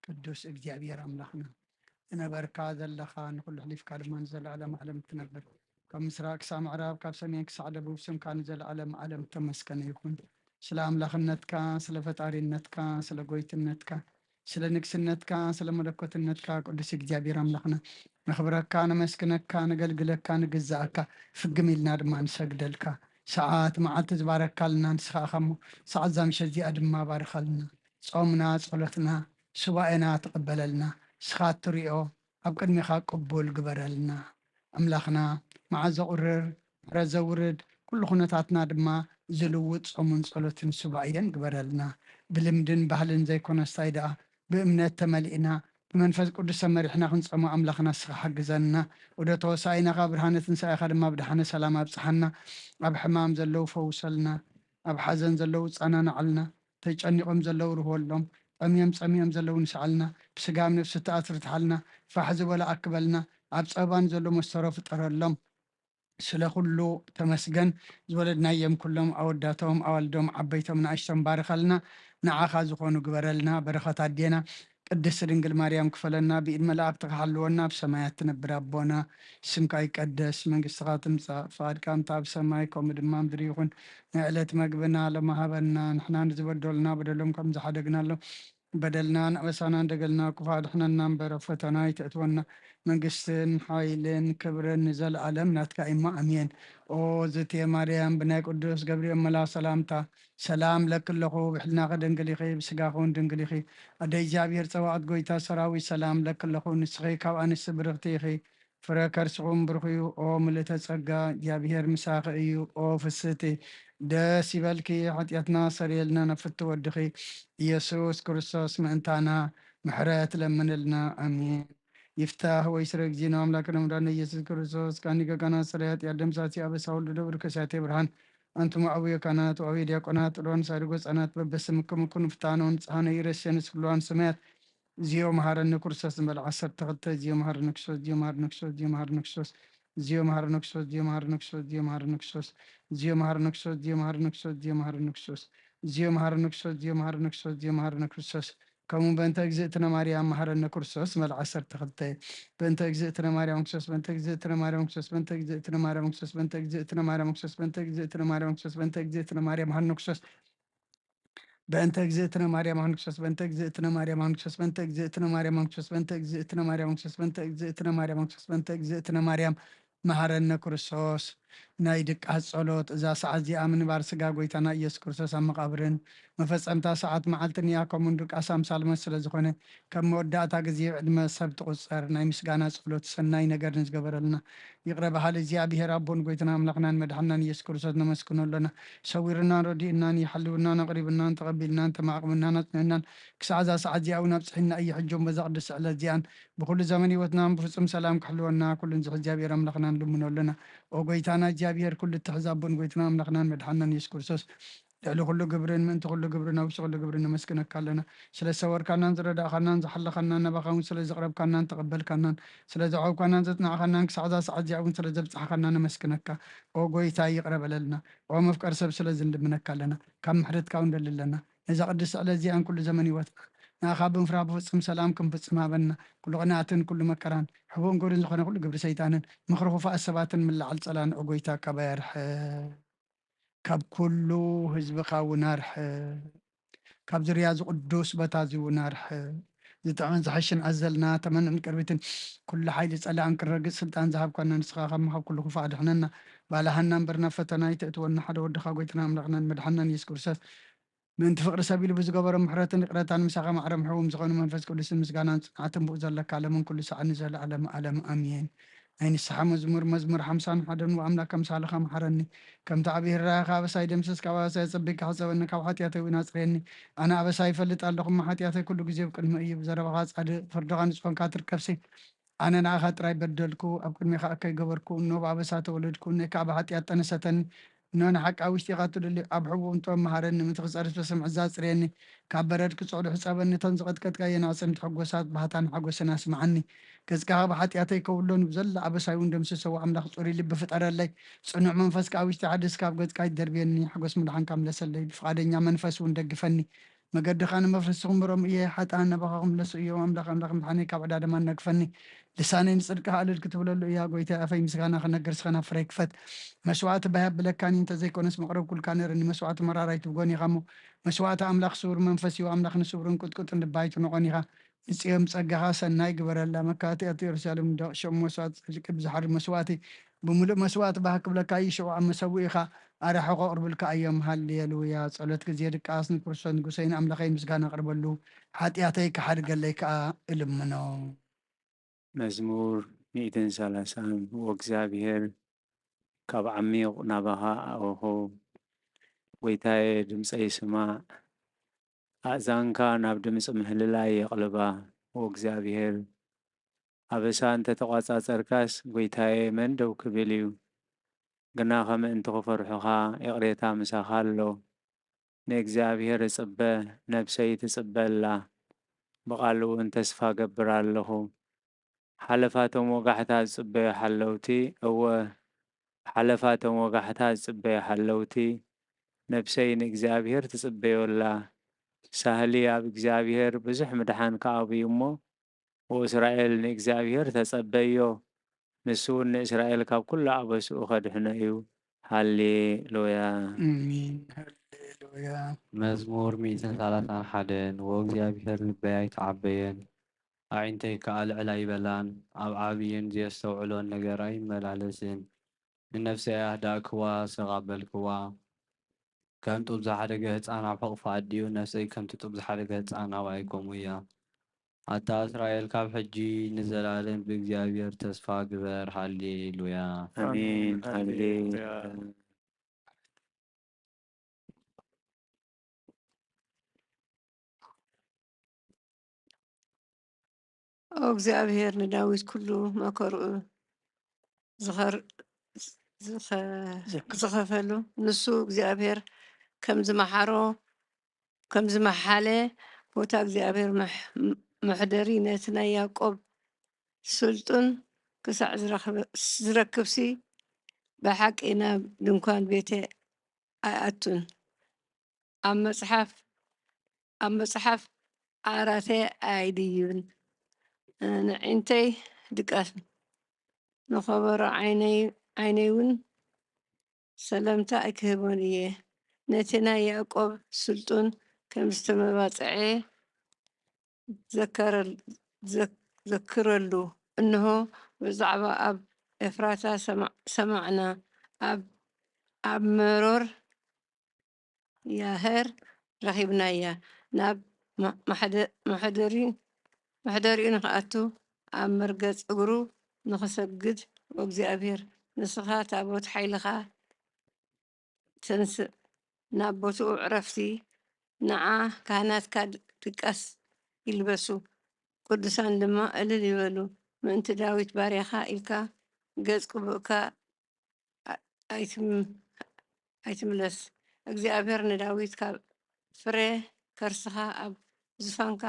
ቅዱስ እግዚኣብሔር ኣምላኽና፣ ዝነበርካ ዘለኻ፣ ንኹሉ ኣሕሊፍካ ድማ ንዘለዓለም ዓለም እትነብር፣ ካብ ምስራቕ ክሳብ ምዕራብ፣ ካብ ሰሜን ክሳዕ ደቡብ፣ ስምካ ንዘለዓለም ዓለም እተመስገነ ይኹን። ስለ ኣምላኽነትካ፣ ስለ ፈጣሪነትካ፣ ስለ ጎይትነትካ፣ ስለ ንግስነትካ፣ ስለ መለኮትነትካ፣ ቅዱስ እግዚኣብሔር ኣምላኽና፣ ነኽብረካ፣ ነመስግነካ፣ ነገልግለካ፣ ንግዛኣካ፣ ፍግም ኢልና ድማ ንሰግደልካ። ሰዓት መዓልቲ ዝባረካልና ንስኻ ኢኻ እሞ፣ ሰዓት እዛ ምሸት እዚኣ ድማ ባርኸልና። ጾምና፣ ጸሎትና፣ ሱባኤና ተቐበለልና። ንስኻ እትሪኦ ኣብ ቅድሚኻ ቅቡል ግበረልና። ኣምላኽና፣ መዓት ዘቑርር፣ ምሕረት ዘውርድ፣ ኩሉ ኩነታትና ድማ ዝልውጥ ጾምን ጸሎትን ሱባኤን ግበረልና። ብልምድን ባህልን ዘይኮነስ ታይ ደኣ፣ ብእምነት ተመሊእና፣ ብመንፈስ ቅዱስ ተመሪሕና ክንጸሞ ኣምላኽና ንስኻ ሓግዘና። ዑደት ሆሳኢናኻ ብርሃነ ትንሳኤኻ ድማ ብደሓነ ሰላም ኣብጽሓና። ኣብ ሕማም ዘለዉ ፈውሰልና። ኣብ ሓዘን ዘለዉ ጸናናዓልና። ተጨኒቖም ዘለዉ ርህወሎም። ጠምዮም ጸሚኦም ዘለዉ ንስዓልና። ብስጋ ኣብ ነፍሲ ተኣስርትሓልና። ፋሕ ዝበሉ ኣክበልና። ኣብ ጸበባ ንዘሎ መስተሮ ፍጠረሎም። ስለ ኩሉ ተመስገን። ዝወለድናዮም ኩሎም ኣወዳቶም፣ ኣዋልዶም፣ ዓበይቶም፣ ንኣሽቶም ባርኸልና። ንዓኻ ዝኾኑ ግበረልና። በረኸት ኣዴና ቅድስት ድንግል ማርያም ክፈለና። ብኢድ መላእክትኻ ሓልወና። ኣብ ሰማያት ትነብር ኣቦና፣ ስምካ ይቀደስ፣ መንግስትኻ ትምጻእ፣ ፍቓድካ እንተ ኣብ ሰማይ ከምኡ ድማ ምድሪ ይኹን። ናይ ዕለት መግብና ሎሚ ሃበና። ንሕና ንዝበደሉና በደሎም ከም ዝሓደግናሎም በደልናን ኣበሳናን ደገልና ክፉእ ኣድሕነና እምበር፣ ኣብ ፈተና ኣይተእትወና። መንግስትን ሓይልን ክብርን ንዘለኣለም ናትካ እሞ፣ ኣሜን። ኦ ዝቴ ማርያም፣ ብናይ ቅዱስ ገብርኤል መልኣኽ ሰላምታ ሰላም እለኪ ኣለኹ። ብሕልናኺ ድንግል ኢኺ፣ ብስጋኺ እውን ድንግል ኢኺ። ኣደ እግዚኣብሔር ጸባኦት፣ ጎይታ ሰራዊት፣ ሰላም እለኪ ኣለኹ። ንስኺ ካብ ኣንስቲ ብርኽቲ ኢኺ፣ ፍረ ከርስኹም ብሩኽ እዩ። ኦ ምልእተ ጸጋ፣ እግዚኣብሔር ምሳኺ እዩ። ኦ ፍስህቲ፣ ደስ ይበልኪ፣ ሓጢኣትና ሰሪየልና፣ ናብ ፍትው ወድኺ ኢየሱስ ክርስቶስ ምእንታና ምሕረት ለምንልና። ኣሜን። ይፍታህ ወይ ስረ እግዚእነ ኣምላክነ መድኃኒነ ኢየሱስ ክርስቶስ፣ ካኒ ገጋና ስረ ኃጢአት ደምሳሲ አበሳ ወልድ ደብር ከሳቴ ብርሃን። አንትሙ አቡየ ካህናት ወአቡየ ዲያቆናት፣ ጥሎን ሳድጎ ህፃናት በበስምክም ኩኑ ፍታኖን ጸሃነ ይረሴንስ ፍልዋን ሰማያት። እግዚኦ መሐረነ ክርስቶስ ንበል ዓሰርተ ክልተ። እግዚኦ መሐረነ ክርስቶስ፣ እግዚኦ መሐረነ ክርስቶስ፣ እግዚኦ መሐረነ ክርስቶስ፣ እግዚኦ መሐረነ ክርስቶስ፣ እግዚኦ መሐረነ ክርስቶስ፣ እግዚኦ መሐረነ ክርስቶስ፣ እግዚኦ መሐረነ ክርስቶስ፣ እግዚኦ መሐረነ ክርስቶስ፣ እግዚኦ መሐረነ ክርስቶስ፣ እግዚኦ መሐረነ ክርስቶስ፣ እግዚኦ መሐረነ ክርስቶስ፣ እግዚኦ መሐረነ ክርስቶስ፣ ከምኡ በእንተ እግዝእትነ ማርያም መሐረነ ክርስቶስ ንበል ዓሰርተ ክልተ። በእንተ እግዝእትነ ማርያም ክርስቶስ፣ በእንተ እግዝእትነ ማርያም ክርስቶስ፣ በእንተ እግዝእትነ ማርያም ክርስቶስ፣ በእንተ እግዝእትነ ማርያም ክርስቶስ፣ በእንተ እግዝእትነ ማርያም ክርስቶስ፣ በእንተ እግዝእትነ ማርያም መሐረነ ክርስቶስ። በእንተ እግዝእትነ ማርያም ኣንክሶስ፣ በእንተ እግዝእትነ ማርያም ኣንክሶስ፣ በእንተ እግዝእትነ ማርያም ኣንክሶስ፣ በእንተ እግዝእትነ ማርያም ኣንክሶስ፣ በእንተ እግዝእትነ ማርያም ኣንክሶስ፣ በእንተ እግዝእትነ ማርያም መሐረነ ክርስቶስ። ናይ ድቃስ ጸሎት። እዛ ሰዓት እዚኣ ምንባር ስጋ ጎይታና ኢየሱስ ክርስቶስ ኣብ መቓብርን መፈጸምታ ሰዓት መዓልትን እያ። ከምኡን ድቃስ ኣምሳል ሞት ስለ ዝኾነ፣ ከም መወዳእታ ግዜ ዕድመ ሰብ ትቑጸር። ናይ ምስጋና ጸሎት፣ ሰናይ ነገር ንዝገበረልና ይቕረ በሃሊ እግዚኣብሔር ኣቦን ጎይታና ኣምላኽናን መድሓናን ኢየሱስ ክርስቶስ ነመስግኖ ኣለና። ሰዊርናን ረዲእናን፣ ይሓልውናን፣ ኣቕሪብናን፣ ተቐቢልናን፣ ተማቕምናን፣ ኣጽኒዕናን፣ ክሳዕ እዛ ሰዓት እዚኣ እውን ኣብጽሒና እዩ። ሕጂ እውን በዛ ቅድስቲ ዕለት እዚኣን ብኹሉ ዘመን ህይወትናን ብፍጹም ሰላም ክሕልወና፣ ኩሉን ዝኽእል እግዚኣብሔር ኣምላኽና ንልምኖ ኣለና። ኦ ጎይታና እግዚኣብሔር፣ ኩሉ እትሕዝ ኣቦን ጎይታና ኣምላኽናን መድሓናን ኢየሱስ ክርስቶስ፣ ልዕሊ ኩሉ ግብርን ምእንቲ ኩሉ ግብርን ኣብ ውሽጢ ኩሉ ግብርን ነመስግነካ ኣለና። ስለ ዝሰወርካናን ዝረዳእካናን ዝሓለኻናን፣ ናባኻ እውን ስለ ዘቕረብካናን ተቐበልካናን፣ ስለ ዘዕቆብካናን ዘጽናዕኻናን፣ ክሳዕ እዛ ሰዓት እዚኣ እውን ስለ ዘብጻሕኻና ነመስግነካ። ኦ ጎይታ፣ ይቕረ በለልና። ኦ መፍቀሪ ሰብ፣ ስለ ዝንልምነካ ኣለና። ካብ ምሕረትካ እውን ንደሊ ኣለና። ነዛ ቅድስቲ ዕለት እዚኣን ኩሉ ዘመን ህይወትና ንኣኻ ብምፍራህ ብፍጹም ሰላም ክንፍጽም ሃበና። ኩሉ ቅንኣትን ኩሉ መከራን ሕቡእን ግብርን ዝኾነ ኩሉ ግብሪ ሰይጣንን ምኽሪ ክፉኣት ሰባትን ምልዓል ጸላእን፣ ኦ ጎይታ፣ ካባይ ኣርሕቕ። ካብ ኩሉ ህዝብኻ እውን ኣርሕቕ። ካብ ዙርያ እዚ ቅዱስ ቦታ እዚ እውን ኣርሕቕ። ዝጥዕምን ዝሐሽን ኣዘልና፣ ተመንን ቅርቢትን ኩሉ ሓይሊ ጸላእን ክረግጽ ስልጣን ዝሃብካና ንስኻ ኢኻ እሞ፣ ካብ ኩሉ ክፉእ ኣድሕነና። ባልሃና እምበር ናብ ፈተና ኣይተእትወና። ሓደ ወድኻ ጎይታና ኣምላኽናን መድሓናን ኢየሱስ ክርስቶስ፣ ምእንቲ ፍቕሪ ሰብ ኢሉ ብዝገበሮ ምሕረትን ይቕረታን፣ ምሳኻ ማዕረ ምሕውም ዝኾነ መንፈስ ቅዱስን ምስጋናን ጽንዓትን ብኡ ዘለካ ዓለምን ኩሉ ሰዓት ንዘለዓለመ ዓለም ኣሜን። ናይ ንስሓ መዝሙር፣ መዝሙር ሓምሳን ሓደን። ወኣምላክ ኣምሳልኻ መሓረኒ፣ ከምቲ ዓብዪ ርህራሄኻ ኣበሳይ ደምስስ፣ ካብ ኣበሳይ ኣጸቢቕካ ሕጸበኒ፣ ካብ ሓጢኣተይ እውን ኣጽርየኒ። ኣነ ኣበሳይ ይፈልጥ ኣለኹ እሞ፣ ሓጢኣተይ ኩሉ ግዜ ኣብ ቅድመይ እዩ። ብዘረባኻ ጻድቕ፣ ፍርድኻ ንጹህ ኮንካ ትርከብሲ። ኣነ ንኣኻ ጥራይ በደልኩ፣ ኣብ ቅድሜኻ እከይ ገበርኩ፣ እነሆ ብኣበሳ ተወለድኩ፣ እነሆ ከኣ ብሓጢኣት ጠነሰተኒ። እነሆ ንሓቂ ኣብ ውሽጢኻ ትደልዩ፣ ኣብ ሕቡእን ጥበብ መሃረኒ፣ ምእንቲ ክጸርስ በሰም ዕዛ ኣጽርየኒ፣ ካብ በረድ ክጽዕዱ ሕጸበኒ፣ እተን ዝቐጥቀጥካየን ኣዕጽምቲ ሕጎሳት ባህታን ሓጎስን ኣስምዓኒ። ገጽካ ብሓጢኣተይ ከውሎ፣ ንብዘላ ኣበሳይ እውን ደምስሶ፣ ኣምላኽ ጽሩይ ልቢ ፍጠረለይ፣ ጽኑዕ መንፈስ ከኣ ኣብ ውሽጢ ሓድስ ካብ ገጽካ ኣይትደርብየኒ፣ ሓጎስ ምድሓንካ ምለሰለይ፣ ብፍቓደኛ መንፈስ እውን ደግፈኒ። መገዲ ኸኣ ንመፍረስኹም ምርኦም እየ። ሓጥኣን ናባኻ ክምለሱ እዮም። ኣምላኽ ኣምላኽ ምድሓነይ ካብ ዕዳ ደማ ኣናግፈኒ። ልሳነይ ንጽድቅኻ ዕልል ክትብለሉ እያ። ጐይታይ ኣፈይ ምስጋና ክነግር ስኻ ናብ ፍረይ ክፈት። መስዋዕቲ ባይ ኣብለካኒ እንተ ዘይኮነስ መቕረብኩልካ ነይርኒ። መስዋዕቲ መራራይ ትብጎን ኢኻ እሞ መስዋዕቲ ኣምላኽ ስውር መንፈስ እዩ። ኣምላኽ ንስውርን ቁጥቁጥን ልቢ ኣይትንቖን ኢኻ። ንጽዮን ጸጋኻ ሰናይ ግበረላ። መካትኣት ኢየሩሳሌም ደቕ ሸሙ መስዋዕቲ ጽድቂ ብዝሓርድ መስዋዕቲ ብምሉእ መስዋዕቲ ባህ ክብለካ እዩ። ሽዑ ኣብ መሰውኢኻ ኣርያሖ ከቕርቡልካ እዮም። ሃሌሉያ። ጸሎት ግዜ ድቃስ ንክርስቶስ ንጉሰይን ኣምላኸይ ምስጋና ኣቕርበሉ። ሓጢኣተይ ክሓድገለይ ከኣ እልምኖ። መዝሙር ሚእትን ሰላሳን። ወእግዚኣብሔር ካብ ዓሚቕ ናባኻ ኣውሆ። ጐይታየ ድምጸይ ስማዕ፣ ኣእዛንካ ናብ ድምጺ ምህልላይ የቕልባ። ወእግዚኣብሔር ኣበሳ እንተ ተቋጻጸርካስ፣ ጐይታየ መን ደው ክብል እዩ? ግና ከምእንቲ ክፈርሑኻ ይቕሬታ ምሳኻ ኣሎ። ንእግዚኣብሔር እጽበ፣ ነብሰይ ትጽበ ኣላ፣ ብቓሉ እውን ተስፋ እገብር ኣለኹ። ሓለፋቶም ወጋሕታ ዝጽበዩ ሓለውቲ፣ እወ፣ ሓለፋቶም ወጋሕታ ዝጽበዩ ሓለውቲ፣ ነብሰይ ንእግዚኣብሔር ትጽበዮ ኣላ። ሳህሊ ኣብ እግዚኣብሔር ብዙሕ ምድሓን ከኣቡ እዩ እሞ፣ ወእስራኤል ንእግዚኣብሔር ተጸበዮ፣ ንሱ እውን ንእስራኤል ካብ ኩሉ ኣበስኡ ኸድሕኖ እዩ። ሃሌሉያ። ኣሜን። ሃሌሉያ። መዝሙር ሚእትን ሰላሳን ሓደን። ወእግዚኣብሔር ልበይ ኣይተዓበየን፣ ኣዒንተይ ከኣ ልዕል ኣይበላን፣ ኣብ ዓብይን ዘየስተውዕሎን ነገር ኣይመላለስን። ንነፍሰይ ኣህዳእክዋ፣ ስቕ ኣበልክዋ። ከም ጡብ ዝሓደገ ህጻን ኣብ ሕቕፋ ኣዲኡ፣ ነፍሰይ ከምቲ ጡብ ዝሓደገ ህጻን ኣብኣይ ከምኡ እያ። ኣታ እስራኤል፣ ካብ ሕጂ ንዘላለም ብእግዚኣብሔር ተስፋ ግበር። ሃሌሉያ። ኣሜን። ሃሌሉያ። ኦ እግዚኣብሔር ንዳዊት ኩሉ መከርኡ ዝኸር-፣ ዝኸ-፣ ዝኸፈሉ፣ ንሱ እግዚኣብሔር ከም ዝመሓሮ፣ ከም ዝመሓለ፣ ቦታ እግዚኣብሔር መሕ-፣ መሕደሪ ነቲ ናይ ያዕቆብ ስልጡን ክሳዕ ዝረኽበ-፣ ዝረክብሲ፣ ብሓቂ ናብ ድንኳን ቤተ ኣይኣቱን። ኣብ መጽሓፍ፣ ኣብ መጽሓፍ ዓራተይ ኣይድይብን፣ ንዒንተይ ድቃስ፣ ንኸበሮ ዓይነይ፣ ዓይነይ እውን ሰለምታ ኣይክህቦን እየ። ነቲ ናይ ያዕቆብ ስልጡን ከም ዝተመባጽዐ ዘከረል-፣ ዘ-፣ ዘክረሉ። እንሆ፣ ብዛዕባ ኣብ ኤፍራታ ሰማ-፣ ሰማዕና፣ ኣብ፣ ኣብ መሮር ያሀር ረኺብናያ። ናብ ማ-፣ ማሕደ-፣ ማሕደሪ-፣ ማሕደሪኡ ንኽኣቱ፣ ኣብ መርገጽ እግሩ ንኽሰግድ፣ ወእግዚኣብሔር፣ ንስኻ ታቦት ሓይልኻ ተንስእ፣ ናብ ቦትኡ ዕረፍቲ ንዓ፣ ካህናትካ ድ-፣ ድቃስ ይልበሱ፣ ቅዱሳን ድማ እልል ይበሉ። ምእንቲ ዳዊት ባርያኻ ኢልካ፣ ገጽ ቅቡእካ ኣ-፣ ኣይትም-፣ ኣይትምለስ። እግዚኣብሔር ንዳዊት ካብ ፍረ ከርስኻ ኣብ ዙፋንካ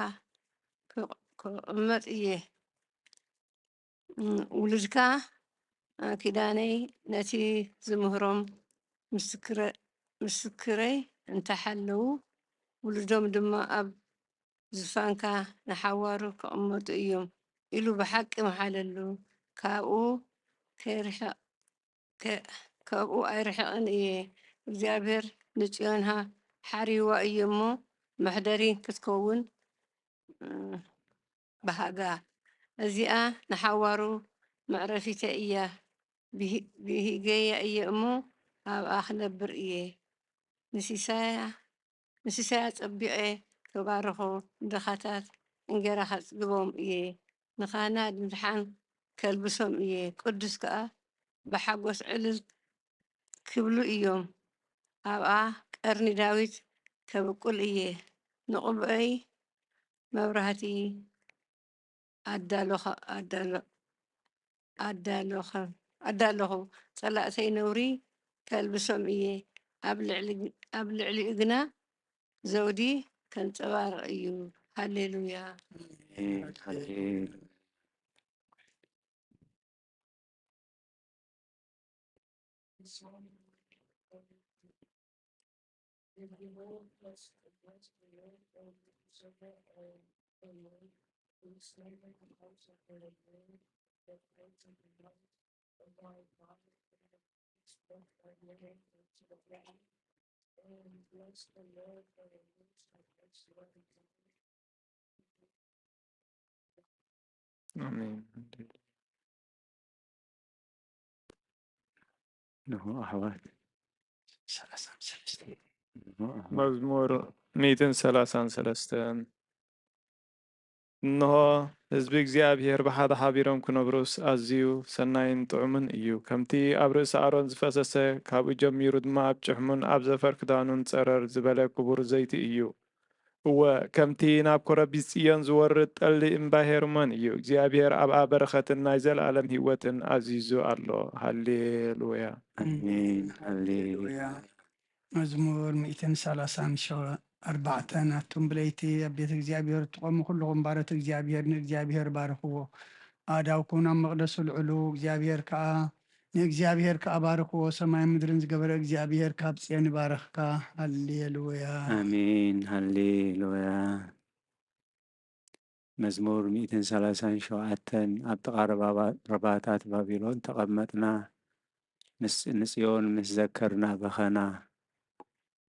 ክ-፣ ክቕመጥ እየ። እም፣ ውሉድካ፣ እ፣ ኪዳነይ ነቲ ዝምህሮም ምስክረ-፣ ምስክረይ እንተሓለዉ፣ ውሉዶም ድማ ኣብ ዙፋንካ ንሓዋሩ ክቕመጡ እዮም ኢሉ ብሓቂ መሓለሉ። ካብኡ ከይርሕቕ፣ ከ-፣ ካብኡ ኣይርሕቕን እየ። እግዚኣብሔር ንጽዮን ሓ-፣ ሓሪዋ እዩ እሞ፣ መሕደሪ ክትከውን፣ እ፣ ብሃጋ። እዚኣ ንሓዋሩ መዕረፊተይ እያ፣ ብሂ-፣ ብሂገያ እየ እሞ፣ ኣብኣ ክነብር እየ። ንሲሳያ ንሲሳይ ኣጸቢቐ ክባርኾ፣ ንድኻታት እንጌራ ከጽግቦም እየ። ንኻህናት ምድሓን ከልብሶም እየ፣ ቅዱስ ከኣ ብሓጎስ ዕልል ክብሉ እዮም። ኣብኣ ቀርኒ ዳዊት ከብቁል እየ፣ ንቕብኦይ መብራህቲ ኣዳሎኸ-፣ ኣዳሎ-፣ ኣዳሎኸ-፣ ኣዳለኹ። ጸላእተይ ነውሪ ከልብሶም እየ፣ ኣብ ልዕሊ-፣ ኣብ ልዕሊኡ ግና ዘውዲ ከንጸባርቕ እዩ። ሃሌሉያ። ኣሜን። ሃሌሉያ። Whosoever the house of the Lord, the place of the Lord, the Lord God, the Lord to the land, and bless the Lord for the works of his loving hand. ኣሜን። ንሆ ኣሕዋት፣ ንሆ ኣሕዋት። መዝሙር ሚእትን ሰላሳን ሰለስተን። እንሆ፣ ህዝቢ እግዚኣብሔር ብሓደ ሓቢሮም ክነብሩስ ኣዝዩ ሰናይን ጥዑምን እዩ። ከምቲ ኣብ ርእሲ ኣሮን ዝፈሰሰ፣ ካብኡ ጀሚሩ ድማ ኣብ ጭሕሙን ኣብ ዘፈር ክዳኑን ጸረር ዝበለ ክቡር ዘይቲ እዩ። እወ፣ ከምቲ ናብ ኮረቢት ጽዮን ዝወርድ ጠሊ እምባ ሄርሞን እዩ። እግዚኣብሔር ኣብኣ በረኸትን ናይ ዘለኣለም ህይወትን ኣዚዙ ኣሎ። ሃሌሉያ። ኣሜን። ሃሌሉያ። መዝሙር ሚእትን ሰላሳን ሸው-፣ ኣርባዕተን። ኣቱም ብለይቲ ኣብ ቤት እግዚኣብሔር እትቖሙ ኩልኹም ባሮት እግዚኣብሔር ንእግዚኣብሔር ባርኽዎ። ኣእዳውኩም ናብ መቕደሱ ልዕሉ፣ እግዚኣብሔር ከኣ ንእግዚኣብሔር ከኣ ባርኽዎ። ሰማይን ምድርን ዝገበረ እግዚኣብሔር ካብ ጽዮን ይባርኽካ። ሃሌሉያ። ኣሜን። ሃሌሉያ። መዝሙር ሚእትን ሰላሳን ሸውዓተን። ኣብ ጥቓ ረባባ-፣ ረባታት ባቢሎን ተቐመጥና፣ ምስ-፣ ንጽዮን ምስ ዘከርና በኸና።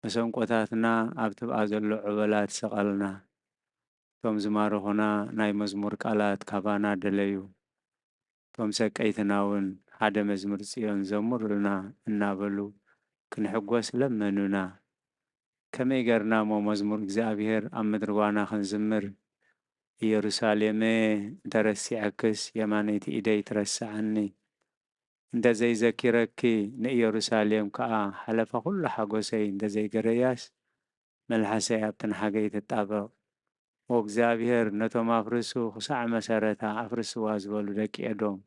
መሰንቆታትና ኣብ ትብኣ ዘሎ ዕበላት ሰቐልና። እቶም ዝማርኹና ናይ መዝሙር ቃላት ካባና ደለዩ። እቶም ሰቀይትና እውን ሓደ መዝሙር ጽዮን ዘሙሩልና እናበሉ ክንሕጎስ ለመኑና። ከመይ ገርና እሞ መዝሙር እግዚኣብሔር ኣብ ምድሪ ጓና ክንዝምር? ኢየሩሳሌመ እንተረሲዐክስ የማነይቲ ኢደይ ትረስዓኒ። እንተዘይዘኪረኪ ንኢየሩሳሌም ከኣ ሓለፋ ኩሉ ሓጎሰይ እንተዘይገረያስ መልሓሰይ ኣብቲ ንሓገይ ትጣበቕ። ሞ እግዚኣብሔር ነቶም ኣፍርሱ ክሳዕ መሰረታ ኣፍርስዋ ዝበሉ ደቂ ኤዶም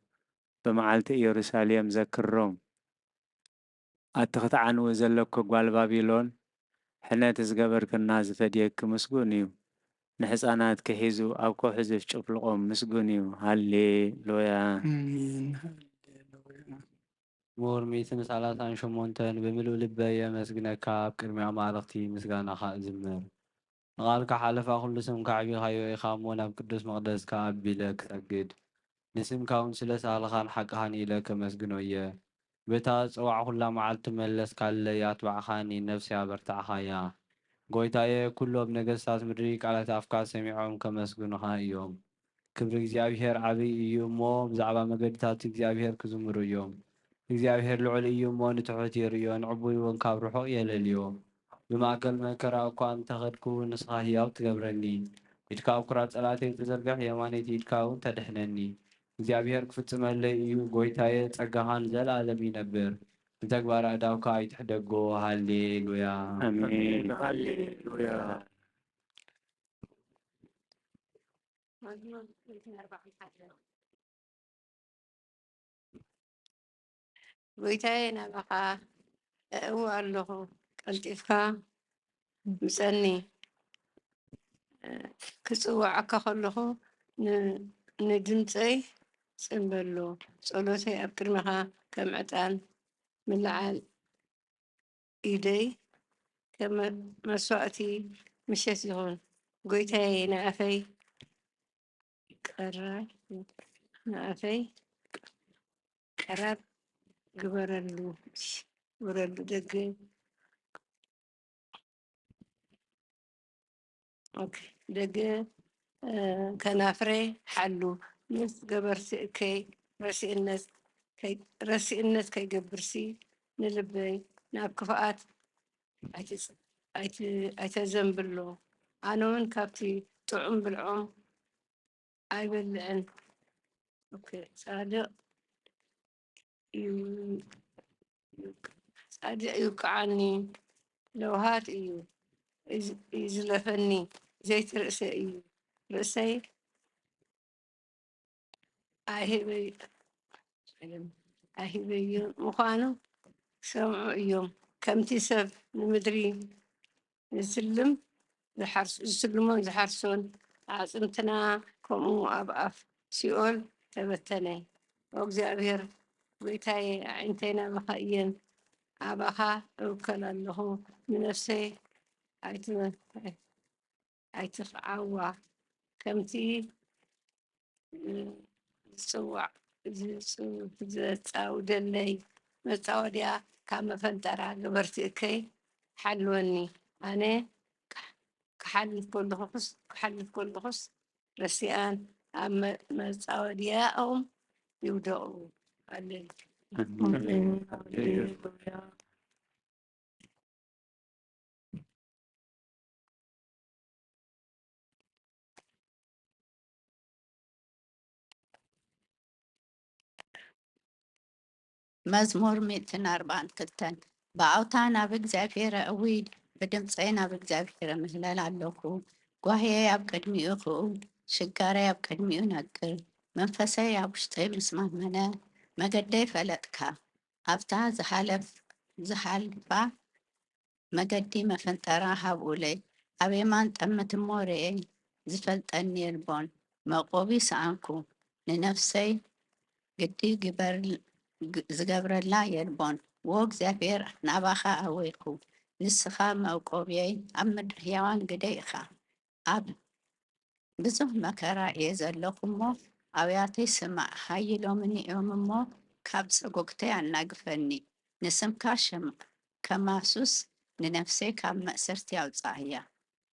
ብመዓልቲ ኢየሩሳሌም ዘክሮም። ኣቲ ክትዓንዊ ዘለኪ ጓል ባቢሎን፣ ሕነ እቲ ዝገበርክና ዝፈድየኪ ምስጉን እዩ። ንሕፃናትኪ ሒዙ ኣብ ከውሒ ዝፍጭፍልቖም ምስጉን እዩ። ሃሌሉያ። ኣሜን። ሃሌሉያ። መዝሙር ሚእትን ሰላሳን ሸሞንተን። ብምሉእ ልበይ የመስግነካ፣ ኣብ ቅድሚ ኣማልኽቲ ምስጋናኻ እዝምር። ንቓልካ ሓለፋ ኩሉ ስምካ ኣዕቢኻዮ ኢኻ እሞ ናብ ቅዱስ መቕደስካ ኣቢለ ክሰግድ፣ ንስምካ እውን ስለ ሳህልኻን ሓቅኻን ኢለ ከመስግኖ እየ። በታ ዝጸዋዕኹላ መዓልቲ መለስካለይ፣ ኣትባዕኻኒ፣ ነፍሰይ ኣበርታዕኻያ። ጎይታየ፣ ኩሎም ነገስታት ምድሪ ቃላት ኣፍካ ሰሚዖም ከመስግኑኻ እዮም። ክብሪ እግዚኣብሄር ዓብዪ እዩ እሞ፣ ብዛዕባ መገድታት እግዚኣብሄር ክዝምሩ እዮም። እግዚኣብሄር ልዑል እዩ እሞ፣ ንትሑት የርእዮ፣ ንዕቡይ እውን ካብ ርሑቕ የለልዮ። ብማእከል መከራ እኳ እንተ ኸድኩ፣ ንስኻ ህያው ትገብረኒ። ኢድካ ኣብ ኩራት ጸላእተይ ትዝርግሕ፣ የማነይቲ ኢድካ እውን ተድሕነኒ። እግዚኣብሄር ክፍጽመለይ እዩ፣ ጎይታየ፣ ጸጋኻ ንዘለኣለም ይነብር። ንተግባር ኣእዳውካ ኣይትሕደጎ። ሃሌሉያ። ኣሜን። ሃሌሉያ። መዝሙር ሚእትን ኣርባዓን ሓደን። ጎይታየ፣ ናባኻ እእዊ ኣለኹ፣ ቀልጢፍካ ምጸኒ። ክጽውዓካ ከለኹ ን-፣ ንድምጸይ ጽንበሎ። ጸሎተይ ኣብ ቅድሜኻ ከም ዕጣን ምልዓል፣ ኢደይ ከም መስዋእቲ ምሸት ይኹን። ጎይታየ፣ ንኣፈይ ቀራብ፣ ንኣፈይ ቀራብ ግበረሉ፣ ግበረሉ። ደገ፣ ኦኬ፣ ደገ፣ እ፣ ከናፍረይ ሓሉ፣ ምስ ገበርቲ እከይ ረሲእነት ከይ-፣ ረሲእነት ከይገብርሲ፣ ንልበይ ናብ ክፍኣት ኣይትጽ-፣ ኣይት-፣ ኣይተዘንብሎ። ኣነ እውን ካብቲ ጥዑም ብልዖም ኣይበልዕን። ኦኬ፣ ጻድቕ ዩ-፣ ጻድቕ ይውቅዓኒ፣ ለውሃት እዩ ይዝ-፣ ይዝለፈኒ፣ ዘይቲ ርእሰ እዩ። ርእሰይ ኣይህበይ-፣ ኣይህበዮ ምዃኑ ክሰምዑ እዮም። ከምቲ ሰብ ንምድሪ ዝስልም ዝሓርስ-፣ ዝስልሞን ዝሓርሶን፣ ኣዕጽምትና ከምኡ ኣብ ኣፍ ሲኦል ተበተነ። ኦ እግዚኣብሔር ጐይታየ፣ ኣዒንተይ ናባኻ እየን፣ ኣባኻ እውከል ኣለኹ፣ ንነፍሰይ ኣይትመ-፣ ኣይትርዓዋ። ከምቲ ዝጽዋዕ፣ ዝጽ-፣ ዘጻውደለይ መጻወድያ ካብ መፈንጠራ ገበርቲ እከይ ሓልወኒ። ኣነ ክሓልፍ ከለኹስ፣ ክሓልፍ ከለኹስ ረሲኣን ኣብ መ-፣ መጻወድያኦም ይውደቑ። ሃሌሉያ። መዝሙር ሚእትን ኣርባዓን ክልተን። ብዓውታ ናብ እግዚኣብሔር እዊ፣ ብድምፀይ ናብ እግዚኣብሔር እምህለል ኣለኹ። ጓህየይ ኣብ ቅድሚኡ ክኡ፣ ሽጋረይ ኣብ ቅድሚኡ ነቅል። መንፈሰይ ኣብ ውሽጠይ ምስ ማመነ፣ መገደይ ፈለጥካ። ኣብታ ዝሓለፍ-፣ ዝሓልፋ መገዲ መፈንጠራ ሃብኡለይ። ኣብ የማን ጠምት እሞ ርኤ፣ ዝፈልጠኒ የልቦን። መዕቆቢ ሰኣንኩ፣ ንነፍሰይ ግዲ ግበር-፣ ግ-፣ ዝገብረላ የልቦን። ዎ እግዚኣብሔር፣ ናባኻ ኣወይኩ፣ ንስኻ መዕቆብየይ፣ ኣብ ምድሪ ሕያዋን ግደይ ኢኻ። ኣብ ብዙሕ መከራ እየ ዘለኹ እሞ፣ ኣውያተይ ስማዕ፣ ሃይሎምኒ እዮም እሞ፣ ካብ ጸጎግተይ ኣናግፈኒ። ንስምካ ሽም ከማሱስ፣ ንነፍሰይ ካብ መእሰርቲ ኣውጽኣያ።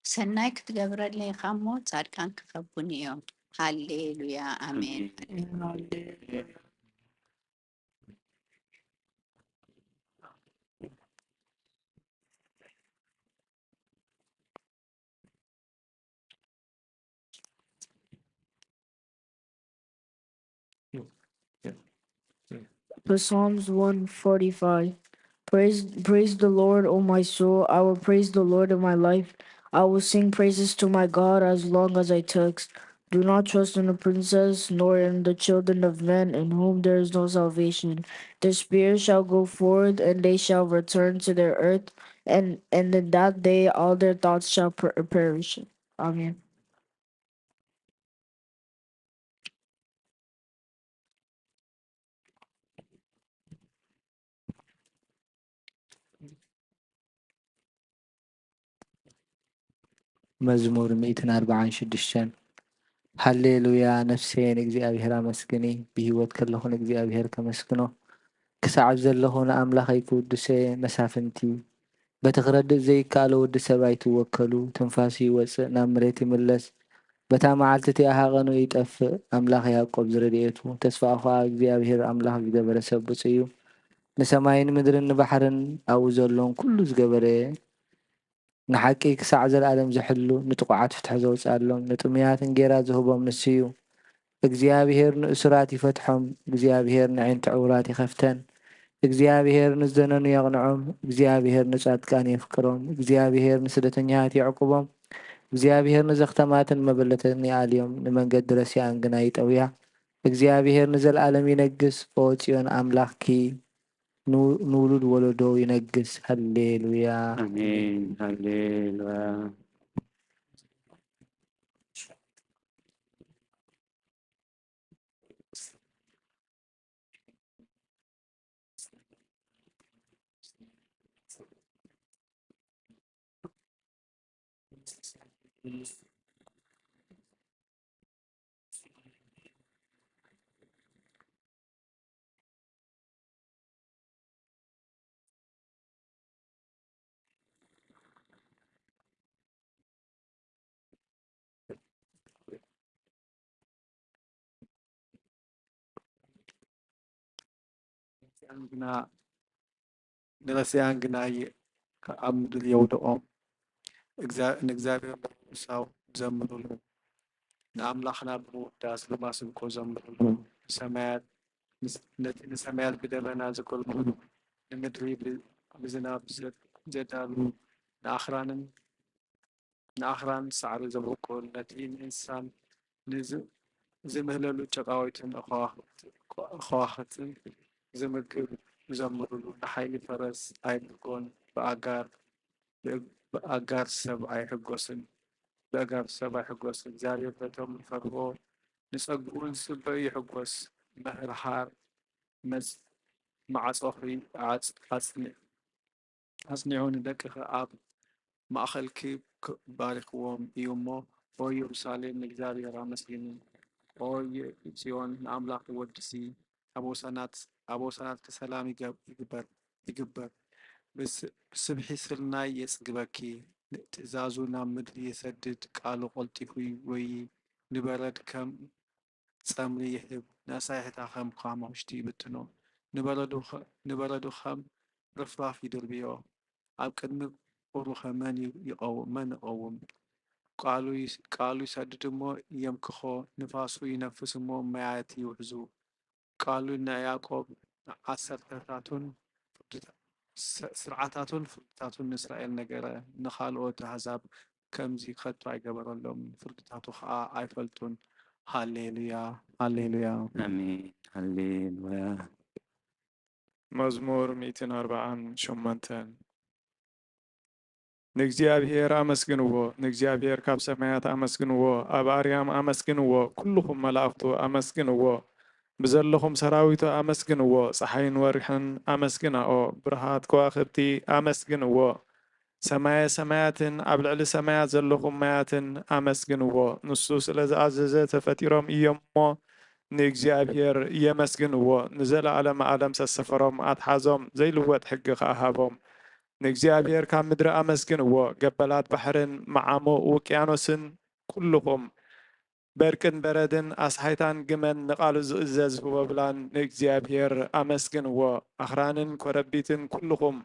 ሰናይ ክትገብረለይ ኢኻ እሞ፣ ጻድቃን ክኸቡኒ እዮም። ሃሌሉያ፣ ኣሜን። ኣሜን። Psalms one forty-five. Praise, praise the Lord, O my soul. I will praise the Lord in my life. I will sing praises to my God as long as I text. Do not trust in the princes, nor in the children of men, in whom there is no salvation. Their spirit shall go forth, and they shall return to their earth, and, and in that day all their thoughts shall per-, perish. Amen. መዝሙር ሚእትን ኣርባዓን ሽዱሽተን። ሃሌሉያ፣ ነፍሰየ ንእግዚኣብሔር ኣመስግኒ፣ ብህይወት ከለኹ ንእግዚኣብሔር ከመስግኖ፣ ክሳዕ ኣብ ዘለኹ ንኣምላኸይ ክውድሰ መሳፍንቲ። በቲ ክረድእ ዘይከኣሎ ወዲ ሰብ ኣይትወከሉ፣ ትንፋሱ ይወጽእ፣ ናብ መሬት ይምለስ። በታ መዓልቲ እቲኣ ሃቐኑ ይጠፍእ፣ ኣምላኽ ያዕቆብ ዝረድኤቱ፣ ተስፋኡ ኸኣ እግዚኣብሔር ኣምላኽ ዝገበረ ሰብ ብፁዕ እዩ። ንሰማይን ምድርን ንባሕርን ኣብኡ ዘሎን ኩሉ ዝገበረ፣ ንሓቂ ክሳዕ ዘለኣለም ዝሕሉ፣ ንጥቑዓት ፍትሒ ዘውጽኣሎም፣ ንጥሙያት እንጌራ ዝህቦም ንሱ እዩ። እግዚኣብሔር ንእሱራት ይፈትሖም፣ እግዚኣብሔር ነዒንቲ ዕውራት ይኸፍተን። እግዚኣብሔር ንዝደነኑ የቕንዖም፣ እግዚኣብሔር ንጻድቃን የፍቅሮም፣ እግዚኣብሔር ንስደተኛታት የዕቁቦም፣ እግዚኣብሔር ንዘኽተማትን መበለትን ይኣልዮም፣ ንመንገዲ ረሲኣን ግና ይጠውያ። እግዚኣብሔር ንዘለኣለም ይነግስ፣ ኦ ጽዮን ኣምላኽኪ ን-፣ ንውሉድ ወለዶ ይነግስ። ሃሌሉያ። ኣሜን። ሃሌሉያ። ግና ንረሲኣን ግና ይ-፣ ኣብ ምድሪ የውድቖም። እግዛ-፣ ንእግዚኣብሔር ብምምሳው ዘምሩሉ፣ ንኣምላኽና ብምውዳስ ብማሲንኮ ዘምሩሉ፣ ንሰማያት፣ ንስ-፣ ነቲ ንሰማያት ብደበና ዝጎልጉሉ፣ ንምድሪ ብ-፣ ብዝናብ ዘ-፣ ዘዳሉ፣ ንኣኽራንን ንኣኽራን ሳዕሪ ዘብቁል፣ ነቲ ንእንስሳን ንዝ-፣ ዝምህለሉ ጨቃዊትን ከዋኽብት-፣ ከዋኽብትን ዝምግብ ዘምሩሉ፣ ንሓይሊ ፈረስ ኣይምልኮን፣ ብኣጋር፣ ብኣጋር ሰብ ኣይሕጎስን፣ ብኣጋር ሰብ ኣይሕጎስን። እግዚኣብሔር በቶም ዝፈርህዎ ንጸግኡ ንዝጽበዩ ይሕጎስ። ምህርሃር መጽ-፣ ማዕጾኺ ኣጽ-፣ ኣጽንዕ። ኣጽኒዑ ንደቅኺ ኣብ ማእከልኪ ባሪኽዎም እዩ እሞ፣ ኦ ኢየሩሳሌም ንእግዚኣብሔር ኣመስግኒ፣ ኦ ጽዮን ንኣምላኽ ወድሲ፣ ኣብ ወሰናት ኣብ ወሰናትኪ ሰላም ይገብ- ይግበር ይግበር። ብስ- ብስብሒ ስርናይ የጽግበኪ፣ ትእዛዙ ናብ ምድሪ የሰድድ፣ ቃሉ ቀልጢፉ ይጎዪ፣ ንበረድ ከም ጸምሪ ይህብ፣ ነሳሒታ ከም ኳመ ውሽጢ ይብትኖ፣ ንበረዱ ኸ- ንበረዱ ከም ርፍራፍ ይድርብዮ። ኣብ ቅድሚ ቁሩኸ መን ይ- ይቐውም? መን ይቐውም? ቃሉ ይስ- ቃሉ ይሰድድ እሞ የምክኾ፣ ንፋሱ ይነፍስ እሞ ማያት ይውሕዙ። ቃሉ ንያዕቆብ ዓሰርተታቱን ፍርድታ- ስ- ስርዓታቱን ፍርድታቱን ንእስራኤል ነገረ፣ ንኻልኦት ኣህዛብ ከምዚ ከቶ ኣይገበረሎም፣ ፍርድታቱ ኸኣ ኣይፈልጡን። ሃሌሉያ፣ ሃሌሉያ። ኣሜን። ሃሌሉያ። መዝሙር ሚእትን ኣርባዓን ሸሞንተን። ንእግዚኣብሔር ኣመስግንዎ፣ ንእግዚኣብሔር ካብ ሰማያት ኣመስግንዎ፣ ኣብ ኣርያም ኣመስግንዎ፣ ኩልኹም መላእኽቱ ኣመስግንዎ፣ ብዘለኹም ሰራዊቱ ኣመስግንዎ፣ ጸሓይን ወርሕን ኣመስግናኦ፣ ብርሃት ከዋኽብቲ ኣመስግንዎ። ሰማየ ሰማያትን ኣብ ልዕሊ ሰማያት ዘለኹም ማያትን ኣመስግንዎ። ንሱ ስለ ዝኣዘዘ ተፈጢሮም እዮም እሞ፣ ንእግዚኣብሔር የመስግንዎ። ንዘለኣለመ ኣለም ሰሰፈሮም፣ ኣትሓዞም፣ ዘይልወጥ ሕጊ ኸኣ ሃቦም። ንእግዚኣብሔር ካብ ምድሪ ኣመስግንዎ። ገበላት ባሕርን መዓሙቕ ውቅያኖስን ኩልኹም በርቅን በረድን ኣስሓይታን ግመን ንቓሉ ዝእዘዝ ህቦብላን ንእግዚኣብሔር ኣመስግንዎ። ኣኽራንን ኮረቢትን ኩልኹም፣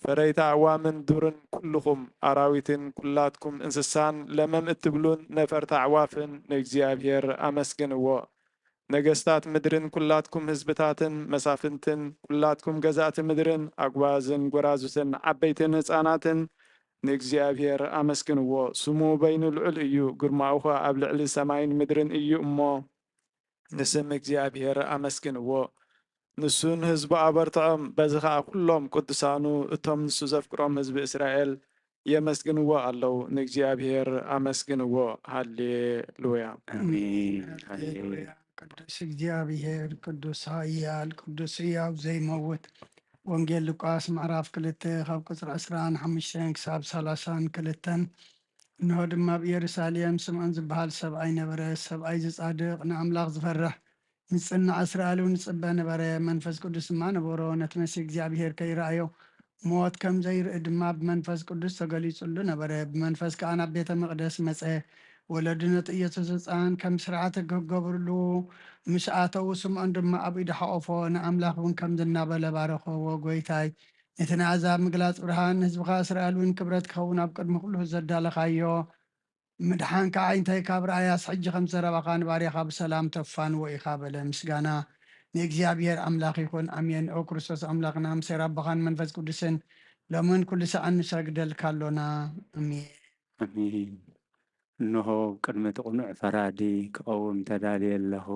ፈረይቲ ኣዕዋምን ዱርን ኩልኹም፣ ኣራዊትን ኩላትኩም እንስሳን ለመም እትብሉን ነፈርቲ ኣዕዋፍን ንእግዚኣብሔር ኣመስግንዎ። ነገስታት ምድርን ኩላትኩም ህዝብታትን መሳፍንትን ኩላትኩም ገዛእቲ ምድርን ኣጉባዝን ጎራዙትን ዓበይትን ህፃናትን ንእግዚኣብሔር ኣመስግንዎ። ስሙ በይኑ ልዑል እዩ፣ ግርማኡ ኸኣ ኣብ ልዕሊ ሰማይን ምድርን እዩ እሞ፣ ንስም እግዚኣብሔር ኣመስግንዎ። ንሱ ንህዝቡ ኣበርትዖም፣ በዚ ኸኣ ኩሎም ቅዱሳኑ፣ እቶም ንሱ ዘፍቅሮም ህዝቢ እስራኤል የመስግንዎ ኣለዉ። ንእግዚኣብሔር ኣመስግንዎ። ሃሌሉያ። ኣሜን። ሃሌሉያ። ቅዱስ እግዚኣብሔር፣ ቅዱስ ኃያል፣ ቅዱስ ሕያው ዘይመውት። ወንጌል ሉቃስ ምዕራፍ ክልተ ካብ ቁጽሪ ዕስራን ሓሙሽተን ክሳብ ሰላሳን ክልተን። እንሆ ድማ ኣብ ኢየሩሳሌም ስምዖን ዝበሃል ሰብኣይ ነበረ። ሰብኣይ ዝጻድቕ ንኣምላኽ ዝፈርሕ ንጽናዕ እስራኤል እውን ይጽበ ነበረ። መንፈስ ቅዱስ ድማ ነበሮ። ነቲ መሲህ እግዚኣብሔር ከይረኣዮ ሞት ከም ዘይርኢ ድማ ብመንፈስ ቅዱስ ተገሊጹሉ ነበረ። ብመንፈስ ከኣ ናብ ቤተ መቕደስ መጸ። ወለዱ ነቲ ኢየሱስ ህጻን ከም ስርዓተ ክገብርሉ ምስ ኣተዉ፣ ስምዖን ድማ ኣብ ኢዱ ሓቆፎ፣ ንኣምላኽ እውን ከምዚ እናበለ ባረኾ፣ "ዎ ጐይታይ፣ ነቲ ንኣሕዛብ ምግላጽ ብርሃን፣ ንህዝብኻ እስራኤል እውን ክብረት ክኸውን ኣብ ቅድሚ ኩሉ ዘዳለኻዮ ምድሓንካ ኣዒንተይ ካብ ረኣያስ፣ ሕጂ ከም ዘረባኻ ንባርያኻ ብሰላም ተፋንዎ ኢኻ" በለ። ምስጋና ንእግዚኣብሔር ኣምላኽ ይኹን፣ ኣሜን። ኦ ክርስቶስ ኣምላኽና፣ ምስ ኣቦኻን መንፈስ ቅዱስን ሎምን ኩሉ ሰዓን ንሰግደልካ ኣሎና። ኣሜን። ኣሜን። እንሆ፣ ቅድሚ እቲ ቅኑዕ ፈራዲ ክቐውም ተዳልየ ኣለኹ።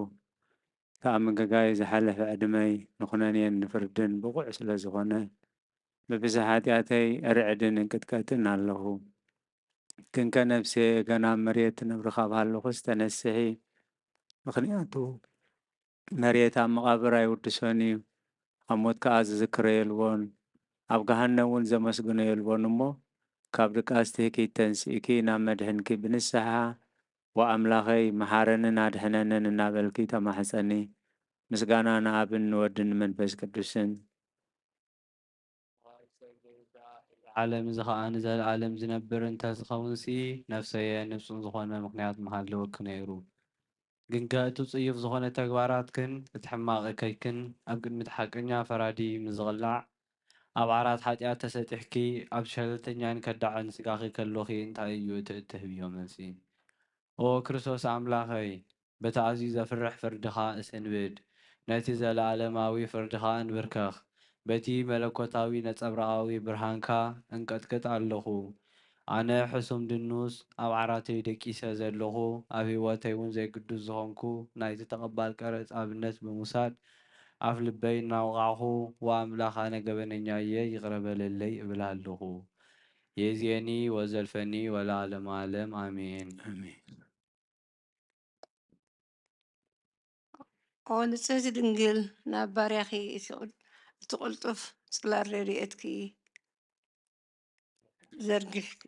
ከኣ ምግጋይ ዝሓለፈ ዕድመይ ንኹነኔን ንፍርድን ብቑዕ ስለ ዝኾነ፣ ብብዝሒ ሓጢኣተይ ርዕድን እንቅጥቀጥን ኣለኹ። ግንከ ነፍሴ፣ ገና ኣብ መሬት ትነብሪ ካብ ሃለኹስ ተነስሒ፣ ምኽንያቱ መሬት ኣብ መቓብር ኣይውድሶን እዩ፣ ኣብ ሞት ከኣ ዝዝክሮ የልቦን፣ ኣብ ገሃነም እውን ዘመስግኖ የልቦን። እሞ ካብ ድቃስ ትህኪት ተንሲእኪ ናብ መድሕንኪ ብንስሓ፣ "ወኣምላኸይ፣ መሓረንን ኣድሕነንን" እናበልኪ ተማሕጸኒ። ምስጋና ንኣብን ንወድን ንመንፈስ ቅዱስን። ዓለም እዚ ኸኣ ንዘለኣለም ዝነብር እንተ ዝኸውንሲ፣ ነፍሰየ ንጹህ ዝኾነ ምኽንያት ምሃለወኪ ነይሩ። ግንከ እቲ ጽዩፍ ዝኾነ ተግባራትክን እቲ ሕማቕ እከይክን ኣብ ቅድሚ እቲ ሓቀኛ ፈራዲ ምስ ዝቕላዕ፣ ኣብ ዓራት ሓጢኣት ተሰጢሕኪ፣ ኣብ ሸለልተኛን ከዳዕን ስጋኺ ከሎኺ እንታይ እዩ እቲ እትህብዮ መልሲ? ኦ ክርስቶስ ኣምላኸይ፣ በቲ ኣዝዩ ዘፍርሕ ፍርድኻ እሰንብድ፣ ነቲ ዘለኣለማዊ ፍርድኻ እንብርከኽ፣ በቲ መለኮታዊ ነጸብራቓዊ ብርሃንካ እንቀጥቅጥ ኣለኹ። ኣነ ሕሱም ድኑስ ኣብ ዓራተይ ደቂሰ ዘለኹ፣ ኣብ ህይወተይ እውን ዘይግዱስ ዝኾንኩ፣ ናይቲ ተቐባል ቀረጽ ኣብነት ብምውሳድ፣ ኣፍ ልበይ እናወቓዕኹ፣ "ወኣምላኽ ኣነ ገበነኛ እየ፣ ይቕረ በለለይ" እብል ኣለኹ። የእዜኒ ወዘልፈኒ ወለዓለመ ዓለም፣ ኣሜን። ኣሜን። ኦ ንጽህቲ ድንግል፣ ናብ ባርያኺ እቲ ቅል-፣ እቲ ቅልጡፍ ጽላል ረድኤትኪ ዘርጊሕኪ።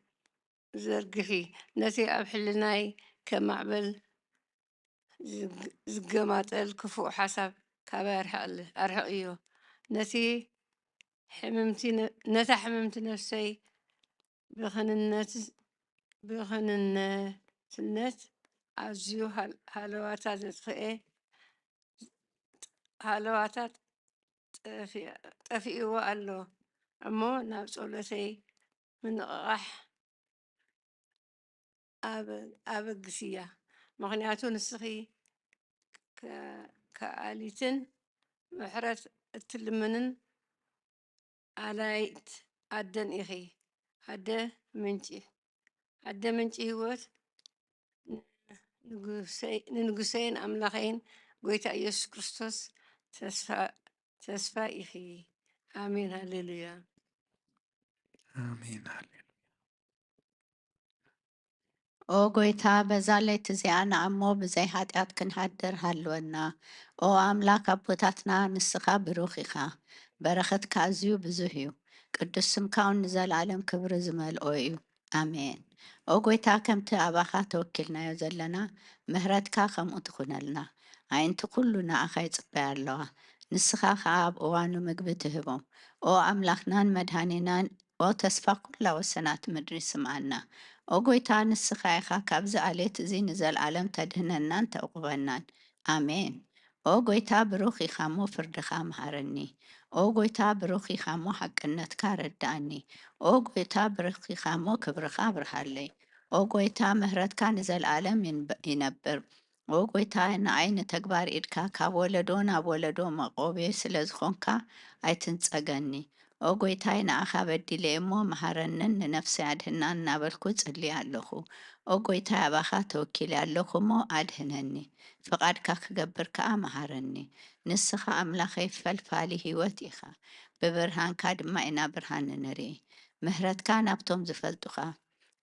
ዘርግሒ። ነቲ ኣብ ሕልናይ ከም ማዕበል ዝግ-፣ ዝገማጠል ክፉእ ሓሳብ ካባይ ኣርሕቕል-፣ ኣርሕቕዮ። ነቲ ሕምምቲ ነ-፣ ነታ ሕምምቲ ነፍሰይ ብኽንነት፣ ብኽንነትነት ኣዝዩ ሃል-፣ ሃለዋታ ዘጥፍኤ፣ ሃለዋታ ጠፊ-፣ ጠፊእዎ ኣሎ እሞ ናብ ጸሎተይ ምንቕቓሕ ኣበ-፣ ኣበግስያ። ምኽንያቱ ንስኺ ከ-፣ ከኣሊትን ምሕረት እትልምንን ኣላይት ኣደን ኢኺ። ኣደ ምንጪ፣ ኣደ ምንጪ ህይወት፣ ንጉሰይ-፣ ንንጉሰይን ኣምላኸይን ጎይታ ኢየሱስ ክርስቶስ ተስፋ፣ ተስፋ ኢኺ። ኣሜን፣ ሃሌሉያ። ኣሜን፣ ሃሌሉያ። ኦ ጎይታ፣ በዛ ለይቲ እዚኣ ንኣሞ ብዘይ ኃጢኣት ክንሃድር ሃልወና። ኦ ኣምላክ ኣቦታትና፣ ንስኻ ብሩኽ ኢኻ። በረኸትካ ኣዝዩ ብዙህ እዩ። ቅዱስ ስምካ እውን ንዘለኣለም ክብሪ ዝመልኦ እዩ። ኣሜን። ኦ ጎይታ፣ ከምቲ ኣባኻ ተወኪልናዮ ዘለና፣ ምህረትካ ከምኡ ትኹነልና። ኣዒንቲ ኩሉ ንኣኻ ይጽበያ ኣለዋ። ንስኻ ኸኣ ኣብ እዋኑ ምግቢ ትህቦም። ኦ ኣምላኽናን መድኃኒናን፣ ኦ ተስፋ ኩላ ወሰናት ምድሪ፣ ስምዓና። ኦ ጎይታ፣ ንስኻ ኢኻ ካብዚ ኣሌት እዚ ንዘለኣለም ተድህነናን ተዕቁበናን። ኣሜን። ኦ ጎይታ፣ ብሩኽ ኢኻ እሞ ፍርድኻ መሃረኒ። ኦ ጎይታ፣ ብሩኽ ኢኻ እሞ ሓቅነትካ ረድኣኒ። ኦ ጎይታ፣ ብሩኽ ኢኻ እሞ ክብርኻ ኣብርሃለይ። ኦ ጎይታ፣ ምህረትካ ንዘለኣለም ይንበ-፣ ይነብር። ኦ ጎይታ፣ ንኣይ ንተግባር ኢድካ ካብ ወለዶ ናብ ወለዶ መቆብየ ስለ ዝኾንካ ኣይትንጸገኒ። ኦ ጎይታይ፣ ንኣኻ በዲለ እሞ መሃረንን ንነፍሰይ ኣድህናን እናበልኩ ጽልየ ኣለኹ። ኦ ጎይታይ፣ ኣባኻ ተወኪለ ኣለኹ እሞ ኣድህነኒ። ፍቓድካ ክገብር ከኣ መሃረኒ። ንስኻ ኣምላኸይ ፈልፋሊ ህይወት ኢኻ። ብብርሃንካ ድማ ኢና ብርሃን ንርኢ። ምህረትካ ናብቶም ዝፈልጡኻ፣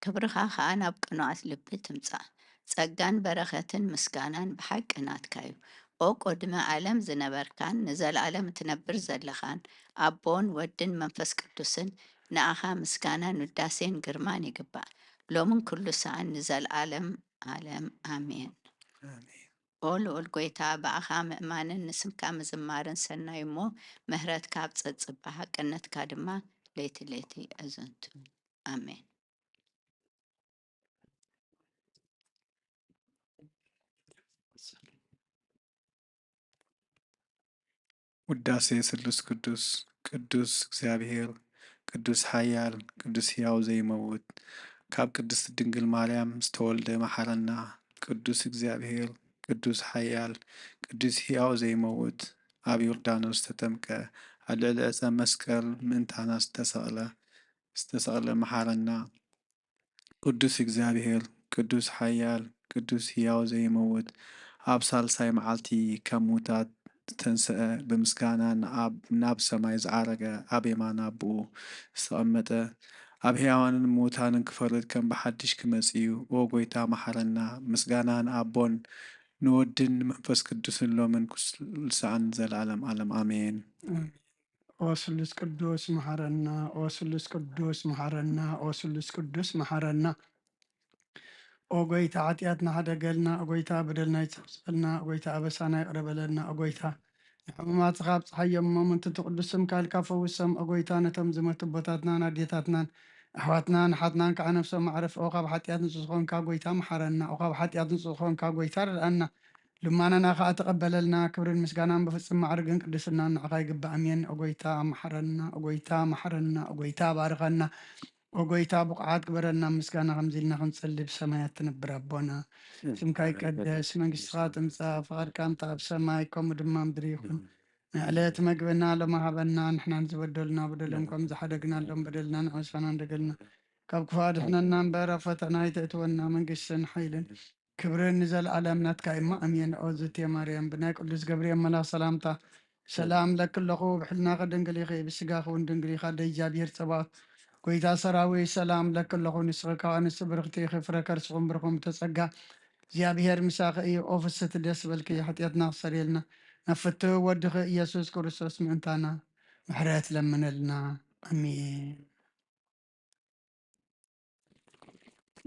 ክብርኻ ኸኣ ናብ ቅኑዓት ልቢ ትምጻእ። ጸጋን በረኸትን ምስጋናን ብሓቂ ናትካ እዩ። ኦ ቅድሚ ዓለም ዝነበርካን ንዘለኣለም እትነብር ዘለኻን ኣቦን ወድን መንፈስ ቅዱስን፣ ንኣኻ ምስጋናን ውዳሴን ግርማን ይግባእ፣ ሎምን ኩሉ ሰዓን ንዘለኣለም ዓለም። ኣሜን። ኣሜን። ኦ ልዑል ጐይታ፣ ብኣኻ ምእማንን ንስምካ ምዝማርን ሰናይ እሞ፣ ምህረትካ ኣብ ጸጽባ፣ ሓቅነትካ ድማ ለይቲ ለይቲ ኣዘንቱ። ኣሜን። ውዳሴ ስሉስ ቅዱስ። ቅዱስ እግዚኣብሔር፣ ቅዱስ ሓያል፣ ቅዱስ ሕያው ዘይመውት፣ ካብ ቅድስት ድንግል ማርያም ዝተወልደ መሓረና። ቅዱስ እግዚኣብሔር፣ ቅዱስ ሓያል፣ ቅዱስ ሕያው ዘይመውት፣ ኣብ ዮርዳኖስ ዝተጠምቀ፣ ኣብ ልዕሊ ዕፀ መስቀል ምእንታና ዝተሰቕለ፣ ዝተሰቕለ መሓረና። ቅዱስ እግዚኣብሔር፣ ቅዱስ ሓያል፣ ቅዱስ ሕያው ዘይመውት፣ ኣብ ሳልሳይ መዓልቲ ካብ ምዉታት ዝተንስአ፣ ብምስጋና ንኣብ-፣ ናብ ሰማይ ዝዓረገ፣ ኣብ የማን ኣቦኡ ዝተቐመጠ፣ ኣብ ሕያዋንን ምዉታንን ክፈርድ ከም ብሓድሽ ክመጽእ እዩ። ኦ ጐይታ፣ መሓረና። ምስጋና ንኣቦን ንወድን ንመንፈስ ቅዱስን ሎምን ኩሉ ሰዓን ንዘለዓለም ዓለም። ኣሜን። ኦ ስሉስ ቅዱስ መሓረና፣ ኦ ስሉስ ቅዱስ መሓረና፣ ኦ ስሉስ ቅዱስ መሓረና። ኦ ጐይታ፣ ሓጢኣትና ሓደገልና፣ ኦ ጐይታ፣ በደልና ይጸብጸልና፣ ኦ ጐይታ፣ ኣበሳና ይቕረ በለልና፣ ኦ ጐይታ፣ ንሕሙማትኻ ኣብጽሓዮም እሞ፣ ምእንቲ እቲ ቅዱስ ስምካ ኢልካ ፈውሶም፣ ኦ ጐይታ፣ ነቶም ዝመቱ ኣቦታትናን ኣዴታትናን ኣሕዋትናን ኣሓትናን ከዓ ነፍሶም ኣዕርፍ። ኦ ካብ ሓጢኣት ንጹህ ዝኾንካ ጐይታ፣ መሓረና። ኦ ካብ ሓጢኣት ንጹህ ዝኾንካ ጐይታ፣ ርድኣና። ልማናና ኸዓ ተቐበለልና። ክብርን ምስጋናን ብፍጹም ማዕርግን ቅድስናን ንዓኻ ይግባእ። ኣሜን። ኦ ጐይታ፣ መሓረና። ኦ ጐይታ፣ መሓረና። ኦ ጐይታ፣ ባርኸና። ኦ ጐይታ፣ ብቑዓት ግበረና። ምስጋና ከምዚ ኢልና ክንጸሊ፣ ብሰማያት ትነብር ኣቦና፣ ስምካ ይቀደስ፣ መንግስትኻ ትምጻእ፣ ፍቓድካ ምጻእ ኣብ ሰማይ ከምኡ ድማ ምድሪ ይኹን። ንዕለት መግብና ሎሚ ሃበና፣ ንሕናን ዝበደሉና በደሎም ከም ዝሓደግናሎም በደልና ንሕምስፋና እንደገልና፣ ካብ ክፉእ ኣድሕነና እምበር፣ ኣብ ፈተና ኣይተእትወና፣ መንግስትን ሓይልን ክብርን ንዘለኣለም ናትካ እሞ፣ ኣሜን። ኦ ዝቴ ማርያም፣ ብናይ ቅዱስ ገብርኤል መልኣኽ ሰላምታ፣ ሰላም ለኪ ኣለኹ፣ ብሕልናኺ ድንግል ኢኺ፣ ብስጋኺ እውን ድንግል ኢኻ፣ ኣደ እግዚኣብሔር ጸባኦት፣ ጐይታ ሰራዊት፣ ሰላም ለኪ ኣለኹ፣ ንስኺ ካብ ኣንስቲ ብርኽቲ ኢኺ፣ ፍረ ከርስኹም ብሩኽ እሙ ተጸጋ፣ እግዚኣብሔር ምሳኺ እዩ። ኦ ፍስሕቲ ደስ በልኪ፣ ሓጢኣትና ክሰርየልና፣ ናብ ፍትው ወድኺ ኢየሱስ ክርስቶስ ምእንታና ምሕረት ለምነልና። ኣሜን።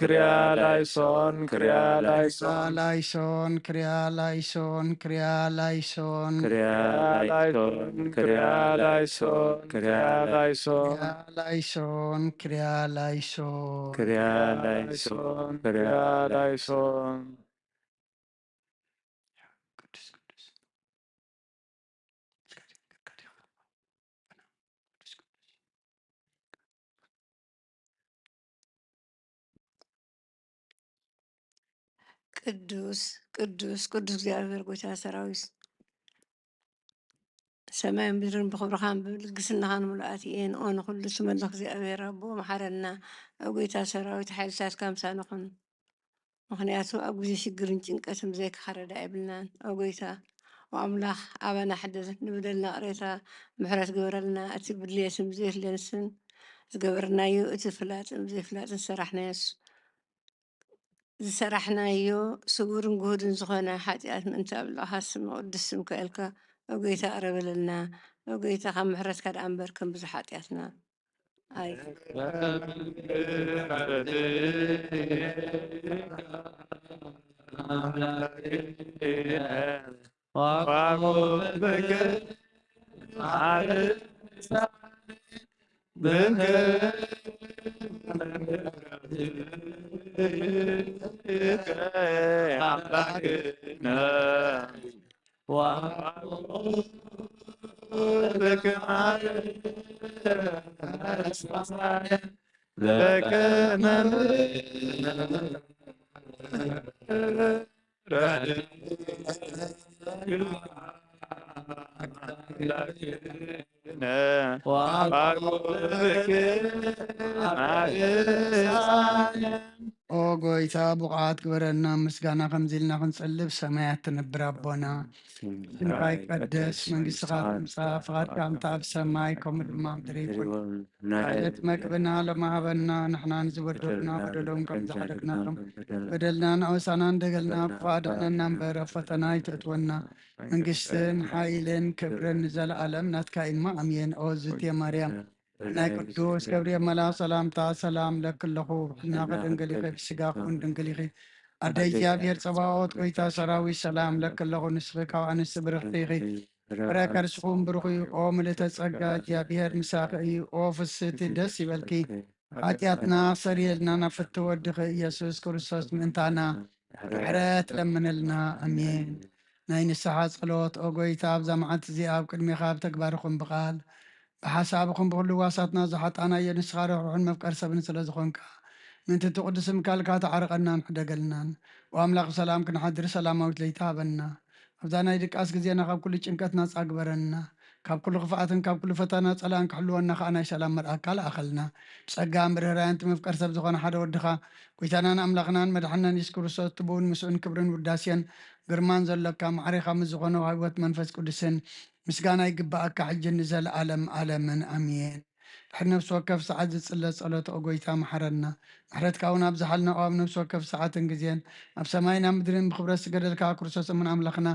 ክሪያ ላይሶን፣ ክሪያ ላይሶን፣ ላይሶን፣ ክሪያ ላይሶን፣ ክሪያ ላይሶን፣ ክሪያ ላይሶን፣ ክሪያ ላይሶን፣ ክሪያ ላይሶን፣ ክሪያ ላይሶን፣ ክሪያ ላይሶን። ክሪያ ላይሶን፣ ክሪያ ላይሶን። ቅዱስ ቅዱስ ቅዱስ እግዚኣብሔር ጎይታ ሰራዊት፣ ሰማይን ምድርን ብኽብርኻን ብልግስናኻን ምሉኣት እየን። ኦ ንኹሉ ትመልኽ እግዚኣብሔር ኣቦ፣ መሓረና። ኦ ጎይታ ሰራዊት፣ ሓይልታትካ ምሳና ይኹን። ምኽንያቱ ኣብ ግዜ ሽግርን ጭንቀትን ብዘይካኻ ረዳኢ የብልናን። ኦ ጎይታ፣ ኦ ኣምላኽ፣ ኣባና ሕደር፣ ንበደልና ቅሬታ ምሕረት ግበረልና። እቲ ብድልየትን ብዘይድልየትን ዝገበርናዮ፣ እቲ ፍላጥን ብዘይፍላጥን ዝሰራሕናዮስ ዝሰራሕናዮ ስውርን ግሁድን ዝኾነ ሓጢኣት ምእንቲ ኣብ ልዕኻ ስም ቅዱስ ስምካ ኢልካ፣ ኦ ጎይታ፣ ቅረ በለልና። ኦ ጎይታ፣ ካብ ምሕረትካ ደኣ እምበር ከም ብዙሕ ሓጢኣትና ኣይ ኦ ጎይታ፣ ብቑዓት ግበረና። ምስጋና ከምዚ ኢልና ክንጽሊ፣ ብሰማያት ትነብር ኣቦና፣ ስምካ ይቀደስ፣ መንግስትኻ ትምጻእ፣ ፍቓድካ ከምቲ ኣብ ሰማይ ከምኡ ድማ ኣብ ምድሪ ይኹን። ዕለት መግብና ሎሚ ሃበና፣ ንሕና ንዝበደሉና በደሎም ከም ዝሓደግናሎም በደልና ንኣውሳና እንደገልና፣ ክፉእ ኣድሕነና እምበር፣ ኣብ ፈተና ኣይተእትወና። መንግስትን ሓይልን ክብርን ንዘለኣለም ናትካ እዩ እሞ፣ ኣሜን። ኦ ዝቴ ማርያም፣ ናይ ቅዱስ ገብርኤል መልኣክ ሰላምታ ሰላም ለኪ ኣለኹ፣ ብሕልናኺ ድንግል ኢኺ፣ ብስጋኺ እውን ድንግል ኢኺ። ኣደ እግዚኣብሔር ጸባኦት፣ ጎይታ ሰራዊት፣ ሰላም ለኪ ኣለኹ፣ ንስኺ ካብ ኣንስቲ ብርኽቲ ኢኺ፣ ፍረ ከርስኹም ብሩኽ እዩ። ኦ ምልእተ ጸጋ፣ እግዚኣብሔር ምሳኺ እዩ። ኦ ፍስህቲ፣ ደስ ይበልኪ፣ ሓጢኣትና ሰሪየልና፣ ናብ ፍትው ወድኺ ኢየሱስ ክርስቶስ ምእንታና ምሕረት ለምንልና። ኣሜን። ናይ ንስሓ ጸሎት። ኦ ጎይታ፣ ኣብዛ መዓልቲ እዚኣ ኣብ ቅድሜኻ ብተግባር ይኹን ብቓል ብሓሳብ ይኹን ብኹሉ ህዋሳትና ዝሓጣናዮ፣ ንስኻ ርሕሩሕን መፍቀሪ ሰብን ስለ ዝኾንካ፣ ምእንቲ እቲ ቅዱስ ስምካ ኢልካ ተዓርቐናን ሕደገልናን። ኦ ኣምላኽ፣ ብሰላም ክንሓድር ሰላማዊት ለይቲ ሃበና። ኣብዛ ናይ ድቃስ ግዜና ካብ ኩሉ ጭንቀት ናጻ ግበረና። ካብ ኩሉ ክፍኣትን ካብ ኩሉ ፈተና ጸላእን ክሕልወና ከኣ ናይ ሰላም መልኣክካ ለኣኸልና። ብጸጋን ብርህራየን እቲ መፍቀሪ ሰብ ዝኾነ ሓደ ወድኻ፣ ጎይታናን ኣምላኽናን መድሓንናን የሱስ ክርስቶስ፣ እቲ ብኡን ምስኡን ክብርን ውዳሴን ግርማን ዘሎካ፣ ማዕሬኻ ምስ ዝኾነ ህይወት መንፈስ ቅዱስን ምስጋና ይግብኣካ፣ ሕጂ ንዘለኣለም ኣለምን ኣሜን። ድሕሪ ነፍሲ ወከፍ ሰዓት ዝጽለ ጸሎት፣ ኦ ጎይታ፣ መሓረና። ምሕረትካ እውን ኣብዝሓልና፣ ኦ ኣብ ነፍሲ ወከፍ ሰዓትን ግዜን፣ ኣብ ሰማይን ኣብ ምድርን ብኽብረት ዝገደልካ ክርስቶስ እሙን ኣምላኽና፣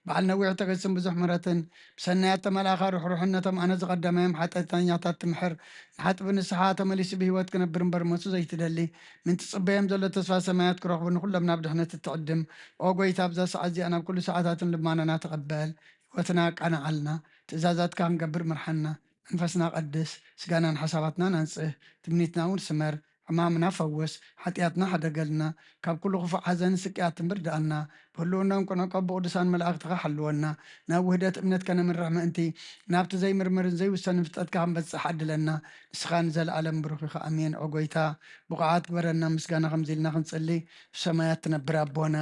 በዓል ነዊሕ ትዕግስትን ብዙሕ ምሕረትን፣ ብሰናያት ተመልኣኻ ርሕሩሕነቶም፣ ኣነ ዝቐደመዮም ሓጢኣተኛታት ትምሕር፣ ንሓጥቢ ንስሓ ተመሊሱ ብህይወት ክነብር እምበር ሞቱ ዘይትደሊ፣ ምእንቲ ጽበዮም ዘሎ ተስፋ ሰማያት ክረኽቡ፣ ንኹሎም ናብ ድሕነት እትዕድም፣ ኦ ጎይታ፣ ኣብዛ ሰዓት እዚኣ ናብ ኩሉ ሰዓታትን ልማናና ተቐበል። ህይወትና ኣቃንዓልና፣ ትእዛዛትካ ክንገብር ምርሓና። መንፈስና ቀድስ፣ ስጋናን ሓሳባትናን ኣንጽህ፣ ትምኒትና እውን ስመር፣ ሕማምና ፈውስ፣ ሓጢኣትና ሓደገልና፣ ካብ ኩሉ ክፉእ ሓዘንን ስቅያትን ምርድኣና፣ ብህልውናን ቁንዕቆ ብቅዱሳን መላእኽትኻ ሓልወና፣ ናብ ውህደት እምነት ከነምርሕ ምእንቲ፣ ናብቲ ዘይምርምርን ዘይውሰንን ፍልጠትካ ክንበጽሕ ዓድለና። ንስኻ ንዘለኣለም ብሩኽ ኢኻ። ኣሜን። ኦ ጎይታ፣ ብቑዓት ግበረና ምስጋና ከምዚ ኢልና ክንጽሊ፣ ብሰማያት ትነብር ኣቦና፣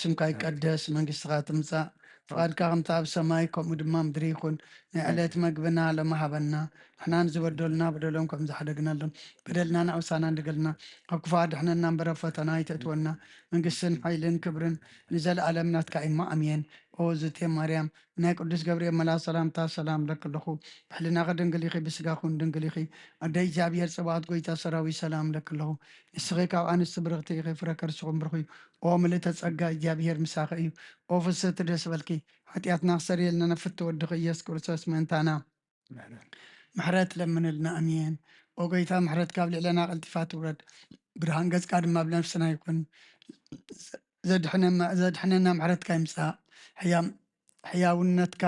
ስምካ ይቀደስ፣ መንግስትኻ ትምጻእ፣ ፍቓድካ ከምቲ ኣብ ሰማይ ከምኡ ድማ ምድሪ ይኹን። ናይ ዕለት መግብና ሎሚ ሃበና። ንሕና ንዝበደሉና በደሎም ከም ዝሓደግናሎም በደልና ንኣውሳና እንደገልና፣ ካብ ክፉእ ኣድሕነና እምበር ኣብ ፈተና ኣይተእትወና። መንግስትን ሓይልን ክብርን ንዘለኣለም ናትካ እዩ እሞ ኣሜን። ኦ ዝቴ ማርያም፣ ናይ ቅዱስ ገብርኤል መልኣክ ሰላምታ ሰላም እብለኪ ኣለኹ። ብሕልናኺ ድንግል ኢኺ፣ ብስጋኺ እውን ድንግል ኢኺ። ኣደ እግዚኣብሔር ጸባኦት፣ ጎይታ ሰራዊት፣ ሰላም እብለኪ ኣለኹ። ንስኺ ካብ ኣንስቲ ብርኽቲ ኢኺ፣ ፍረ ከርስኺ እውን ብሩኽ እዩ። ኦ ምልእተ ጸጋ፣ እግዚኣብሔር ምሳኺ እዩ። ኦ ፍስህቲ፣ ደስ ይበልኪ፣ ሓጢኣትና ክሰርየልና ናብ ፍትው ወድኺ ኢየሱስ ክርስቶስ ምእንታና ምሕረት ለምንልና። ኣሜን። ኦ ጎይታ፣ ምሕረትካ ኣብ ልዕለና ቀልጢፋ ትውረድ። ብርሃን ገጽካ ድማ ኣብ ነፍስና ይኩን። ዘድሕነና ምሕረትካ ይምጻእ። ሕያውነትካ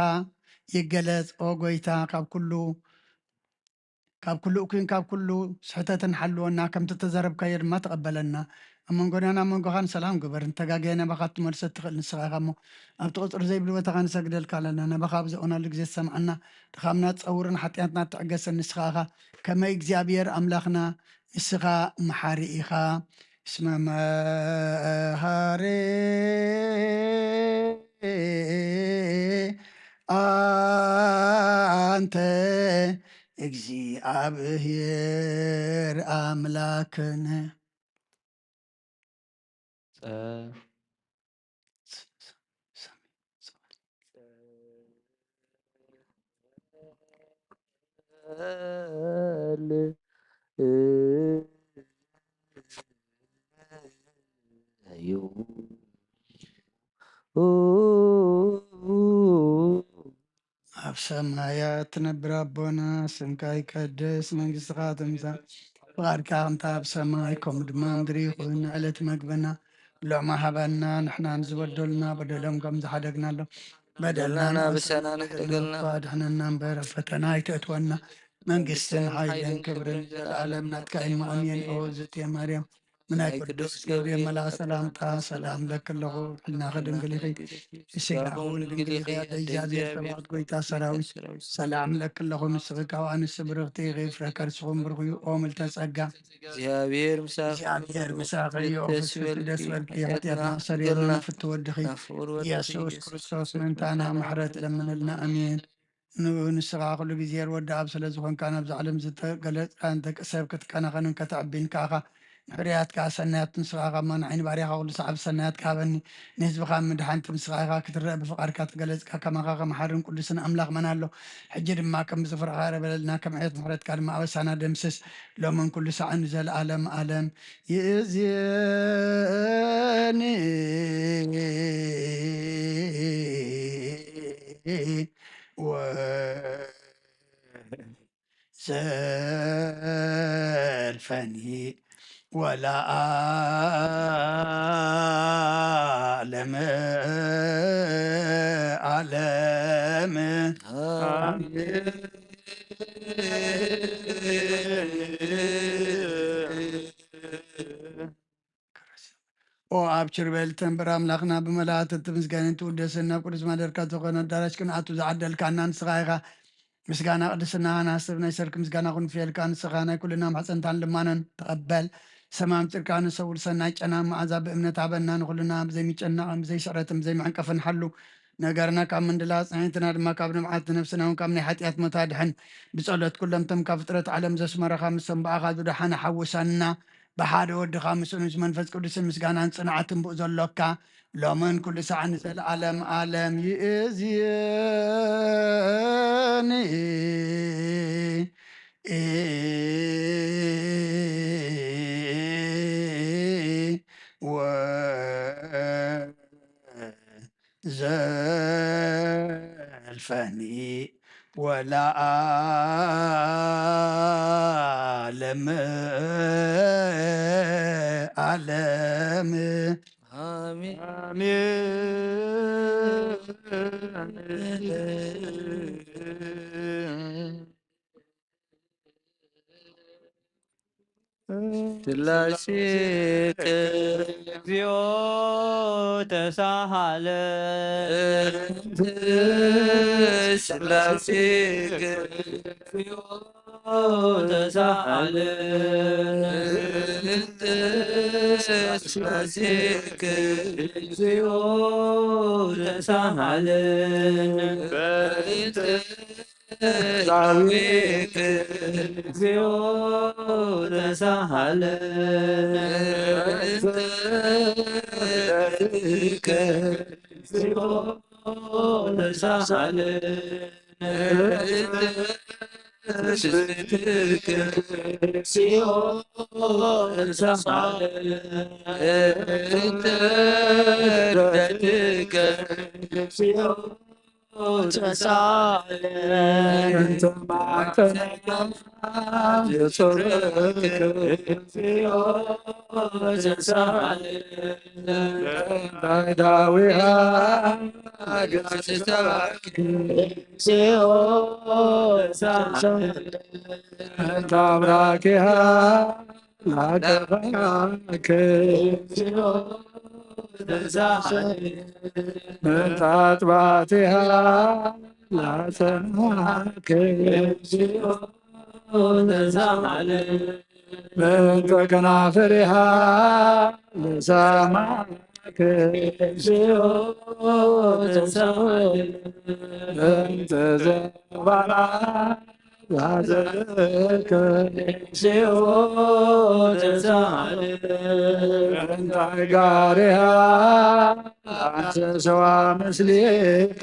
ይገለጽ። ኦ ጎይታ፣ ካብ ኩሉ ካብ ኩሉ እኩይን ካብ ኩሉ ስሕተትን ሓልወና፣ ከምቲ ተዘረብካዮ ድማ ተቐበለና። ኣብ መንጎናን ኣብ መንጎኻን ሰላም ግበር። ንተጋገየ ናባኻ ክትመልሶ እትኽእል ንስኻ ኢኻ እሞ፣ ኣብቲ ቁጽሪ ዘይብሉ ቦታኻ ንሰግደልካ ኣለና። ናባኻ ኣብ ዘእወናሉ ግዜ ትሰምዓና፣ ድኻምና ትጸውርን ሓጢኣትና ትዕገሰን ንስኻ ኢኻ። ከመይ እግዚኣብሔር ኣምላኽና ንስኻ መሓሪ ኢኻ። እስመ መሃሪ ኣንተ እግዚኣብሔር ኣምላክነ። ኣብ ሰማያት ትነብር ኣቦና፣ ስምካ ይቀደስ፣ መንግስትኻ ትምጻእ፣ ፍቓድካ ከምታ ኣብ ሰማይ ከምኡ ድማ ምድሪ ይኹን። ዕለት መግብና ሎሚ ሃበና፣ ንሕና ንዝበደሉና በደሎም ከም ዝሓደግናሎም በደልና ንበሰና ንሕደገልና፣ ኣድሕነና እምበር ኣብ ፈተና ኣይተእትወና፣ መንግስትን ሓይልን ክብርን ዘለኣለም ናትካ እዩ። ኣሜን። ኦ ዝትየ ማርያም፣ ምናይ ቅዱስ ገብርኤል መልኣክ ሰላምታ ሰላም ለኪ ኣለኹ፣ ሕልናኺ ድንግል ኢኺ፣ ስጋኺ እውን ድንግል ኢኺ። ኣደ እግዚኣብሔር ጸባኦት ጎይታ ሰራዊት ሰላም ለኪ ኣለኹ፣ ንስኺ ካብ ኣንስቲ ብርኽቲ ኢኺ፣ ፍረ ከርስኹም ብሩኽ እዩ። ኦ ምልተ ጸጋ እግዚኣብሔር ምሳኺ፣ እግዚኣብሔር ምሳኺ እዩ። ኦ ፍስሕቲ ደስ በልኪ፣ ሓጢኣትና ኣሰሪየልና ፍትወድኺ ኢየሱስ ክርስቶስ ምእንታና ምሕረት ለምንልና። ኣሜን። ንስኻ ኩሉ ግዜ ወዲ ኣብ ስለ ዝኾንካ፣ ናብዚ ዓለም ዝተገለጽካን ደቂ ሰብ ክትከናኸንን ከተዕቢን ከኣኻ፣ ንሕርያትካ ሰናያት ንስኻ ኢኻ። እሞ ንዓይ ንባርያኻ ኩሉ ሰዓብ ሰናያት ሃበኒ፣ ንህዝብኻ ምድሓንቲ ንስኻ ኢኻ። ክትረአ ብፍቓድካ ተገለጽካ፣ ከማኻ ከመሓርን ቅዱስን ኣምላኽ መን ኣሎ? ሕጂ ድማ ከም ዝፍርኻ ይቕረ በለልና፣ ከም ዕየት ምሕረትካ ድማ ኣበሳና ደምስስ፣ ሎምን ኩሉ ሰዓን ንዘለኣለም ኣለም ይእዝየኒ። ወዘልፈኒ ወለዓለመ ዓለም። ኦ ኣብ ችርበል ተንብር ኣምላኽና ብመላእክቲ ትምስገንን ትውደስን ናብ ቅዱስ ማደርካ ዝኾነ ኣዳራሽ ክንኣቱ ዝዓደልካና ንስኻ ኢኻ። ምስጋና ቅድስና ሃናስብ ናይ ሰርክ ምስጋና ክንፍየልካ ንስኻ ናይ ኩልና ማሕፀንታን ልማናን ተቐበል። ሰማም ጽድቃ ንሰውር ሰናይ ጨና መዓዛ ብእምነት ሃበና ንኩልና ብዘይምጨናቕን ብዘይስዕረትን ብዘይመዕንቀፍን ሓሉ ነገርና ካብ ምንድላ ጽንዕትና ድማ ካብ ንብዓት ነፍስና እውን ካብ ናይ ሓጢኣት ሞት ኣድሕን። ብጸሎት ኩሎም እቶም ካብ ፍጥረት ዓለም ዘስመረኻ ምስቶም ብኣኻ ዝደሓነ ሓውሰና። ብሓደ ወድኻ ምስኡ ምስ መንፈስ ቅዱስን ምስጋናን ጽንዓትን ብኡ ዘሎካ ሎምን ኩሉ ሰዓት ንዘለዓለም ዓለም ይእዝየኒ። ወዘልፈኒ ወለዓለመ ዓለም። ኣሜን። ስላሴከ እግዚኦ ተሳሃለ። ስላሴከ እግዚኦ ተሳሃለ። ስላሴከ እግዚኦ ተሳሃለ። ጻዊክ እግዚኦ ተሳሃለ። ጻዊክ እግዚኦ ተሳሃለ። ጻዊክ እግዚኦ ተሳሃለ። ተሳለ። እንተ ማዕጠና የጾረክ ተሳለ። እንተ ዳዊሃ ገጽታክ እንተ አብራኪሃ ላከፋክ እንተ አጥባቲሃ ላሰማክ እንተ ከናፍሪሃ ለሰማክ እንተ ዘባና ላዘለከ እንተ ጋሪሃ አንተ ሰዋ ምስሌክ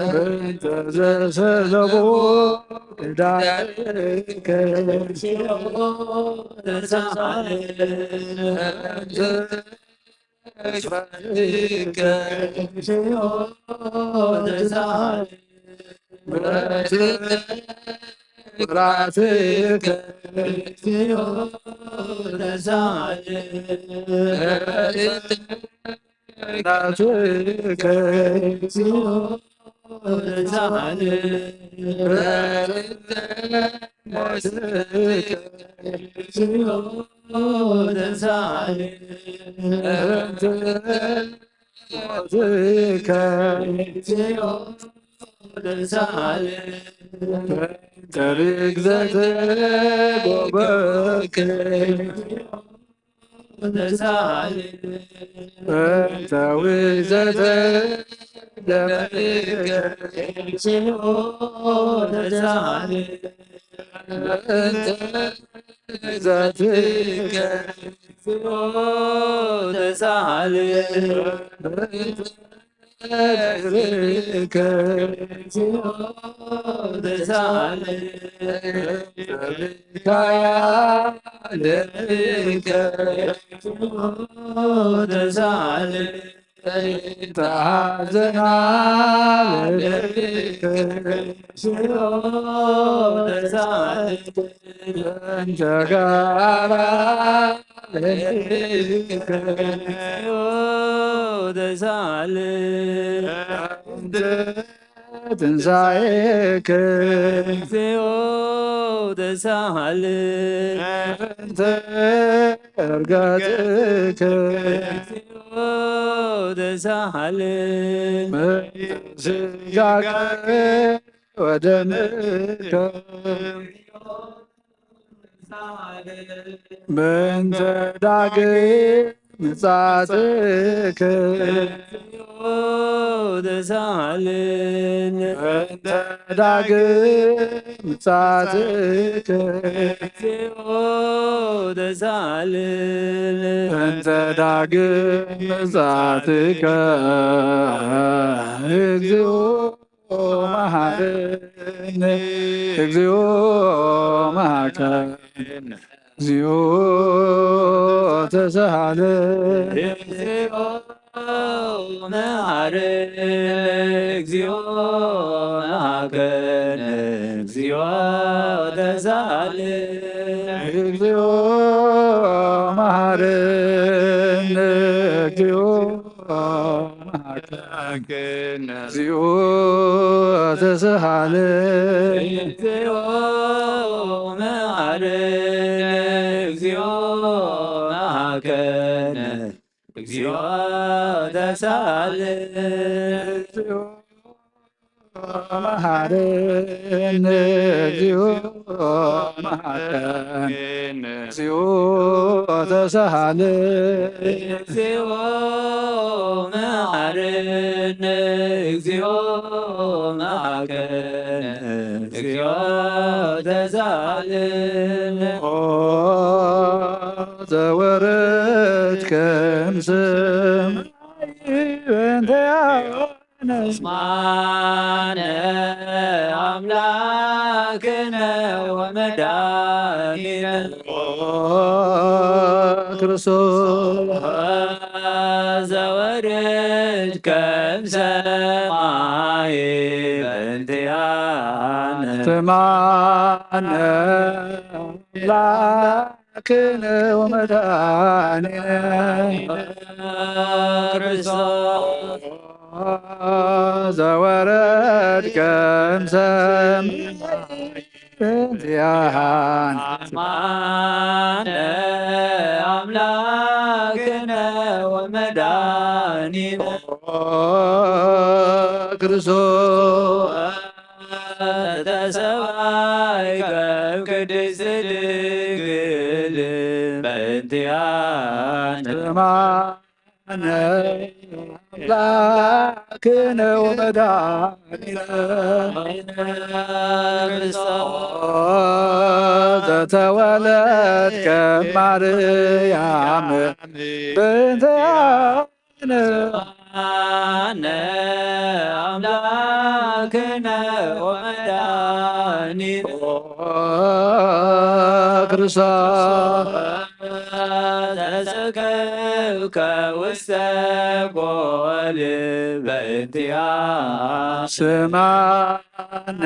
እንተ ዘሰለቡ ክዳይከ ትንሳኤክ እግዚኦ ተሰሃለ። እግዚኦ መሐረነ። እግዚኦ መሃከነ። እግዚኦ ተሳለ። እግዚኦ መሐረነ። እግዚኦ መሐረነ። እግዚኦ ተሳለ። እግዚኦ መሐረነ። እግዚኦ መሐረነ። እግዚኦ ተሳለ። ኦ ዘወረድከ እምሰማይ በእንተ ስማነ አምላክነ ወመድኃኒነ ክርስቶስ ዘወረድከ እምሰማይ በእንቲአነ። ስማነ አምላክነ ወመድኃኒነ ክርስቶስ ዘወረድከ እምሰማይ በእንቲአነ። ስማነ አምላክነ ወመድኃኒነ ክርስቶስ ተሰባይከ እምቅድስት ድንግል በእንቲአነ። ስማነ አምላክነ ወመድኃኒነ ክርስቶስ ዘተወለድከ ማርያም በእንቲአነ። ስማነ አምላክነ ወመድኃኒነ ክርስቶስ ተሰቀልከ ውስተ ጎል በእንቲአነ። ስማነ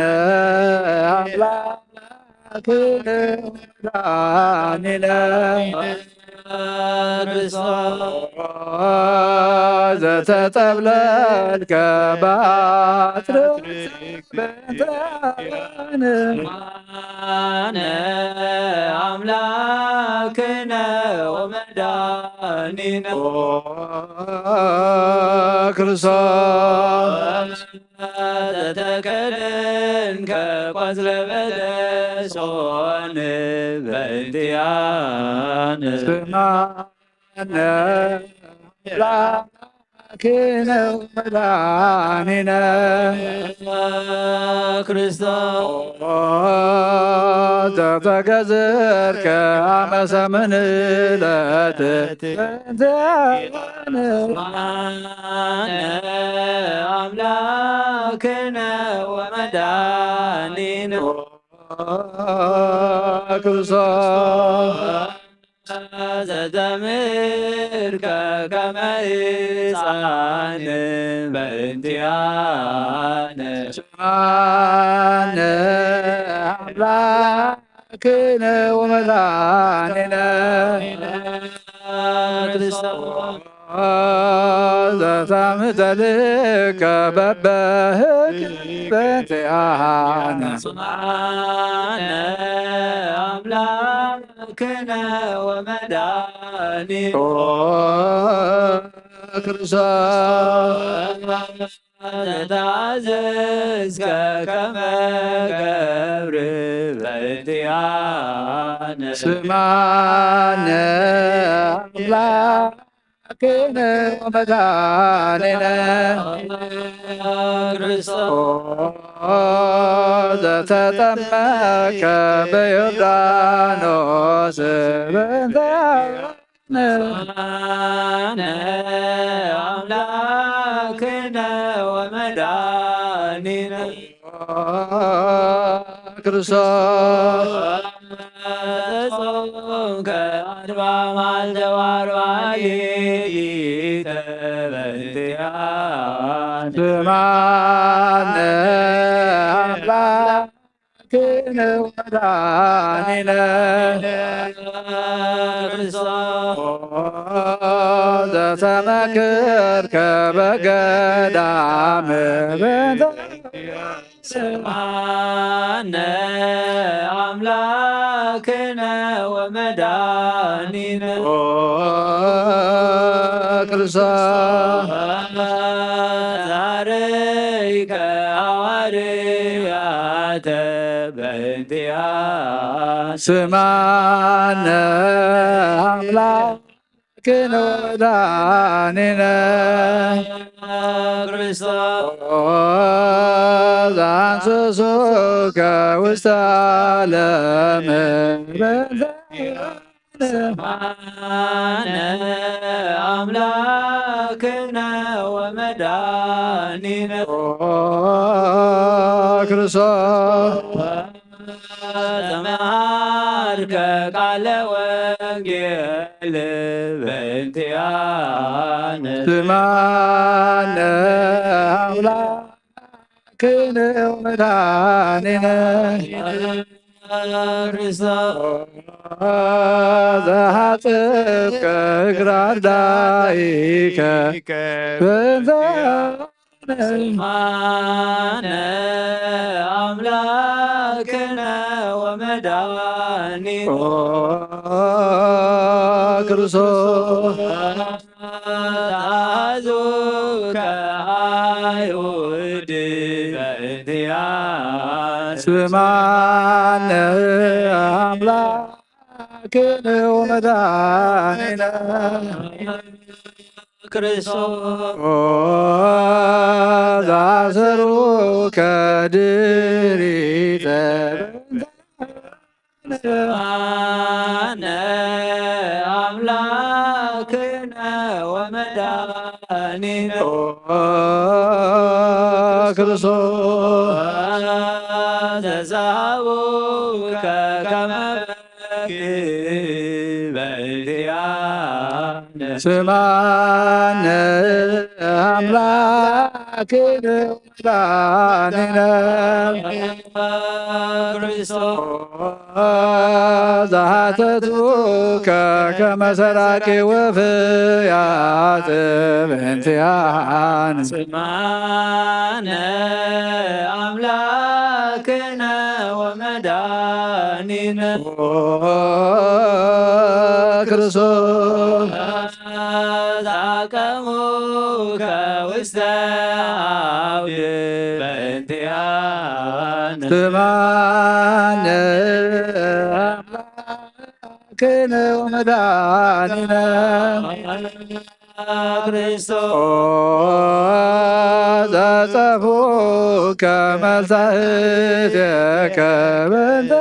አምላክነ ወመድኃኒነ ክርስቶስ ዘተጠብለልከ በአጽርቅ በእንቲአነ። ስማነ አምላክነ ወመድኃኒነ ክርስቶስ ተተከልን ከቆጽለ በለሶን በእንቲአነ። ስማነ አምላክነ ወመድኃኒነ ክርስቶስ ዘተገዘርከ አመ ሰምን ዕለት በእንቲአነ። ስማነ አምላክነ ወመድኃኒነ ክርስቶስ ዘተምህርከ ከመ ሕፃን በእንቲአነ። ስማነ አምላክነ ወመድኃኒነ ክርስቶስ ዘተምተልከ በበህግ በእንቲአነ። ስማነ አምላክነ ወመድኃኒነ ኦ ክርስቶስ ተታዘዝከ ከመ ገብር በእንቲአነ። ስማነ አምላክነ ወመድኃኒነ ክርስቶስ ዘተጠመቀ በዮርዳኖስ በእንቲአነ። ስማነ አምላክነ ወመድኃኒነ ክርስቶስ ዘጾምከ አርባ መዓልተ ወአርባ ሌሊት በእንቲአነ። ስማነ አምላክ ክነ ወመድኃኒነ ክርስቶስ ዘተመክርከ በገዳም በእንተ ስምዓነ ኣምላክነ ወመድኃኒነ ኦ ክርስቶስ ዛረይከ ሐዋርያተ በእንቲያ ስምዓነ ኣምላክ ክንወዳኒነ ክርስቶስ ዘአንስሱከ ውስተ ዓለም በእንተ ስምዓነ ኣምላክነ ወመድኃኒነ ኦ ክርስቶስ ዘመሃርከ ቃለ ወንጌል በእንቲአነ ስምዓነ ኣምላክነ ወመድኃኒነ ክርስቶስ ዘሃጽብከ እግረ አርዳኢከ በእንተ ስምዓነ ኣምላክነ ወመድኃኒነ ኦ ክርስቶስ ተአዙከ አይሁድ በእንቲአነ ስምዓነ ኣምላክነ ወመድኃኒነ ክርስቶስ ኦ ዘአሰሩከ ድሪተ ስምዓነ አምላክነ ወመድኃኒነ ኦ ክርስቶስ ዘዛሃቡከ ከመ በእንቲአነ ስምዓነ አምላክነ ወመድኃኒነ ክርስቶስ ዘሃተቱከ ከመ ሰራቂ ወፍያት በእንቲአነ ስምዓነ አምላክነ ወመድኃኒነ ኦ ክርስቶስ ዛቀሙከ ውስተ አውድ በእንቲአነ ስምዓነ አምላክነ ወመድኃኒነ ክርስቶስ ኦ ዘጸፉከ መልሳእቴከ በእንተ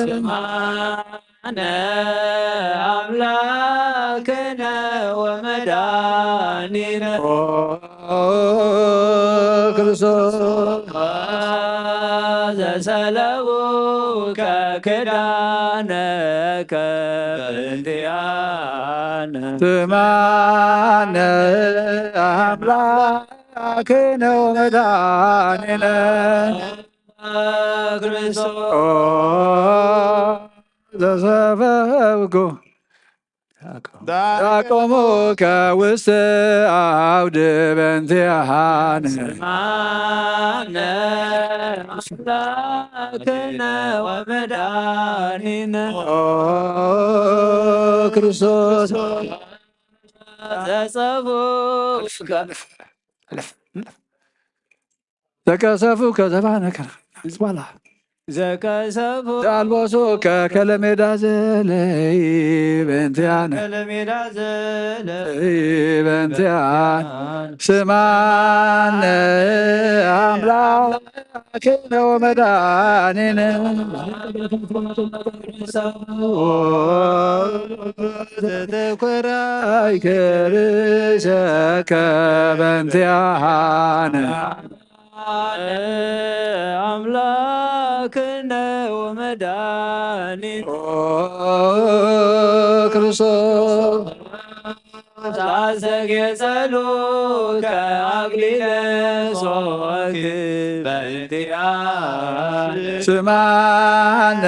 ስምዓነ አምላክነ ወመድኃኒነ ኦ ክርስቶስ ዘሰለቡከ ክዳነከ በእንቲአነ ስምዓነ አምላክነ ወመድኃኒነ ክርስቶስ ኦ ዘሰፈውኩ ዳቆሙከ ውስተ አውድ በእንቲአነ ስምዓነ አምላክነ ወመድኃኒነ ኦ ክርስቶስ ዘጸፉከ ዘቀሰፉከ ዘባነከ ዝባላ ዘቀሰፉ ዘአልበሱከ ከለሜዳ ዘለይ በእንቲአነ ከለሜዳ ዘለይ በእንቲአነ ስምዓነ አምላክነ ወመድኃኒነ ዘተኮራይከ ርእሰከ በእንቲአነ አምላክነ ወመድኃኒነ ኦ ክርስቶስ አሰጌጸሉከ አክሊለ ሶክ በእንቲአነ ስምዓነ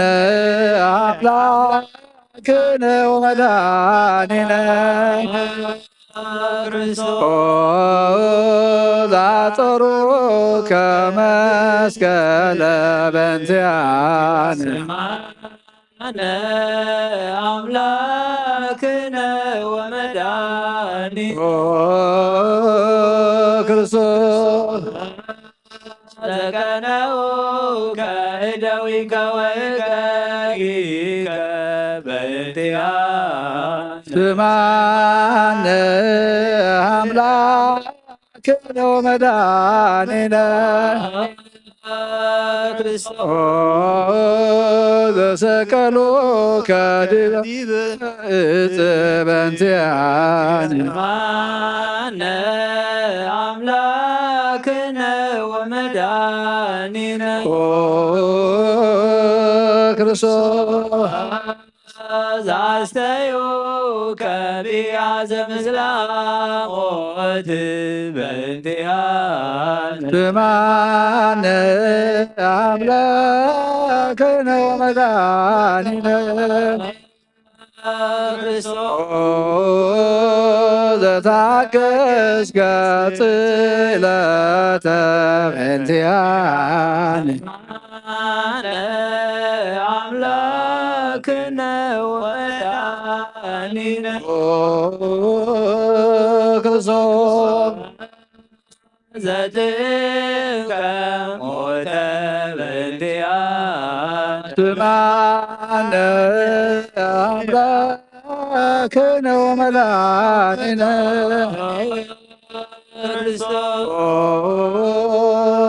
አምላክ ክነው መድኃኒነ። ኦ ዛጸሩከ መስቀለ በእንቲአነ። ስምዓነ አምላክነ ወመድኃኒነ። ኦ ክርስቶስ። ተቀነውከ እደዊከ ወእገሪከ በእንቲአነ። ስምዓነ አምላክነ ወመድኃኒነ። ክርስቶስ። ኦ ዘሰቀሉከ ዲበ እጽ በእንቲአነ። ስምዓነ አምላክነ ወመድኃኒነ። ኦ ክርስቶስ። ዛስተዩ ከቢያ ዘምስላ ሞት በእንቲአነ። ስምዓነ አምላክነ ወመድኃኒነ። ክርስቶስ። ኦ ዘታገስከ ጽለተ በእንቲአነ። አነ አምላክነ ወመድኃኒነ። ኦ ክርስቶስ። ዘትእከ ሞተ በእንቲአነ። ስምዓነ አምላክነ ወመድኃኒነ። ክርስቶስ። ኦ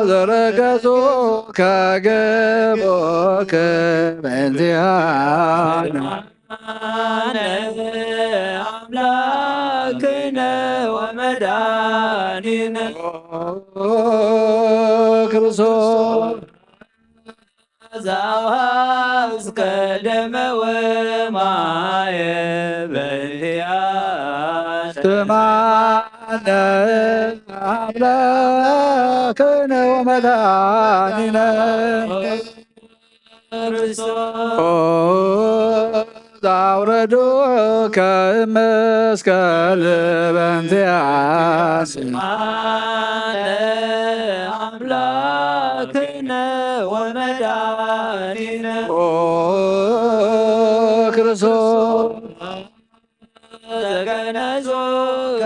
ዘረገጹከ ገቦከ በእንቲአነ። አነ አምላክነ ወመድኃኒነ። ኦ ክርስቶስ። ዘአውሃዝከ ደመ ወማየ በእንቲአነ። ስምዓነ አምላክነ ወመድኃኒነ። ክርስቶስ። ኦ ዛውረዱከ መስቀል በእንቲአነ። ስምዓነ አምላክነ ወመድኃኒነ። ኦ ክርስቶስ። ዘገነዞከ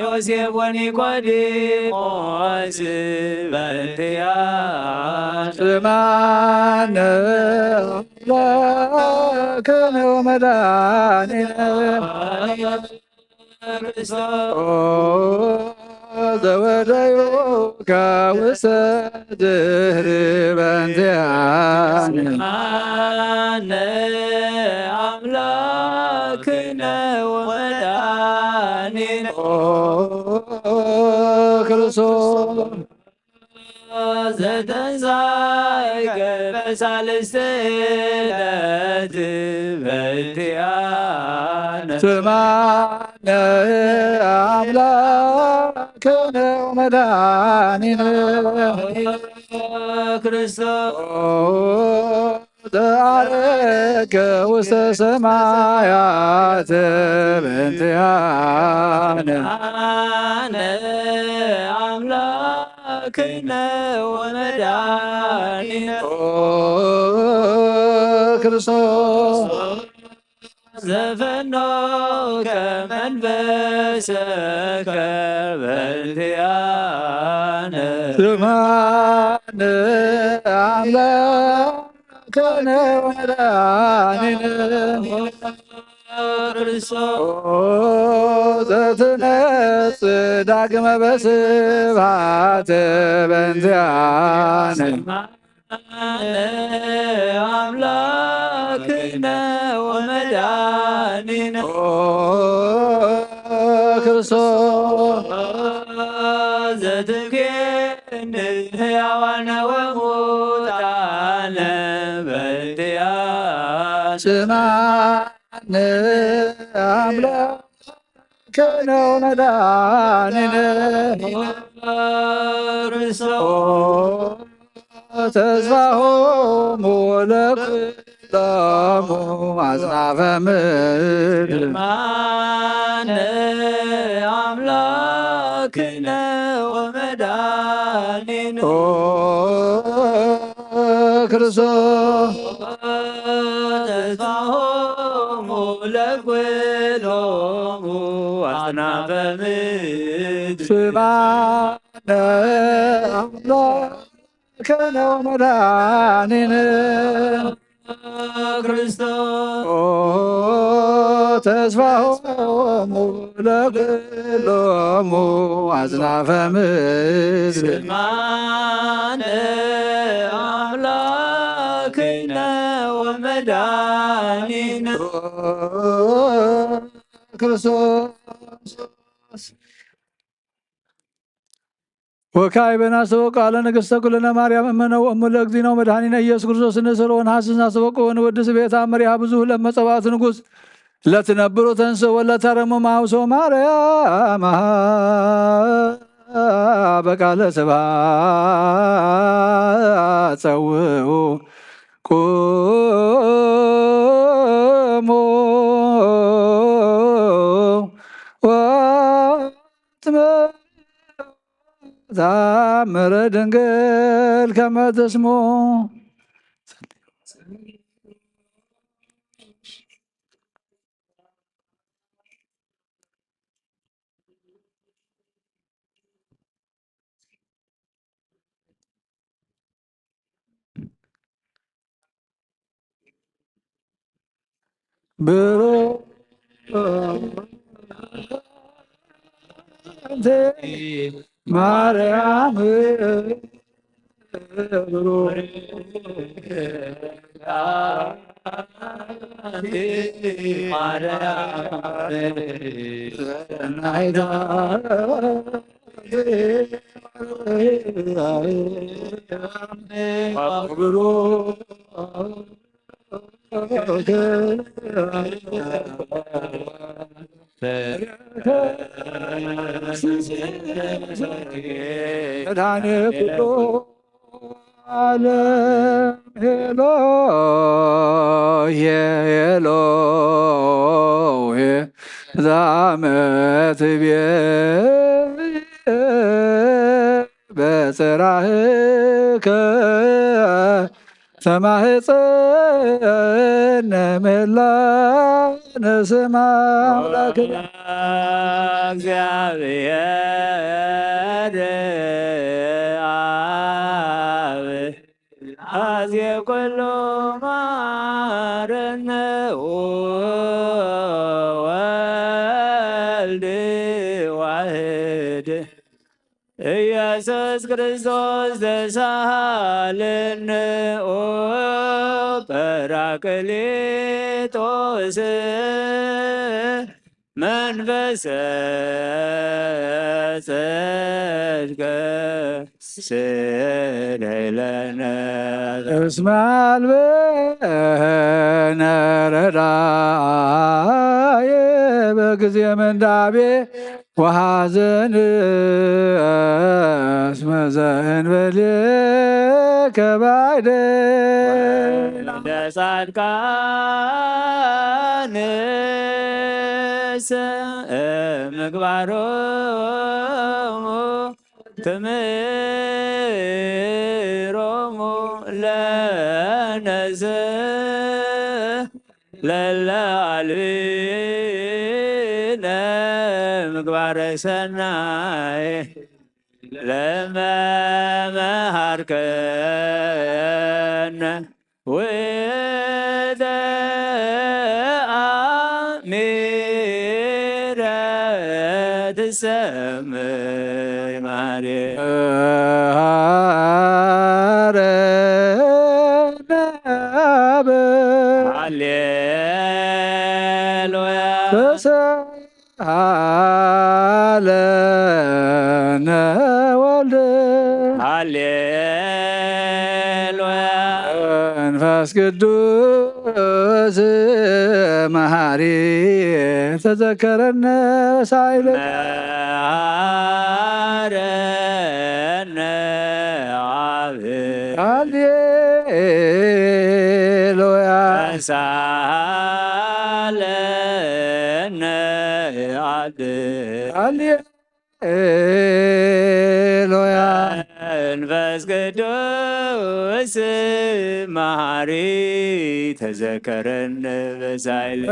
ዮሴፍ ወኒቆዲሞስ በእንቲአነ። ስምዓነ አምላክነ ወመድኃኒነ። ክርስቶስ። ኦ ዘወደዩከ ውስተ ድህሪ በእንቲአነ። ስምዓነ አምላክነ ወመድኃኒነ። ኦ ክርስቶስ። ዘተንሳእከ በሳልስት ዕለት በእንቲአነ። ስምዓነ አምላክነ ወመድኃኒነ። ክርስቶስ። ኦ ዘዐረገ ውስተ ሰማያት በእንቲአነ። አነ አምላክነ ወመድኃኒነ። ኦ ክርስቶስ። ዘፈኖከ መንፈሰከ በእንቲአነ። ስምዓነ አምላክነ ወመድኃኒነ። ክርስቶስ። ኦ ዘትነስ ዳግመ በስብሐት በእንቲአነ። አምላክነ ወመድኃኒነ። ኦ ክርስቶስ። ዘትቤን ሕያዋነ ወሙታነ በእንቲአነ። ስምዓነ አምላክነ ወመድኃኒነ። ክርስቶስ። ተስፋሆሙ ለኩ ሎሙ ኣጽናፈ ምድር። ግርማነ ኣምላክነ ወመድኃኒነ ኦ ክርስቶስ ተስፋሆሙ ለኩሎሙ ኣጽናፈ ምድር። ስማነ ኣምላክ ከነ ወመድኃኒነ ክርስቶስ ኦ ተስፋሆሙ ለኩሎሙ ኣጽናፈ ምድር። ስማነ ኣምላክነ ወመድኃኒነ ኦ ክርስቶስ ወካዕበ ናስተበቁ ቃለ ንግሥተ ኩልነ ማርያም እመነ ወእሙ ለእግዚእነ ወመድኃኒነ ኢየሱስ ክርስቶስ ንእሰሮ ወንሐስስ ናስተበቁ ወንወድስ ቤታ መሪሃ ብዙህ ለመጸዋዕት ንጉሥ ለትነብሩ ተንስ ወለተረሙ ማውሶ ማርያም በቃለ ስብሐት ጸውዑ ቁሙ ወትመ ታምረ ድንግል ከመ ትስሙ። ብሩክ ማርያም መድኃኔ ኩሉ ዓለም ሄሎ ሄሎ ዛመት ቤ በጽራህከ ተማህፀነ ምህላ ንስማ አምላክነ እግዚአብሔር አብ አዜ ኩሉ ማረነ ወወልድ ዋህድ ኢየሱስ ክርስቶስ ተሳሃለነ ኦ ጳራቅሊጦስ መንፈሰ ጽድቅ ስሌለነ እስመ አልበነ ረዳየ በጊዜ ምንዳቤ ወሐዘን እስመ ዘእንበሌከ ባዕደ ለጻድቃንሰ ምግባሮሙ ትምህሮሙ ለነዘ ለለ አልብነ ምግባረ ሰናይ ለመመሃርከነ ወተአሚረ ትሰምዕ ማርያም። ሃሌሉያ። ተሳሃለነ ወልድ። ሃሌሉያ። መንፈስ ቅዱስ መሃሪ ተዘከረነ ሳይለ መሃረነ አብ። ሃሌሉያ። ሳለነ አድር። ሃሌሉያ። መንፈስ ቅዱስ መሐሪ ተዘከረን በሳይል።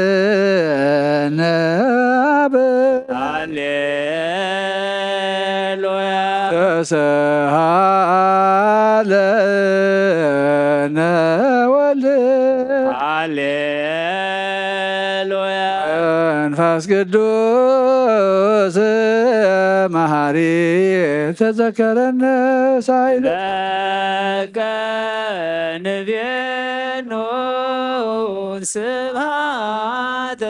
ሃረነ አብ። ሃሌሉያ። ተሰሃለነ ወልድ። ሃሌሉያ። መንፈስ ቅዱስ መሐሪ ተዘከረነ ሳይለ። ለከ ንቤኖ ስብሐተ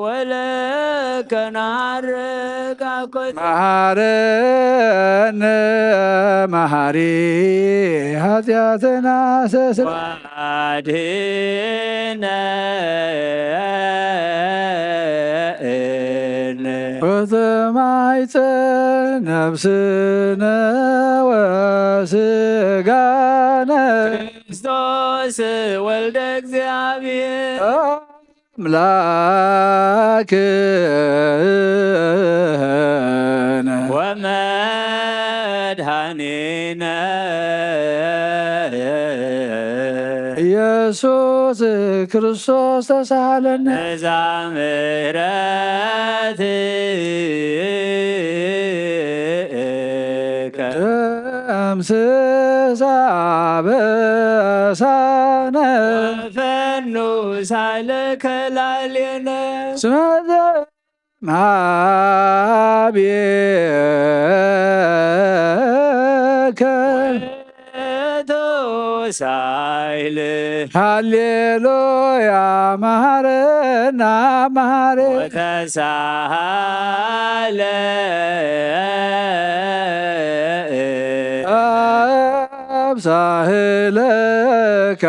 ወለከ ናርግ አኮት። መሐረነ መሐሪ ኃጢአትና ሰስለ። አድነነ። ወተማይፀ ነፍስነ ወስጋነ። ክርስቶስ ወልደ እግዚአብሔር። አምላክነ። ወመድኃኒነ። ኢየሱስ ክርስቶስ ተሳሃለነ። እዛ ምሕረት ደምስስ አበሳነ። ወፈኑ ሳይለከ ላዕሌነ። ስመ ዘማቤከ። ሳይል። ሃሌሉያ መሐረና መሐሬ። ወተሳሃለ። አብሳህለከ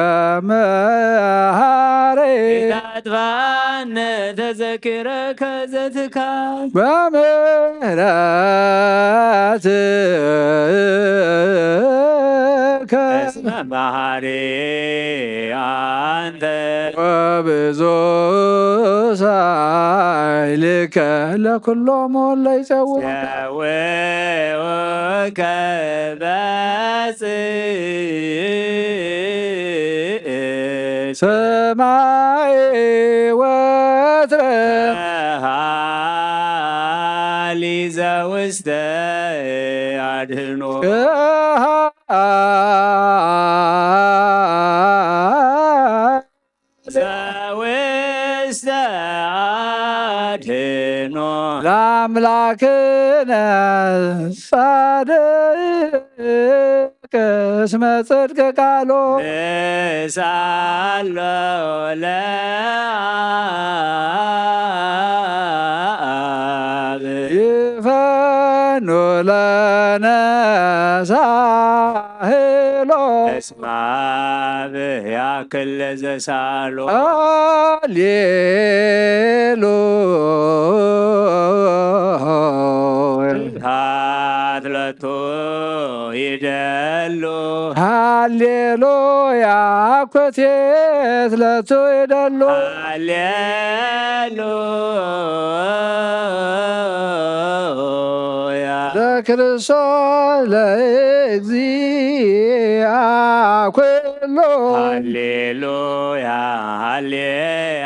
መሐሬ። ኢታጥፋነ ተዘኪረከ ዘትካል። በምህረትከ። እስመ መሐሪ አንተ። ወብዙ ሳይልከ ለኩሎሙ ለይጸውዑ። ጸውዑከ በጽ። ሰማይ ወትረ። ሃሊ ዘውስተ አድህኖ። ዘውስተ አድህኖ። ለአምላክነ ጻድቅ። እስመ ጽድቅ ቃሎ። ንስአሎ ለአብ። ይፈኑ ለነ ሳህሎ። እስመ አብ ያክል ለዘሳሎ። ሃሌሉያ። ስብሐት ለቱ ይደሉ። ሃሌሉያ። አኮቴት ለቱ ይደሉ። ሃሌሉያ። ለክርስቶስ ለእግዚአ ኩሉ። ሃሌሉያ። ሃሌ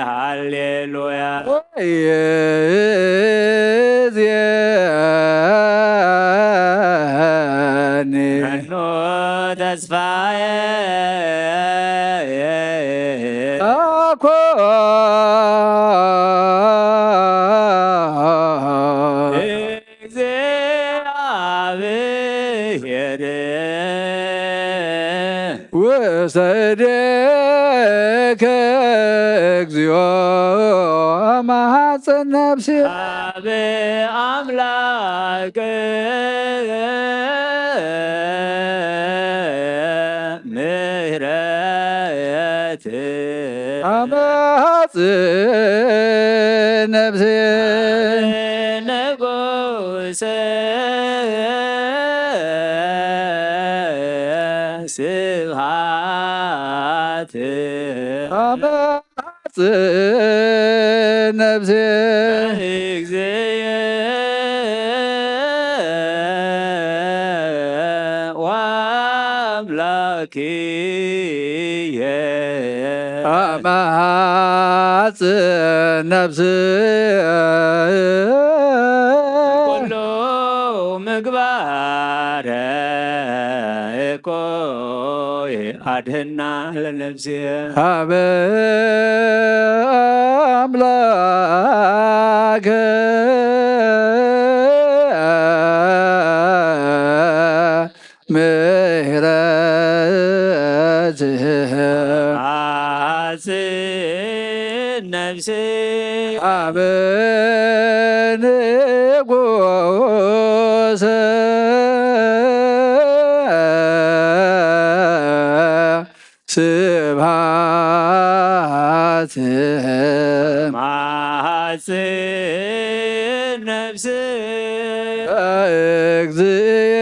ሃሌሉያ። ወይእዜኒ። መኑ ተስፋዬ። አኮ። እግዚአብሔር። ውስተ እዴከ እግዚኦ መሐጽን ነፍሴ። አብ አምላክ ምህረት። አመሐጽ ነፍሴ። ንጉሥ ስብሐት። አመ ነፍሴ እግዚእየ ወአምላክየ። አመ ሐጽን ነፍስየ ኩሉ ምግባረ እኮ አድህና ለነፍስየ። አበ አምላክ ምሕረት አጽን ነፍስየ። አበ ንጉሰ ስብሐት። አጽን ነፍስየ እግዚእየ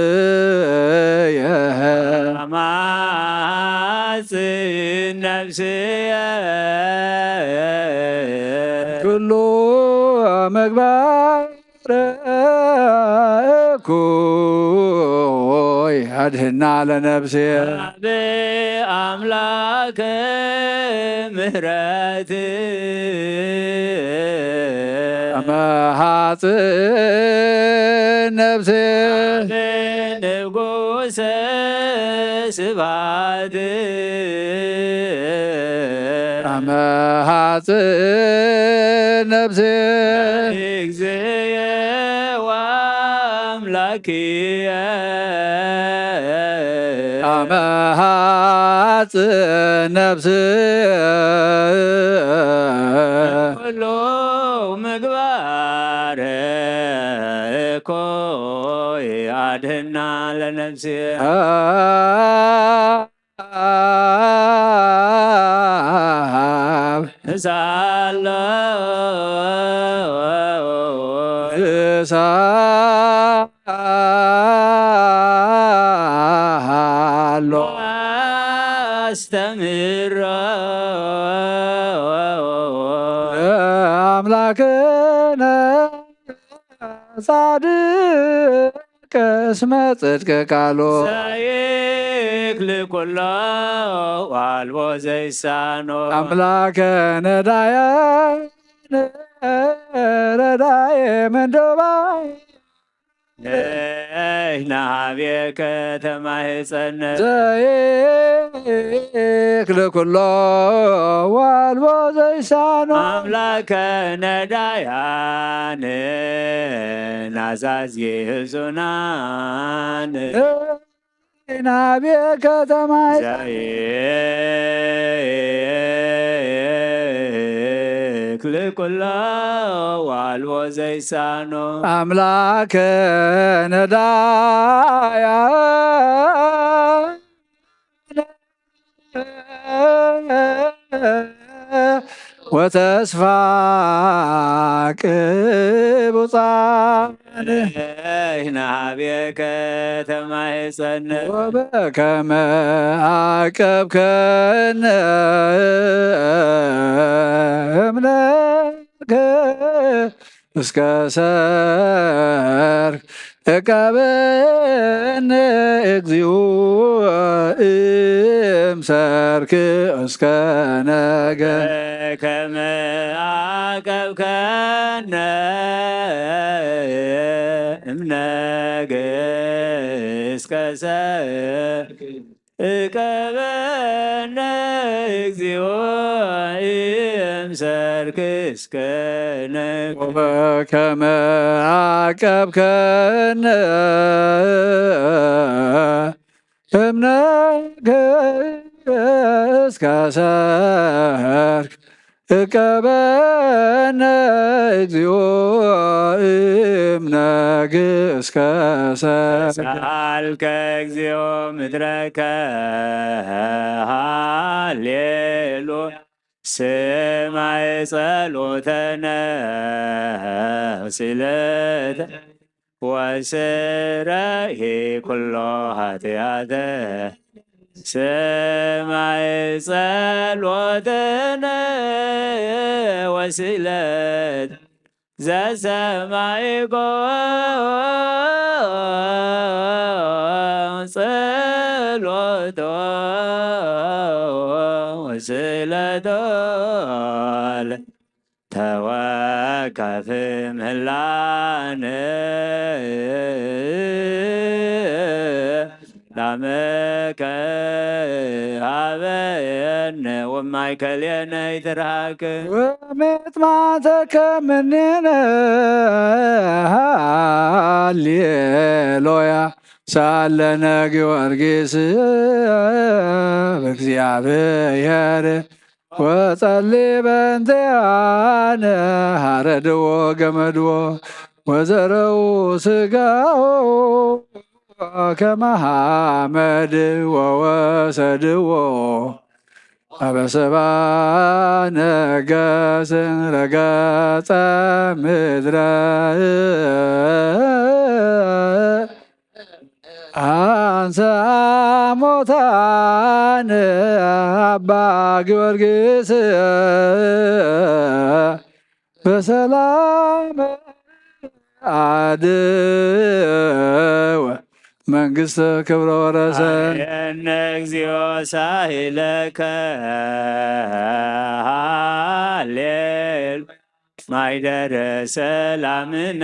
ወአምላክየ። አመ ሐጽን ነፍስየ ኩሉ ምግባር እኩይ አድህና ለነፍስየ። አበ አምላክ ምሕረት አመ ሐጽን ነፍስየ። አበ ንጉሰ ስብሐት። አመ ሐጽን ነፍስየ። እግዚእየ ወአምላክየ። አመ ሐጽን ነፍስየ። ኩሉ ምግባር እኮ አድህና ለነፍስየ። አብ እሳሎ እሳሎ አስተምሮ አምላክነ ጻድቅ እስመ ጽድቅ ቃሉ። ዘይክል ኩሎ ዋልቦ ዘይሳኖ። አምላከ ነዳያን ረዳየ መንዶባይ። ነይ ናቤከ ተማህፀነ። ዘይክል ኩሎ ዋልቦ ዘይሳኖ። አምላከ ነዳያን ናዛዝ ይህዙናን። ናቤከ ተማህፀነ። ዘይክል ኩሎ ዋልቦ ዘይሳኖ። አምላከ ነዳያን ወተስፋ ቅቡጻን። ናቤከ ተማህፀነ። ወበከመ አቀብከነ እምነከ እስከ ሰርክ እቀበነ እግዚኦ እምሰርክ እስከ ነገ። ከመ አቀብከነ እምነገ እስከ ሰርክ እቀበነ እግዚኦ እምሰርክ እስከ ነገ። ወበከመ አቀብከነ እምነገ እስከ ሰርክ እቀበነ እግዚኦ እምነግስከ ሰርክ። ሰአልከ እግዚኦ ምድረከ ሃሌሉያ። ስማይ ጸሎተነ ስለት ወስረይ ኩሎ ኃጢአተ። ስማይ ጸሎተነ ወስለት ዘሰማይኮ ጸሎቶ ወስለቶ ተወከፍ ምህላን ላመከ ሀበየነ ወማይከልየነ ይትርሃክ። ወምጥማተ ከምኔነ ሃሌሉያ ሳለነ ጊዮርጊስ በእግዚአብሔር ወጸሊ በእንቲአነ ሀረድዎ ገመድዎ ወዘረው ስጋው ከመ ሐመድ ወወሰድዎ አበሰባ ነገስን ረገጸ ምድረ አንሳ ሞታን አባ ጊዮርጊስ በሰላም አድወ መንግስተ ክብረ ወረሰ። አየነ እግዚኦ ሳይለከ ሃሌሉ ማይደረ ሰላምነ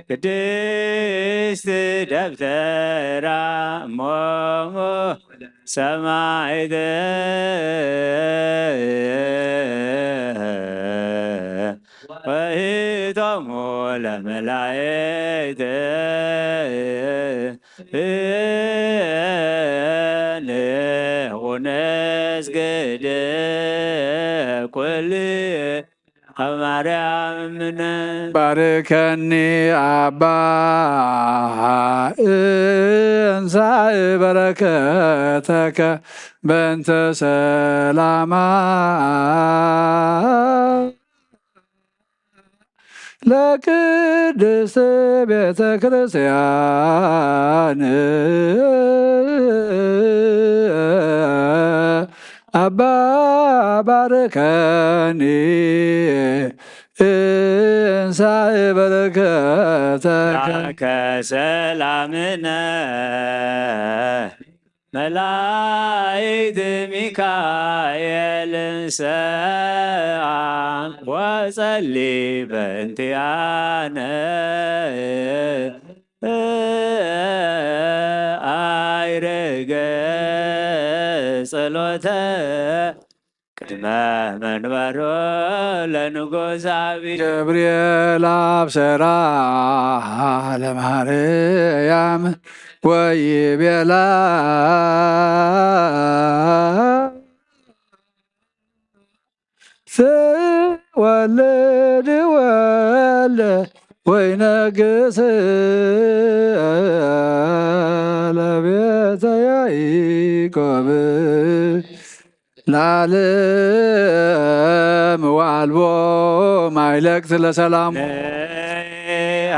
ቅድስት ደብተራ ሞሞ ሰማይት ወይቶሙ ለመላእክት ንኹን እስግድ ኩል አብ ማርያም እምነ ባርከኒ አባ እንሳእ በረከተከ በእንተ ሰላማ ለቅድስት ቤተ ክርስቲያን አባ ባርከኒ እንሳእ በረከተከ። ከሰላምነ መላእክት ሚካኤል ሰአን ወጸሊ በእንቲአነ አይረገ ጸሎተ ቅድመ መንበሮ ለንጉስ አቢ ገብርኤል አብሰራ ለማርያም ወይቤላ ትወልድ ወልደ ወይነግስ ለቤተ ያዕቆብ ለዓለም ወአልቦ ማይለቅት ለሰላሙ።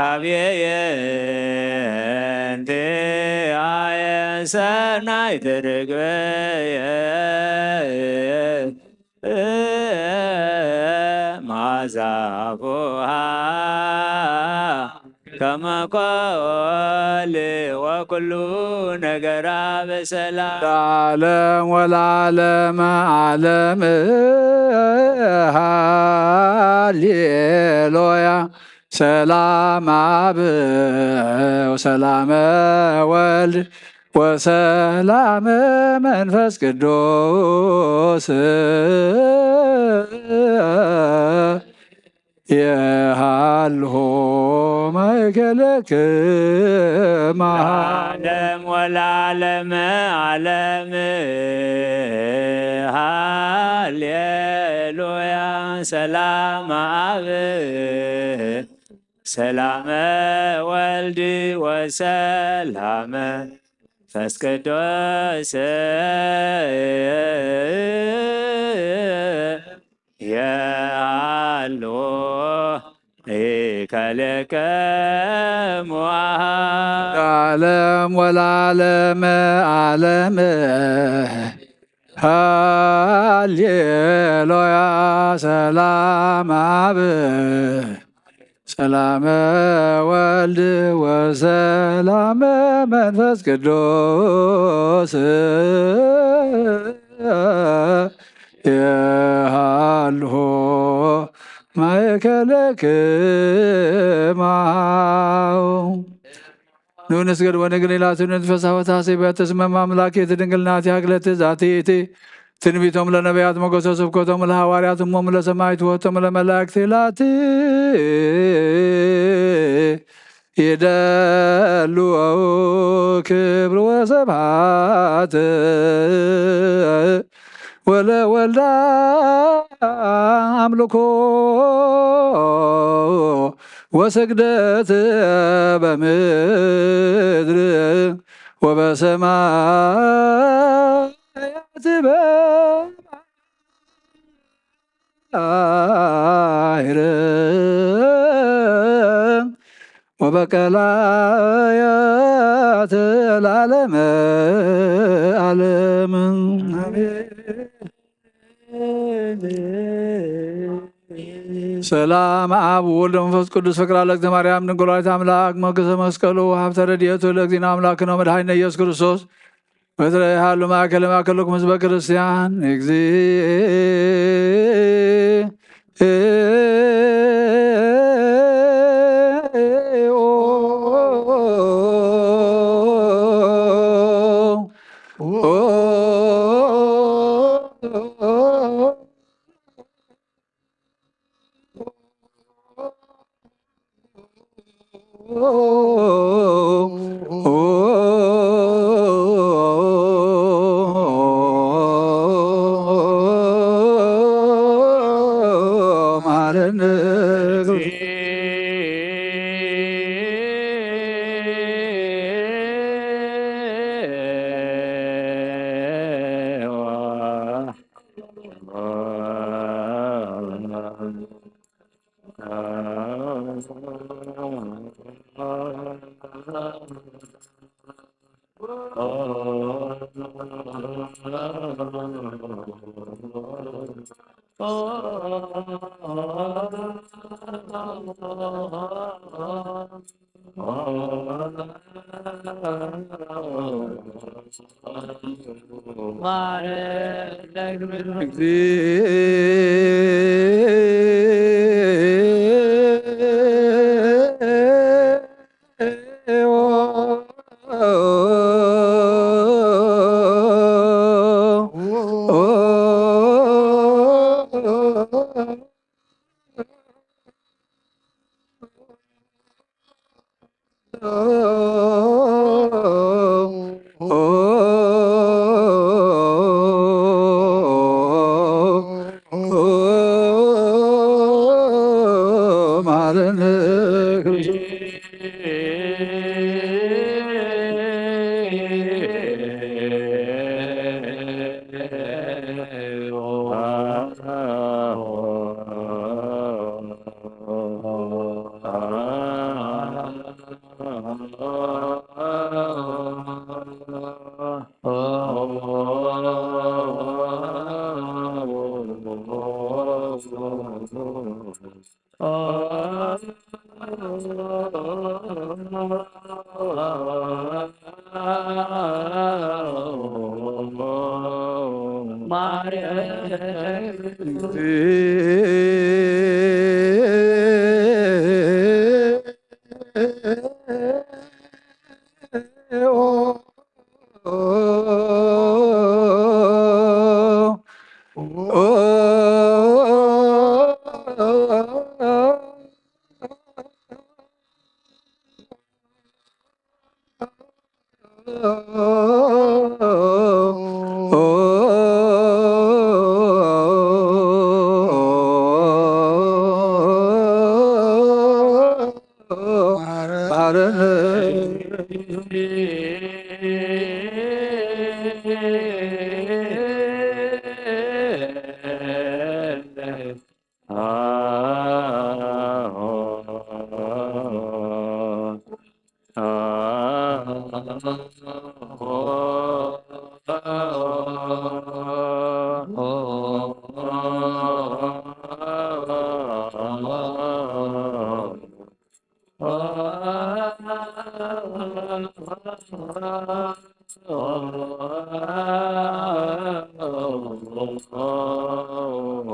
አብየ እንቲአየ ሰናይት ርግበየ መዓዛ አፉሃ ከመ ኮል ወኩሉ ነገራ በሰላም። ለዓለም ወለዓለመ ዓለም ሃሌሉያ። ሰላም አብ ወሰላመ ወልድ ወሰላመ መንፈስ ቅዱስ የሃልሆ ማእከለክማ። ዓለም ወለዓለመ ዓለም ሃሌሉያ። ሰላም አብ ሰላመ ወልድ ወሰላመ መንፈስ ቅዱስ ለከ እምወአብ ለዓለም ወለዓለመ ዓለም። ሃሌሉያ። ሰላም አብ፣ ሰላመ ወልድ፣ ወሰላመ መንፈስ ቅዱስ የሃልዎ ማእከልክሙ። ኑ ንስገድ ወንግል ኢላቱ ንትፈሳ ወታሴ በትስመ ማምላክ የት ድንግል ናቲ ሀግለት ዛቲ እቲ ትንቢቶም ለነቢያት ሞገሰ ስብከቶም ለሐዋርያት እሞም ለሰማዕት ወቶም ለመላእክት ኢላቲ ይደሉ ክብር ወሰብሐት ወለወልዳ አምልኮ ወስግደት በምድር ወበሰማያት በባሕር ወበቀላያት ለዓለመ ዓለም። አሜን። ሰላም አብ ወወልድ ወመንፈስ ቅዱስ ፍቅራ ለእግዝእተ ማርያም ድንግል ወላዲተ አምላክ ሞገሰ መስቀሉ ሀብተ ረድኤቱ ለእግዚእነ አምላክነ ወመድኃኒነ ኢየሱስ ክርስቶስ ወትረ ይሃሉ ማእከለ ማእከልኩም ህዝበ ክርስቲያን። እግዚኦ።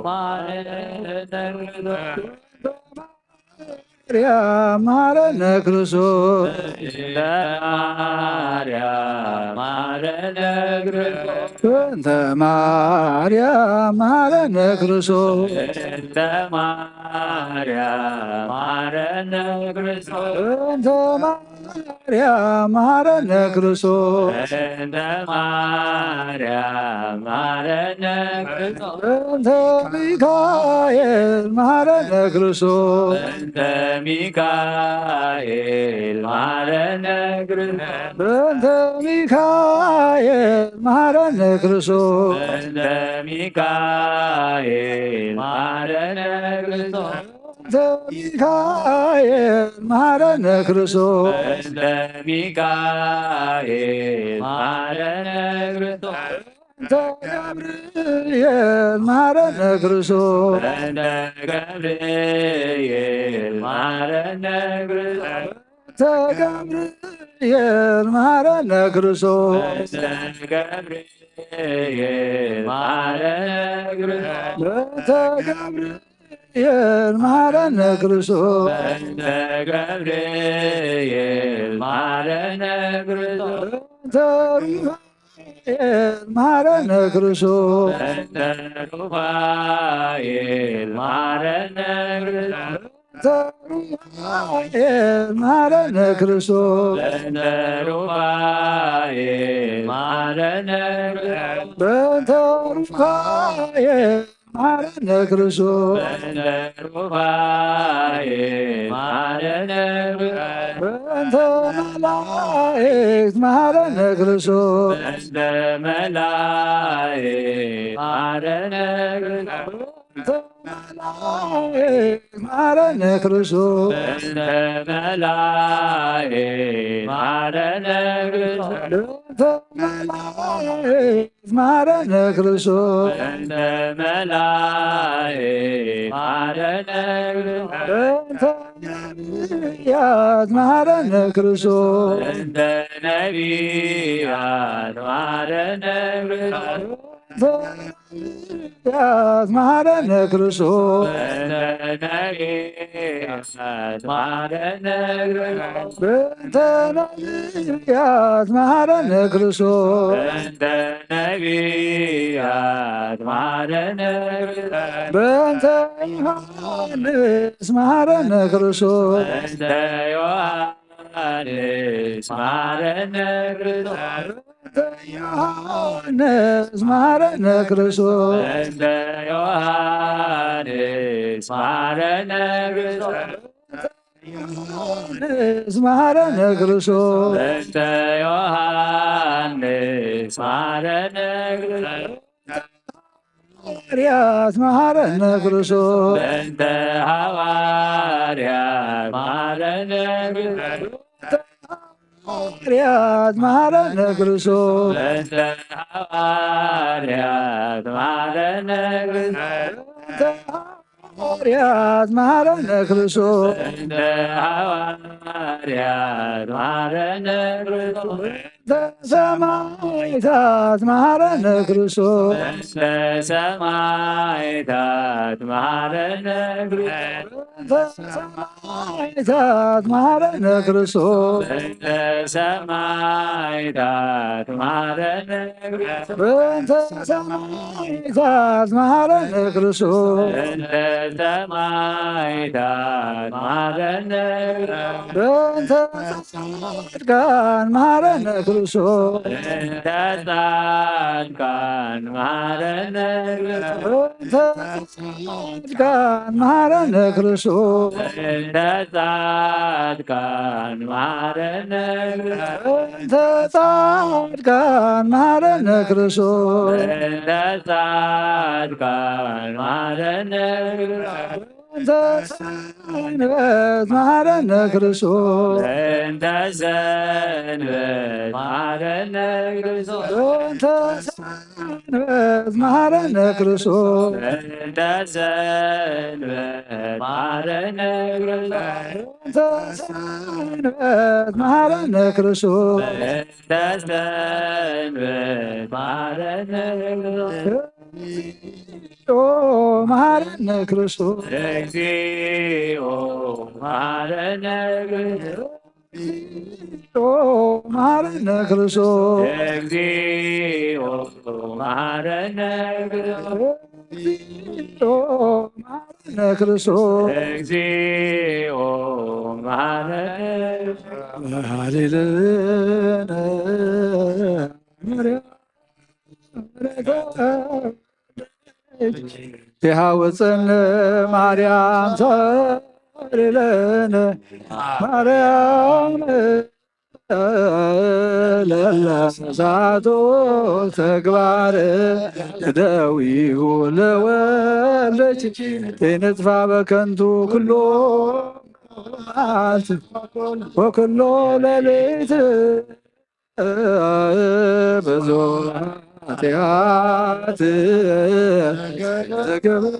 ማረነ ክርስቶስ። ማርያም ማረነ ክርስቶስ። እንተ ማርያም ማረነ ክርስቶስ። እንተ ማርያም ማረነ ክርስቶስ። እንተ ማርያም ማረነ ክርስቶስ። እንተ ማርያም ማረነ ክርስቶስ። እንተ ማርያም ማረነ ክርስቶስ። እንተ ሚካኤል ማረነ ክርስቶስ። እንተ ሚካኤል ማረነ ክርስቶስ። እንተ ሚካኤል ማረነ ክርስቶስ። እንተ ሚካኤል ማረነ ክርስቶስ። እንተ ሚካኤል ማረነ ክርስቶስ። እንተ ሚካኤል ማረነ ክርስቶስ። እንተ ገብርኤል ማረነ ክርስቶስ። እንተ ገብርኤል ማረነ ክርስቶስ። እንተ ገብርኤል ማረነ ክርስቶስ። እንተ ገብርኤል ማረነ ክርስቶስ። እንተ ገብርኤል ማረነ ክርስቶስ። እንተ ገብርኤል ማረነ ክርስቶስ። እንተ ሩፋኤል ማረነ ክርስቶስ። እንተ ሩፋኤል ማረነ ክርስቶስ። እንተ ሩፋኤል ማረነ ክርስቶስ። እንተ ሩፋኤል ማረነ ክርስቶስ። እንተ ሩፋኤል ማረነ ክርስቶስ። በእንተ ሩፋኤል ማረነ ክርስቶስ። በእንተ መላእክት ማረነ ክርስቶስ። በእንተ መላእክት ማረነ ክርስቶስ። በእንተ መላእክት ማረነ ክርስቶስ። በእንተ መላእክት ማረነ ክርስቶስ። በእንተ መላእክት ማረነ ክርስቶስ። በእንተ መላእክት ማረነ ክርስቶስ። በእንተ ነቢያት ማረነ ክርስቶስ። በእንተ ነቢያት ማረነ ክርስቶስ። በእንተ ነቢያት ማረነ ክርስቶስ። በእንተ ነቢያት ማረነ ክርስቶስ። በእንተ ነቢያት ማረነ ክርስቶስ። በእንተ ነቢያት ማረነ ክርስቶስ። በእንተ ዮሐንስ ማረነ ክርስቶስ። በእንተ ዮሐንስ ማረነ ክርስቶስ። በእንተ ዮሐንስ ማረነ ክርስቶስ። በእንተ ዮሐንስ ማረነ ክርስቶስ። ዮሐንስ ማረነ ክርስቶስ። በእንተ ዮሐንስ ማረነ ክርስቶስ። ሐዋርያት ማረነ ክርስቶስ። በእንተ ሐዋርያት ማረነ ክርስቶስ። ሐዋርያት ማረነ ክርስቶስ። በእንተ ሐዋርያት ማረነ ክርስቶስ። በእንተ ሐዋርያት ማረነ ክርስቶስ። በእንተ ሐዋርያት ማረነ ክርስቶስ። በእንተ ሰማዕታት ማረነ ክርስቶስ። በእንተ ሰማዕታት ማረነ ክርስቶስ። በእንተ ሰማዕታት ማረነ ክርስቶስ። በእንተ ሰማዕታት ማረነ ክርስቶስ። በእንተ ሰማዕታት ማረነ ክርስቶስ። በእንተ ሰማዕታት ማረነ ክርስቶስ። በእንተ ጻድቃን ማረነ ክርስቶስ። በእንተ ጻድቃን ማረነ ክርስቶስ። በእንተ ጻድቃን ማረነ ክርስቶስ። በእንተ ጻድቃን ማረነ ክርስቶስ። በእንተ ጻድቃን ማረነ ክርስቶስ። በእንተ ጻድቃን ማረነ ክርስቶስ። በእንተ ሰንበት ማረነ ክርስቶስ። በእንተ ሰንበት ማረነ ክርስቶስ። በእንተ ሰንበት ማረነ ክርስቶስ። በእንተ ሰንበት ማረነ ክርስቶስ። በእንተ ሰንበት ማረነ ክርስቶስ። በእንተ ሰንበት ማረነ ክርስቶስ። እግዚኦ መሐረነ ክርስቶስ። እግዚኦ መሐረነ ክርስቶስ። እግዚኦ መሐረነ ክርስቶስ። እግዚኦ መሐረነ ክርስቶስ። እግዚኦ መሐረነ ክርስቶስ። እግዚኦ መሐረነ። ሃሌሉያ። ይሃውፀን ማርያም ሰሪለን ማርያም ለለሳቶ ተግባር ደዊሁ ለወለች ተይነጥፋ በከንቱ ኩሎ መዓልት ወኩሎ ሌሊት ብዙ ኃጢአት ተገብረ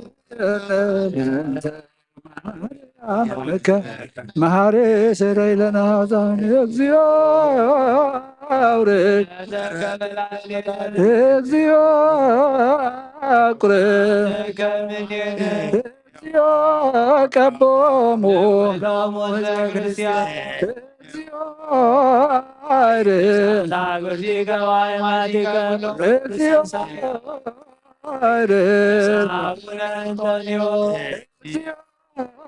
መሐሪ ስረይ ለነ ኃጣን። እግዚኦ አውርድ። እግዚኦ አቁርብ። እግዚኦ ቀቦሙ። እግዚኦ አይርድ። እግዚኦ አይርድ። እግዚኦ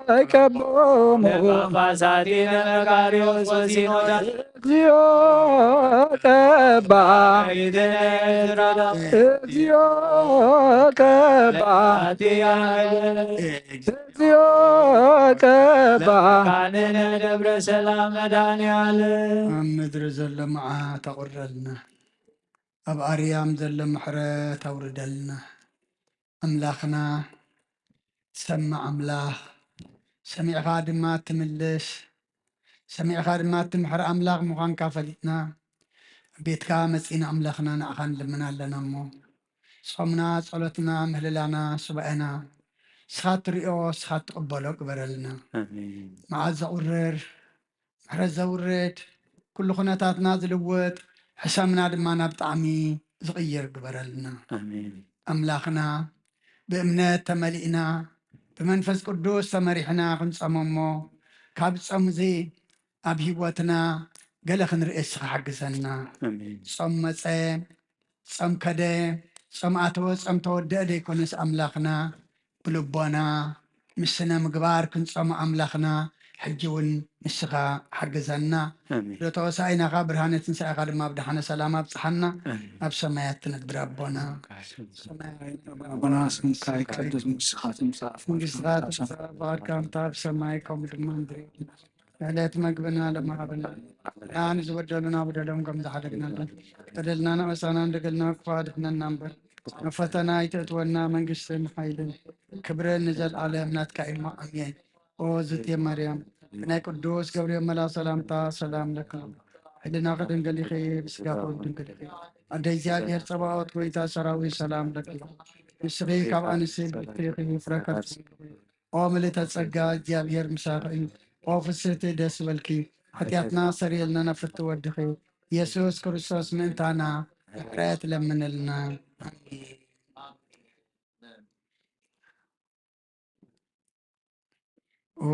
አይቀቦሙ። ጳጳሳቲነ መቃርዮስ ወሲኖዳ። እግዚኦ ቀባ። እግዚኦ ቀባ። እግዚኦ ቀባ። መካንነ ደብረ ሰላም መድኃኔዓለም። ኣብ ምድሪ ዘሎ መዓት ኣቑረልና፣ ኣብ ኣርያም ዘሎ ምሕረት ኣውርደልና። ኣምላኽና ትሰምዕ ኣምላኽ፣ ሰሚዕኻ ድማ ትምልስ፣ ሰሚዕኻ ድማ ትምሕር ኣምላኽ ምዃንካ ፈሊጥና፣ ኣብ ቤትካ መጺና ኣምላኽና ንዓኻ ንልምን ኣለና እሞ፣ ጾምና፣ ጸሎትና፣ ምህልላና፣ ሱባኤና፣ ንስኻ ትሪኦ፣ ንስኻ ትቕበሎ ግበረልና። ኣሜን። መዓት ዘቑርር፣ ምሕረት ዘውርድ፣ ኩሉ ኩነታትና ዝልውጥ፣ ሕሰምና ድማ ናብ ጣዕሚ ዝቕይር ግበረልና። ኣሜን። ኣምላኽና፣ ብእምነት ተመሊእና፣ ብመንፈስ ቅዱስ ተመሪሕና ክንጸሞ እሞ፣ ካብ ጾም እዚ ኣብ ህይወትና ገለ ክንርኢ እስኻ ሓግዘና። ኣሜን። ጾም መጸ፣ ጾም ከደ፣ ጾም ኣተወ፣ ጾም ተወደአ ደይኮነስ ኣምላኽና ብልቦና ምስ ስነ ምግባር ክንጾሞ ኣምላኽና ሕጂ እውን ንስኻ ሓግዘና። ኣሜን። ዶ ተወሳኢናኻ ብርሃነ ትንሳኤኻ ድማ ብደሓነ ሰላም ኣብጽሓና። ኣሜን። ኣብ ሰማያት ትነብር ኣቦና። ኣቦና ስምካ ይቀደስ፣ መንግስትኻ ትምጻእ፣ መንግስትኻ ትምጻእ፣ ፍቓድካ ከምታ ኣብ ሰማይ ከምኡ ድማ ምድሪ። ዕለት መግብና ለመሃበና፣ ንዓና ዝበደሉና በደሎም ከም ዝሓለግናለን፣ በደልና ንኣሳና እንደገልና ክፋ ድሕነና እምበር፣ ናብ ፈተና ኣይተእትወና፣ መንግስትን ሓይልን ክብርን ንዘለዓለም ናትካ እዩ። ኣሜን። ኦ ዝቴ ማርያም፣ ናይ ቅዱስ ገብርኤል መልኣክ ሰላምታ ሰላም ለኪ። ሕልናኺ ድንግል ኢኺ፣ ብስጋኺ እውን ድንግል ኢኺ። ኣደ እግዚኣብሔር ጸባኦት፣ ጎይታ ሰራዊት፣ ሰላም ለኪ። ንስኺ ካብ ኣንስቲ ብርክቲ ኢኺ፣ ፍረ ከርሥኺ ኦ ምልእተ ጸጋ፣ እግዚኣብሔር ምሳኺ እዩ። ኦ ፍስህቲ፣ ደስ ይበልኪ፣ ሓጢኣትና ሰሪየልና፣ ናብ ፍትሒ ወድኺ ኢየሱስ ክርስቶስ ምእንታና ምሕረት ለምንልና። ኣሜን። ኦ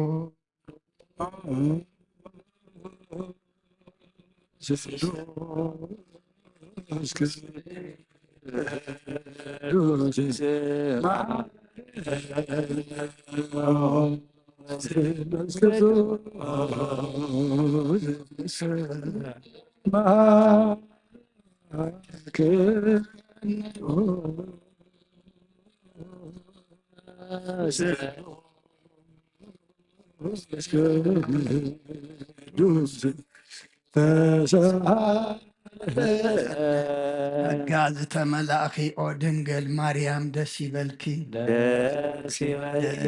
ጸጋ ዝተመላእኺ ኦ ድንግል ማርያም ደስ ይበልኪ። ደስ ይበልኪ።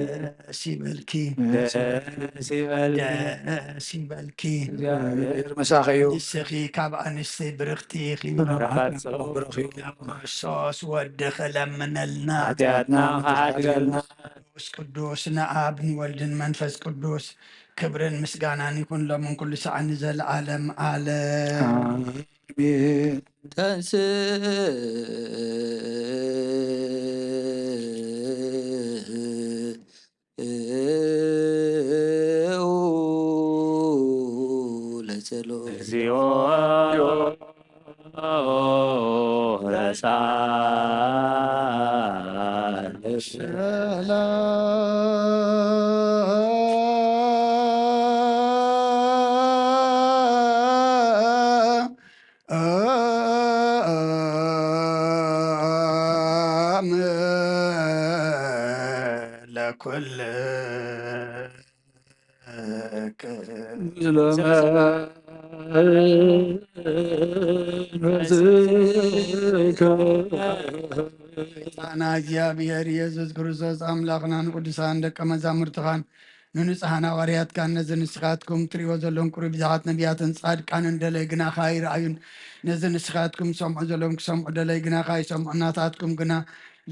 ደስ ይበልኪ። ደስ ይበልኪ። ደስ ይበልኪ። እግዚኣብሔር ምሳኺ እዩ። ንስኺ ካብ ኣንስቲ ብርኽቲ ኢኺ። ብሩኻት ጸሎት ብሩኽ እዩ። ክርስቶስ ወድኺ ለምነልና። ሓጢኣትና ከሓድገልና። ቅዱስ ቅዱስ ንኣብ ንወልድን መንፈስ ቅዱስ ክብርን ምስጋናን ይኹን ሎምን ኩሉ ሰዓት ንዘለዓለም ዓለም። ኣሜን። አሜን። ተንስእ ለጸሎት። እግዚኦ ረሳነ። ለኩል ጣና እግዚኣብሔር ኢየሱስ ክርስቶስ ኣምላኽናን ቅዱሳን ደቀ መዛሙርትኻን ንንጹሓን ሃዋርያትካን ነዚ ንስኻትኩም ትርእይዎ ዘለኹም ቅሩብ ብዙሓት ነቢያትን ጻድቃንን ደለይ ግናኻ ይረኣዩን ነዚ ንስኻትኩም ትሰምዑ ዘለኹም ክሰምዑ ደለይ ግናኻ ይሰምዑ ናታትኩም ግና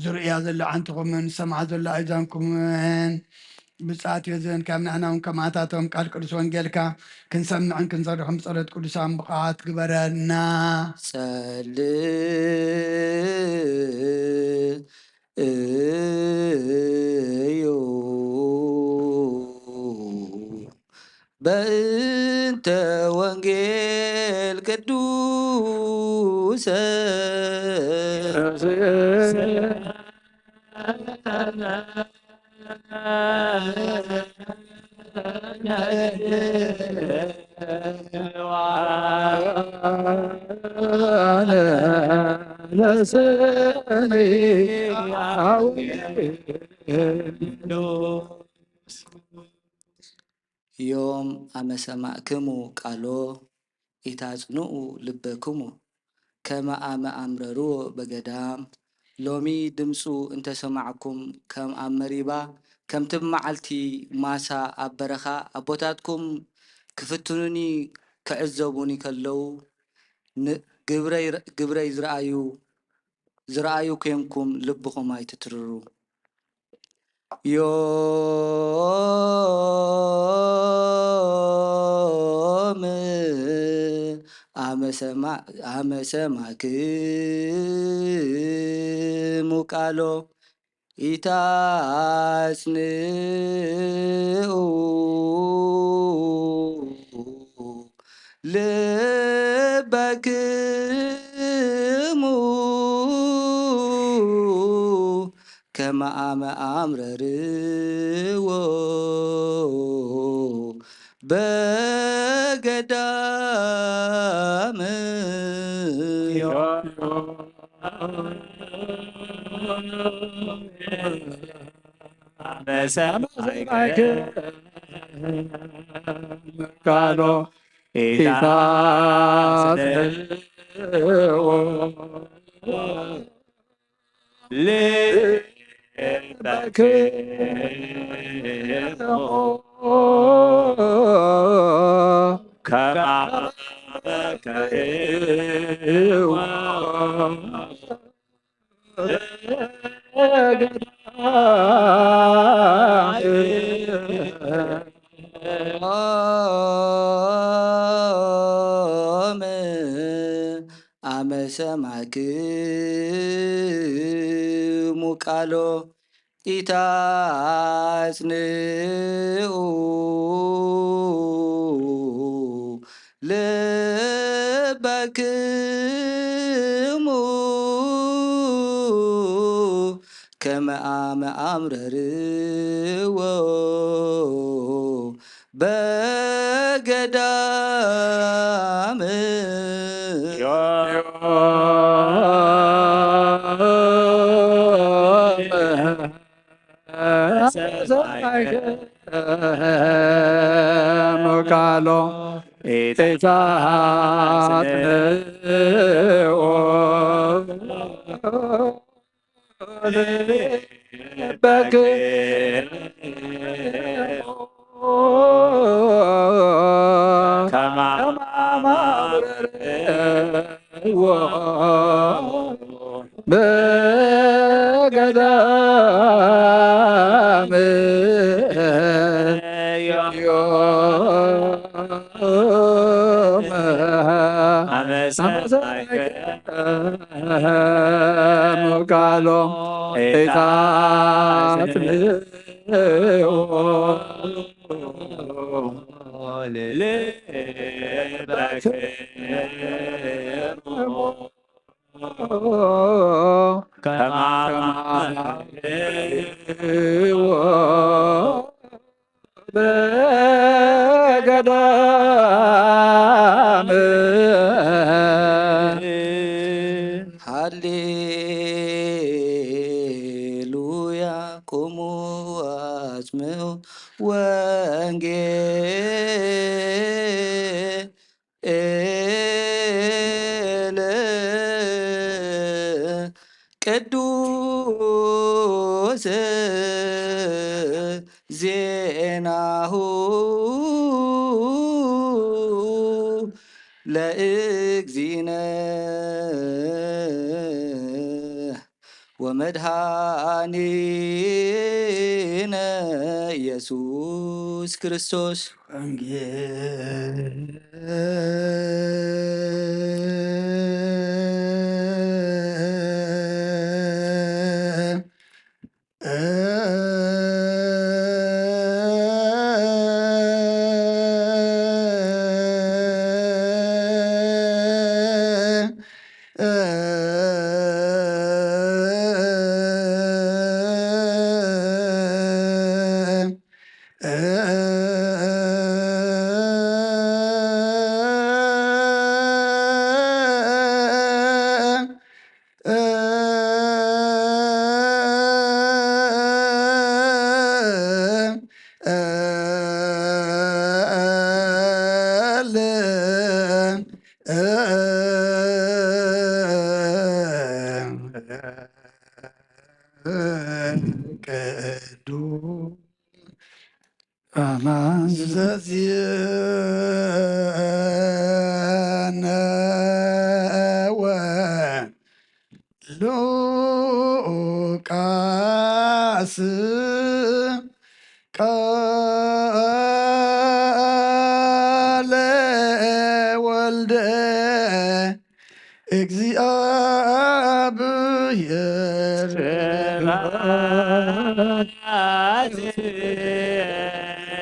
ዝርእያ ዘሎ ዓንትኹምን ዝሰምዓ ዘሎ ኣእዛንኩምን ብጻት ዮዘን ካብ ንሕና እውን ከማታቶም ቃል ቅዱስ ወንጌልካ ክንሰምዕን ክንሰርሕን ብጸሎት ቅዱሳን ብቕዓት ግበረና። ጸልእ እዩ በእንተ ወንጌል ቅዱሰ ዮም አመ ሰማዕክሙ ቃሎ ኢታጽንኡ ልበክሙ ከመ አመ አምረርዎ በገዳም። ሎሚ ድምፁ እንተሰማዕኩም ከም ኣብ መሪባ ከምቲ ብመዓልቲ ማሳ ኣብ በረኻ ኣቦታትኩም ክፍትኑኒ ክዕዘቡኒ ከለዉ ግብረይ ዝረኣዩ ዝረኣዩ ኮንኩም ልብኹም ኣይትትርሩ። ዮም አመ ሰማዕክሙ ቃሎ ኢታጽንኡ ልበክሙ ከመ አመ አምረርዎ በገዳም። በሰማይከ ቃሎ ኢታጽንኦ ልበክሙ ከመ አመ አምረርዎ አመ ሰማዕክሙ ቃሎ ኢታጽንኡ ልበክሙ ከመ አመ አምረርዎ በገዳም። ሰማዕክሙ ቃሎ ኢታጽንኦ ልበክሙ ከመ አመ አምረርዎ በገዳም። ዮም አመ ሰማይ ቃሎ ኢታትምዎ ልበክሞ ከማህልዎ በገዳም። ሃሌሉያ ቁሙ አጽምዑ ወንጌል ኤለ ቅዱስ ዜናሁ ለእግዚእነ ወመድኃኒነ ኢየሱስ ክርስቶስ። ቅዱስ አማን ዘዜነወ ሉቃስ ቃለ ወልደ እግዚኣብሔር። ስብሐት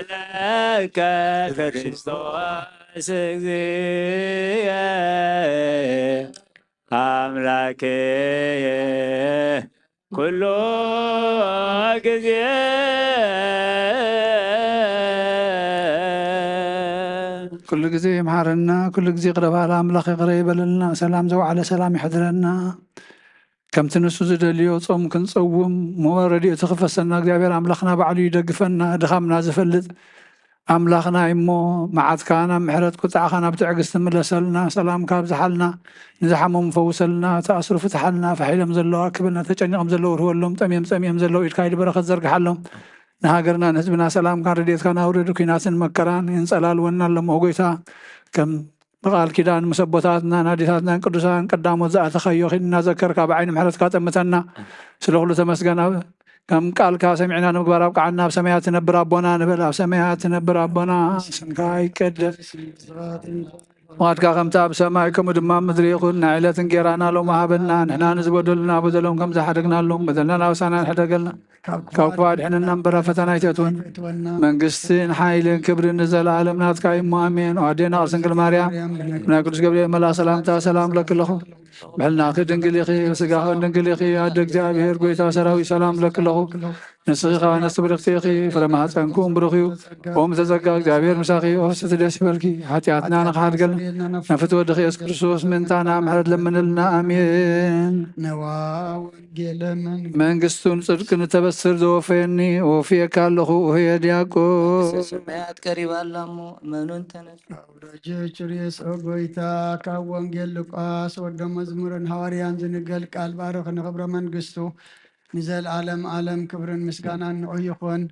ለከ ክርስቶስ እግዚእ አምላክየ ኩሉ ግዜ። ኩሉ ግዜ ይምሓረና፣ ኩሉ ግዜ ይቕረ በሃሊ ኣምላኽ ይቕረ ይበለልና። ሰላም ዘውዓለ ሰላም ይሕድረና። ከምቲ ንሱ ዝደልዮ ጾም ክንጸውም እሞ ረድኤቱ ክፈሰና እግዚኣብሔር ኣምላኽና ባዕሉ ይደግፈና። ድኻምና ዝፈልጥ ኣምላኽና እሞ መዓትካ ናብ ምሕረት፣ ቁጥዓኻ ናብ ትዕግስቲ ምለሰልና። ሰላምካ ኣብዝሓልና፣ ንዝሓመሙ ፈውሰልና፣ ተኣስሩ ፍትሓልና፣ ፋሕ ኢሎም ዘለዉ ኣክበልና፣ ተጨኒቖም ዘለዉ ርህወሎም፣ ጠምዮም ጸሚኦም ዘለዉ ኢድካ ኢድ በረኸት ዘርግሓሎም። ንሃገርና ንህዝብና ሰላምካን ረድኤትካን ኣውርድ። ኲናትን መከራን የንጸላልወና ኣለሞ ጎይታ፣ ከም ብቃል ኪዳን ምስ ኣቦታትናን ኣዴታትናን ቅዱሳን ቀዳሞት ዝኣተኻዮ ኺድ እናዘከርካ ብዓይኒ ምሕረትካ ጠምተና። ስለ ኩሉ ተመስገን። ኣብ ከም ቃልካ ሰሚዕና ንምግባር ኣብቅዓና። ኣብ ሰማያት ትነብር ኣቦና ንበል። ኣብ ሰማያት ትነብር ኣቦና፣ ስምካ ይቀደስ፣ ፍቓድካ ከምቲ ኣብ ሰማይ ከምኡ ድማ ኣብ ምድሪ ይኹን። ናይ ዕለት እንጌራና ሎሚ ሃበና። ንሕና ንዝበደሉና በደሎም ከም ዝሓደግናሎም በደልና ናብሳና ንሕደገልና። ካብ ክፉ ኣድሕነና እምበር ኣብ ፈተና ኣይተእትወና። መንግስትን ሓይልን ክብርን ንዘለኣለም ናትካ እዩ እሞ ኣሜን። ኦ ኣዴና ቅድስት ድንግል ማርያም፣ ናይ ቅዱስ ገብርኤል መልኣክ ሰላምታ ሰላም እብለኪ ኣለኹ። ብሕልናኺ ድንግል ኢኺ፣ ብስጋኺ እውን ድንግል ኢኺ። ኣደ እግዚኣብሔር፣ ጎይታ ሰራዊት፣ ሰላም እብለኪ ኣለኹ። ንስኺ ኸኣ ኣንስቲ ብርኽቲ ኢኺ፣ ፍረ ማህፀንኪ እውን ብሩኽ እዩ። ኦም ዘጸጋ እግዚኣብሔር ምሳኺ፣ ኦ ፍስሕቲ ደስ ይበልኪ። ሓጢኣትና ንኽሓድገልና፣ ናብ ፍትወ ወድኺ የሱስ ክርስቶስ ምእንታና ምሕረት ለምንልና። ኣሜን። ነዋ ወንጌለ መንግስት መንግስቱን ጽድቅን እተበስር ዘወፈየኒ፣ ወፍየካ ኣለኹ፣ ኡሄ ዲያቆን። መንግስተ ሰማያት ቀሪባ ኣላ እሞ፣ እመኑን ተነሱ። አውዳጀ ችሬስ ኦ ጎይታ፣ ካብ ወንጌል ሉቃስ ወደ መዝሙርን ሃዋርያን ዝንገል ቃል ባርኽ፣ ንኽብረ መንግስቱ ንዘለዓለም ዓለም ክብርን ምስጋናን ንዑ ይኹን።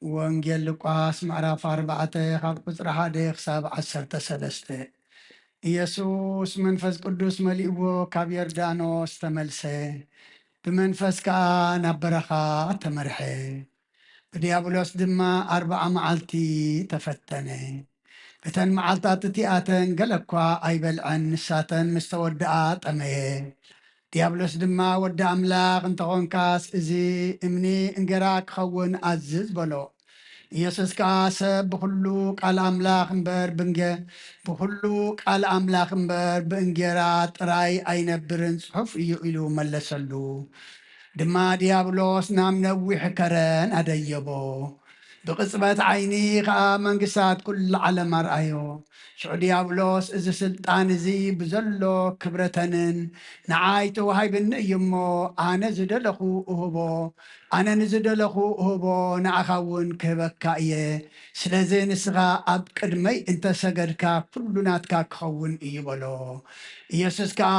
ወንጌል ሉቃስ ምዕራፍ ኣርባዕተ ካብ ቁጽሪ ሓደ ክሳብ ዓሰርተ ሰለስተ። ኢየሱስ መንፈስ ቅዱስ መሊእዎ ካብ ዮርዳኖስ ተመልሰ፣ ብመንፈስ ከኣ ናብ በረኻ ተመርሐ። ብዲያብሎስ ድማ ኣርብዓ መዓልቲ ተፈተነ። እተን መዓልታት እቲኣተን ገለ እኳ ኣይበልዐን፣ ንሳተን ምስ ተወድኣ ጠመየ። ዲያብሎስ ድማ፣ "ወዲ ኣምላኽ እንተኾንካስ፣ እዚ እምኒ እንጌራ ክኸውን ኣዝዝ" በሎ። ኢየሱስ ከኣ፣ "ሰብ ብኹሉ ቃል ኣምላኽ እምበር ብእንጌ-፣ ብኹሉ ቃል ኣምላኽ እምበር ብእንጌራ ጥራይ ኣይነብርን ጽሑፍ እዩ" ኢሉ መለሰሉ። ድማ ዲያብሎስ ናብ ነዊሕ ከረን ኣደየቦ። ብቕጽበት ዓይኒ ኸኣ መንግስታት ኩሉ ዓለም ኣርኣዮ። ሽዑ ዲያብሎስ፣ "እዚ ስልጣን እዚ ብዘሎ ክብረተንን ንዓይ ተዋሂብኒ እዩ እሞ፣ ኣነ ዝደለኹ እህቦ፣ ኣነ ንዝደለኹ እህቦ፣ ንዓኻ እውን ክህበካ እየ። ስለዚ ንስኻ ኣብ ቅድመይ እንተ ሰገድካ፣ ኩሉ ናትካ ክኸውን እዩ" በሎ። ኢየሱስ ከኣ፣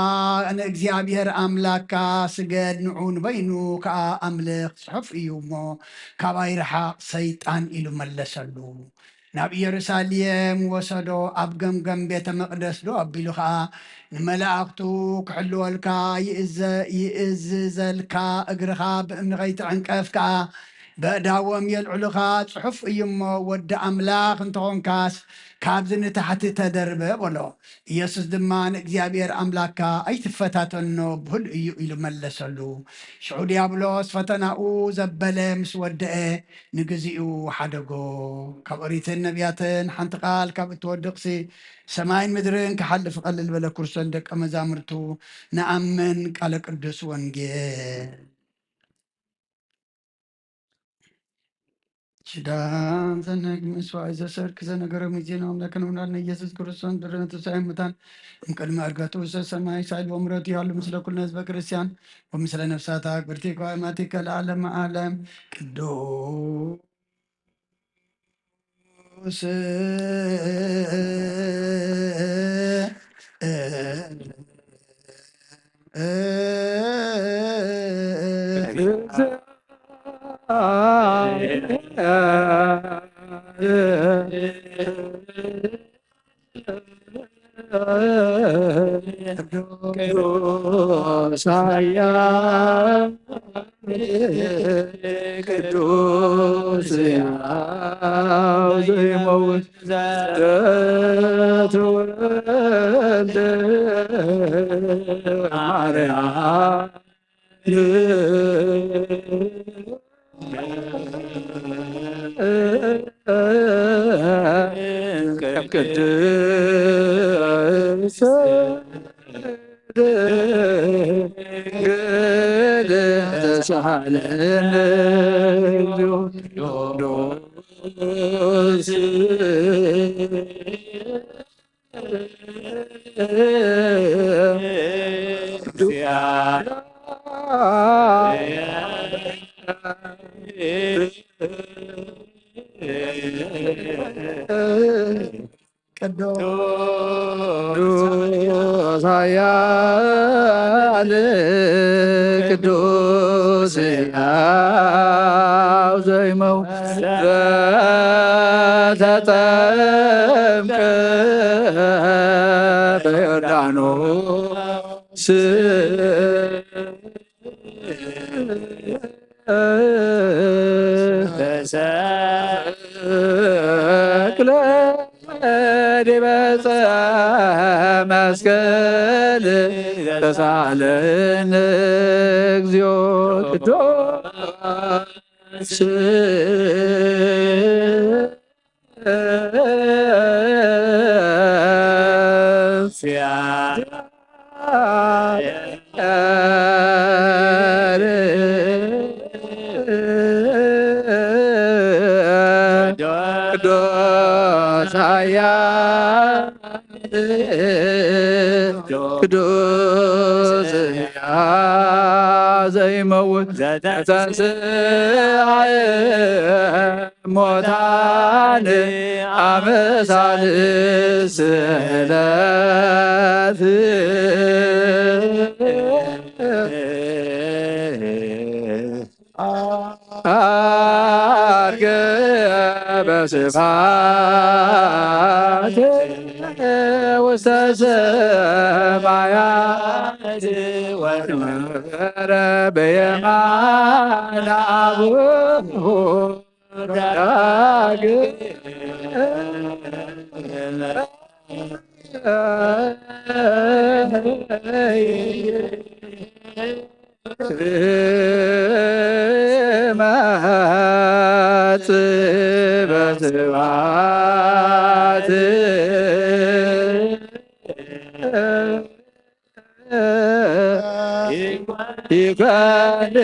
"ንእግዚኣብሔር ኣምላኽካ ስገድ፣ ንዑ ንበይኑ ከኣ ኣምልኽ፣ ጽሑፍ እዩ እሞ፣ ካባይ ርሓቕ ሰይጣን" ኢሉ መለሰሉ። ናብ ኢየሩሳሌም ወሰዶ፣ ኣብ ገምገም ቤተ መቕደስ ደው ኣቢሉ ኸኣ፣ "ንመላእኽቱ ክሕልወልካ ይእዘ-፣ ይእዝዘልካ፣ እግርኻ ብእምኒ ከይትዕንቀፍ ከኣ በእዳዎም የልዕሉኻ፣ ጽሑፍ እዩ እሞ፣ ወዲ ኣምላኽ እንተኾንካስ፣ ካብዚ ንታሕቲ ተደርበ" በሎ። ኢየሱስ ድማ፣ "ንእግዚኣብሔር ኣምላኽካ ኣይትፈታተኖ፣ ብሁል እዩ" ኢሉ መለሰሉ። ሽዑ ዲያብሎስ ፈተናኡ ዘበለ ምስ ወደአ፣ ንግዚኡ ሓደጎ። ካብ ኦሪትን ነቢያትን ሓንቲ ቃል ካብ እትወድቕሲ፣ ሰማይን ምድርን ክሓልፍ ቀልል በለ፣ ክርስቶስ ደቀ መዛሙርቱ ንኣምን ቃለ ቅዱስ ወንጌል። ኪዳን ዘነግ ምስዋይ ዘሰርክ ዘነገረ ሙሴ ነው። አምላክን አምላክን ኢየሱስ ክርስቶስ ድረቱ ሳይሙታን እምቅድመ ዕርገቱ ውስተ ሰማይ ሳይል ወምረት ይሃሉ ምስለ ኩልነ ህዝበ ክርስቲያን ወምስለ ነፍሳታ ግብርቲ ከዋይማቲከ ለዓለመ ዓለም ቅዱስ ቅዱስ ኃያል ቅዱስ ሕያው ዘይመውት ዘተወልደ ማርያም ቅድስት ድንግል ተሳሃለነ ቅዱስ ቅዱስ ኃያል ቅዱስ ሕያው ዘይመውት ዘተጠምቀ በዮርዳኖስ ተሰቅለ ዲበ ዕፀ መስቀል ተሳለን እግዚኦ ቅዱስ ቅዱስ ኃያል ቅዱስ ሕያው ዘይመውት ዘተንሥአ ሙታን አመሳልስት ዕለት አርገ በስብሐት ውስተ ሰማያት ወነበረ በየማነ አቡሁ ዳግም ትመጽእ በስብሐት ይኮንን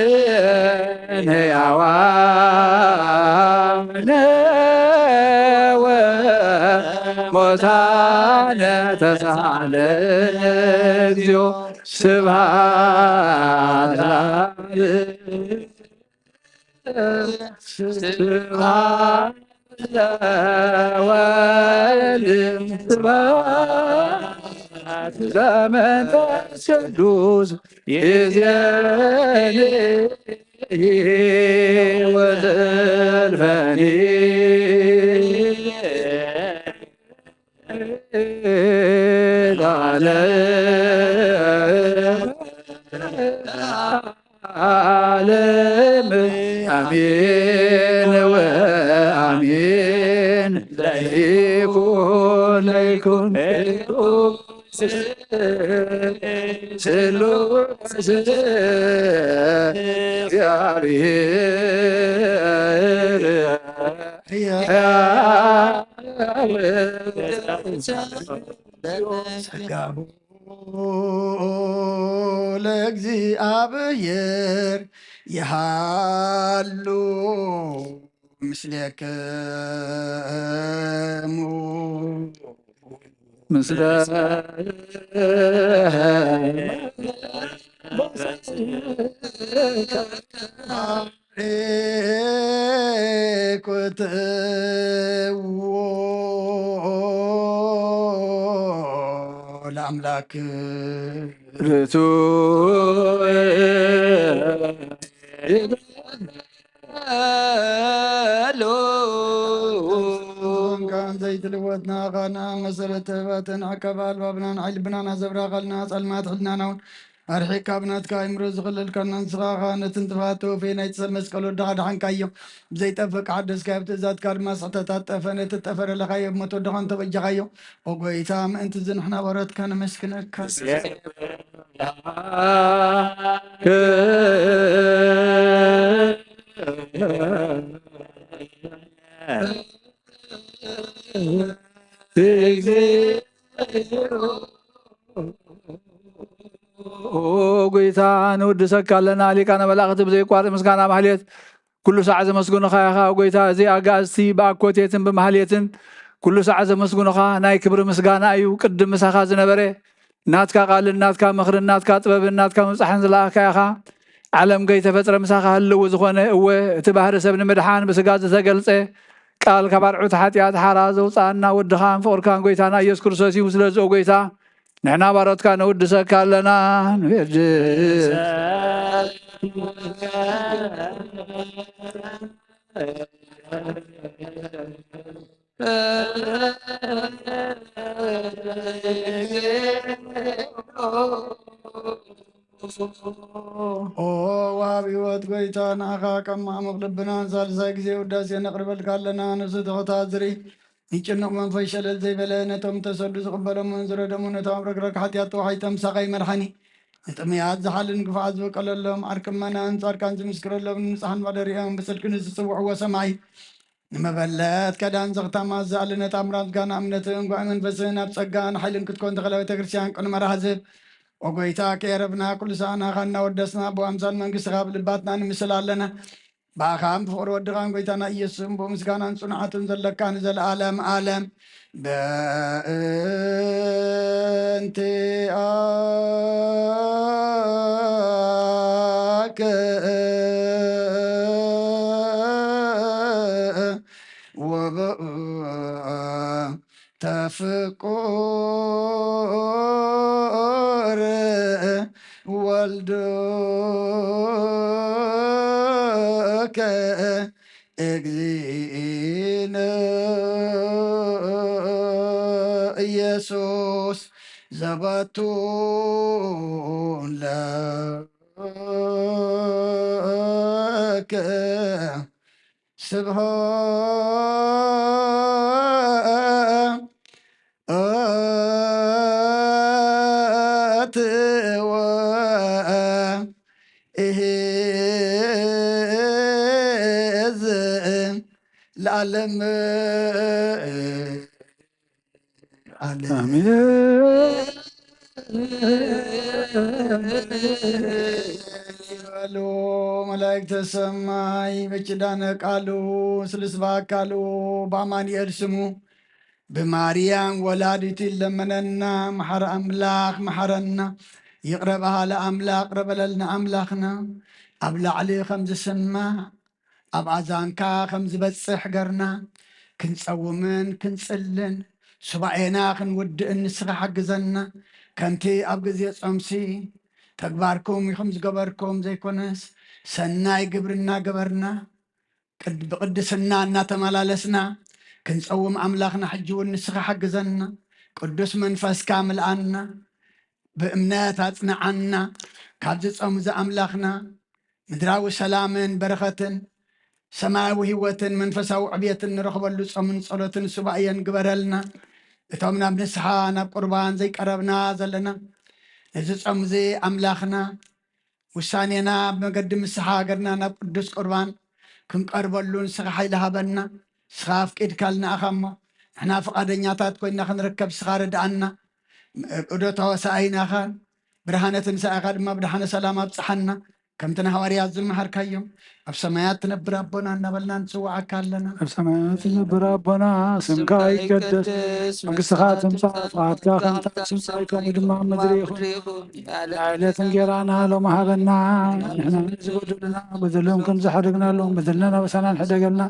ሕያዋን ወሙታነ ተሳለ እግዚኦ ስብሐት ለዓለም። ስብሐት ለወልድ ስብሐት ለመንፈስ ቅዱስ ይእዜኒ ወዘልፈኒ ለዓለመ ዓለም አሜን ወአሜን። ለይኩን ለይኩን ስሉስ እግዚአብሔር ሕያው ጸጋሁ ለእግዚአብሔር ይሃሉ ምስሌክሙ ምስለ ለአምላክ ርቱዕ ቃል ዘይትልወጥና ቃና መሰረት ተባተን አካባል ባብናን ዓይል ብናና ዘብራ ቃልና ጸልማት ሕልናናውን ኣርሒቅካ ብናትካ ኣእምሮ ዝኸለልካና ንስኻ ኸኣ ነቲ ንጥፍኣት ተወፌ ናይ ጽሰብ መስቀል ወድኻ ደሓንካዮ። ብዘይጠፍእ ክሓደስካዮ፣ ብትእዛዝካ ድማ ስሕተታት ጠፈ። ነቲ እጠፈ ደለኻዮ፣ ብሞት ወድኻ እንተበጃኻዮ። ኦ ጐይታ፣ ምእንቲ እዚ ንሕና ባሮትካ ነመስግነካ። ኦ ጐይታ፣ ንውድሰካ ኣለና። ሊቃነ መላእኽቲ ብዘይቋርጥ ምስጋና ማሕሌት ኩሉ ሳዕ ዘመስግኑኻ ኢኻ። ኦ ጐይታ፣ እዚ ኣጋእዝቲ ብኣኮቴትን ብማሕሌትን ኩሉ ሳዕ ዘመስግኑኻ ናይ ክብሪ ምስጋና እዩ። ቅድም ምሳኻ ዝነበረ ናትካ ቃልን ናትካ ምኽርን ናትካ ጥበብን ናትካ ምብጻሕን ዝለኣኽካ ኢኻ። ዓለም ከይተፈጥረ ምሳኻ ህልው ዝኾነ፣ እወ፣ እቲ ባህሪ ሰብ ንምድሓን ብስጋ ዝተገልጸ ቃል ካብ ኣርዑት ሓጢኣት ሓራ ዘውጽኣና ወድኻን ፍቕርካን ጐይታና ኢየሱስ ክርስቶስ እዩ። ስለዚ ኦ ጐይታ፣ ንሕና ባሮትካ ነውድሰካ ኣለና። ንቤድስ ኦ ወሃብ ህይወት ጐይታ፣ ንዓኻ ካብ ማዕሙቕ ልብናን ሳልሳይ ግዜ ውዳሴ ነቕርበልካ ኣለና። ነፍሲ ተኸታዝሪ ንጭኑቕ መንፈስ ሸለል ዘይበለ፣ ነቶም ተሰዱ ዝቕበሎምን ዝረደሙ፣ ነቶም ኣብ ረግረግ ሓጢኣት ተዋሒጦም፣ ሳቓይ መድሓኒ፣ ንጥምያት ዝሓልን ግፉዓት ዝበቀለሎም፣ ዓርኪ እመናን ጻድቃን ዝምስክረሎም፣ ንንጹሓን ባደሪኦም ብጽድቂ ንዝጽውዕዎ ሰማይ፣ ንመበለት ከዳን ዘኽታማት ዝኣሊ፣ ነታ ምራዝጋና እምነትን እንጓዕ መንፈስን ኣብ ጸጋን ሓይልን ክትኮን ተኸለ ቤተ ክርስቲያን ቅኑዕ መርሃ ዝህብ። ኦ ጐይታ፣ ከየረፍና ኩሉ ሰኣናኻ እናወደስና፣ ብኣምሳል መንግስትኻ ኣብ ልባትና ንምስል ኣለና። ብኣኻ ብፍቕሪ ወድኻን ጐይታና ኢየሱስን ብኡ ምስጋናን ጽኑዓትን ዘለካ ንዘለኣለም ኣለም። በእንቲአከ ወበእንተ ፍቁር ወልድከ እግዚእነ ኢየሱስ ዘባቱ ለከ ስብሐት እትወ እህ እዝ ለዓለም ዓለም። ኣሜን። በሉ መላእክተ ሰማይ በኪዳነ ቃሉ ስልስባ ቃሉ በአማኑኤል ስሙ ብማርያም ወላዲቱ ይለመነና። መሓረ ኣምላኽ መሓረና። ይቕረ በሃለ ኣምላኽ ይቕረ በለልና ኣምላኽና። ኣብ ላዕሊ ከም ዝስማዕ ኣብ ኣዛንካ ከም ዝበጽሕ ገርና ክንጸውምን ክንጽልን ሱባኤና ክንውድእን ንስኻ ሓግዘና። ከምቲ ኣብ ግዜ ጾምሲ ተግባርኩም ኢኹም ዝገበርኩም ዘይኮነስ ሰናይ ግብሪ እናገበርና ቅድ-፣ ብቅድስና እናተመላለስና ክንጸውም ኣምላኽና ሕጂ እውን ንስኻ ሓግዘና። ቅዱስ መንፈስካ ምልኣና፣ ብእምነት ኣጽንዓና። ካብዚ ጾም እዚ ኣምላኽና ምድራዊ ሰላምን በረኸትን ሰማያዊ ህይወትን መንፈሳዊ ዕብየትን ንረኽበሉ ጾምን ጸሎትን ሱባኤን ግበረልና። እቶም ናብ ንስሓ ናብ ቁርባን ዘይቀረብና ዘለና ነዚ ጾም እዚ ኣምላኽና ውሳኔና ብመገዲ ንስሓ ሃገርና ናብ ቅዱስ ቁርባን ክንቀርበሉ ንስኻ ሓይሊ ሃበና። ንስኻ ኣፍቂድካልና ኢኻ እሞ ንሕና ፍቓደኛታት ኮይና ክንርከብ ንስኻ ርድኣና። ዑደት ሆሳኢናኻ ብርሃነ ትንሳኤኻ ድማ ብድሓነ ሰላም ኣብጽሓና። ከምቲ ንሃዋርያት ዝመሃርካዮም ኣብ ሰማያት ትነብር ኣቦና እናበልና ንጽውዓካ ኣለና። ኣብ ሰማያት ትነብር ኣቦና ስምካ ይቀደስ፣ መንግስትኻ ትምጻእ፣ ፍቓድካ ከምቲ ኣብ ሰማይ ከምኡ ድማ ኣብ ምድሪ ይኹን። ናይ ዕለት እንጌራና ሎሚ ሃበና፣ ንሕና ዝበደሉና በደሎም ከም ዝሓደግናሎም በደልና ናበሳና ንሕደገልና፣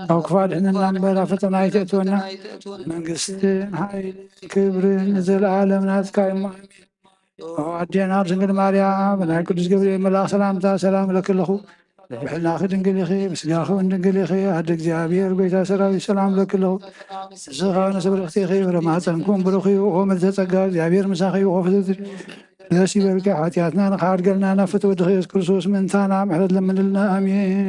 ካብ ክፋ ድሕንና እምበር ኣብ ፈተና ኣይተእትወና። መንግስትን ሓይልን ክብርን ንዘለኣለም ናትካ እዩ። ኣዴና ድንግል ማርያም ብናይ ቅዱስ ገብርኤል መልኣኽ ሰላምታ ሰላም እለኪ ኣለኹ። ብሕልናኺ ድንግል ኢኺ፣ ብስጋኺ እውን ድንግል ኢኺ። ኣደ እግዚኣብሔር ጎይታ ሰራዊት ሰላም እለኪ ኣለኹ። ንስኺ ከኣ ንስብርኽቲ ኢኺ፣ ፍረ ማህፀንኩም ብሩኽ እዩ። ኦ ምልዕተ ጸጋ እግዚኣብሔር ምሳኺ እዩ። ኦ ፍስሕቲ ደስ ይበልኪ፣ ሓጢኣትና ንኽሓድገልና ናብ ፍትወ ወድኺ ኢየሱስ ክርስቶስ ምእንታና ምሕረት ለምንልና። ኣሜን።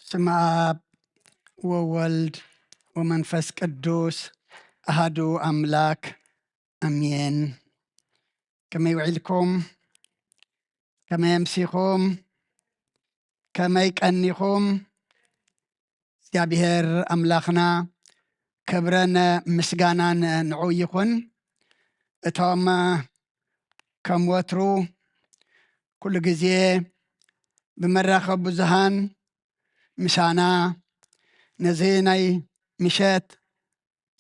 ስመ ኣብ ወወልድ ወመንፈስ ቅዱስ ኣሃዱ ኣምላክ ኣሜን። ከመይ ውዒልኩም? ከመይ ኣምሲኹም? ከመይ ቀኒኹም? እግዚኣብሔር ኣምላኽና ክብርን ምስጋናን ንዑ ይኹን። እቶም ከም ወትሩ ኩሉ ግዜ ብመራኸቢ ብዙሃን ምሳና ነዚ ናይ ምሸት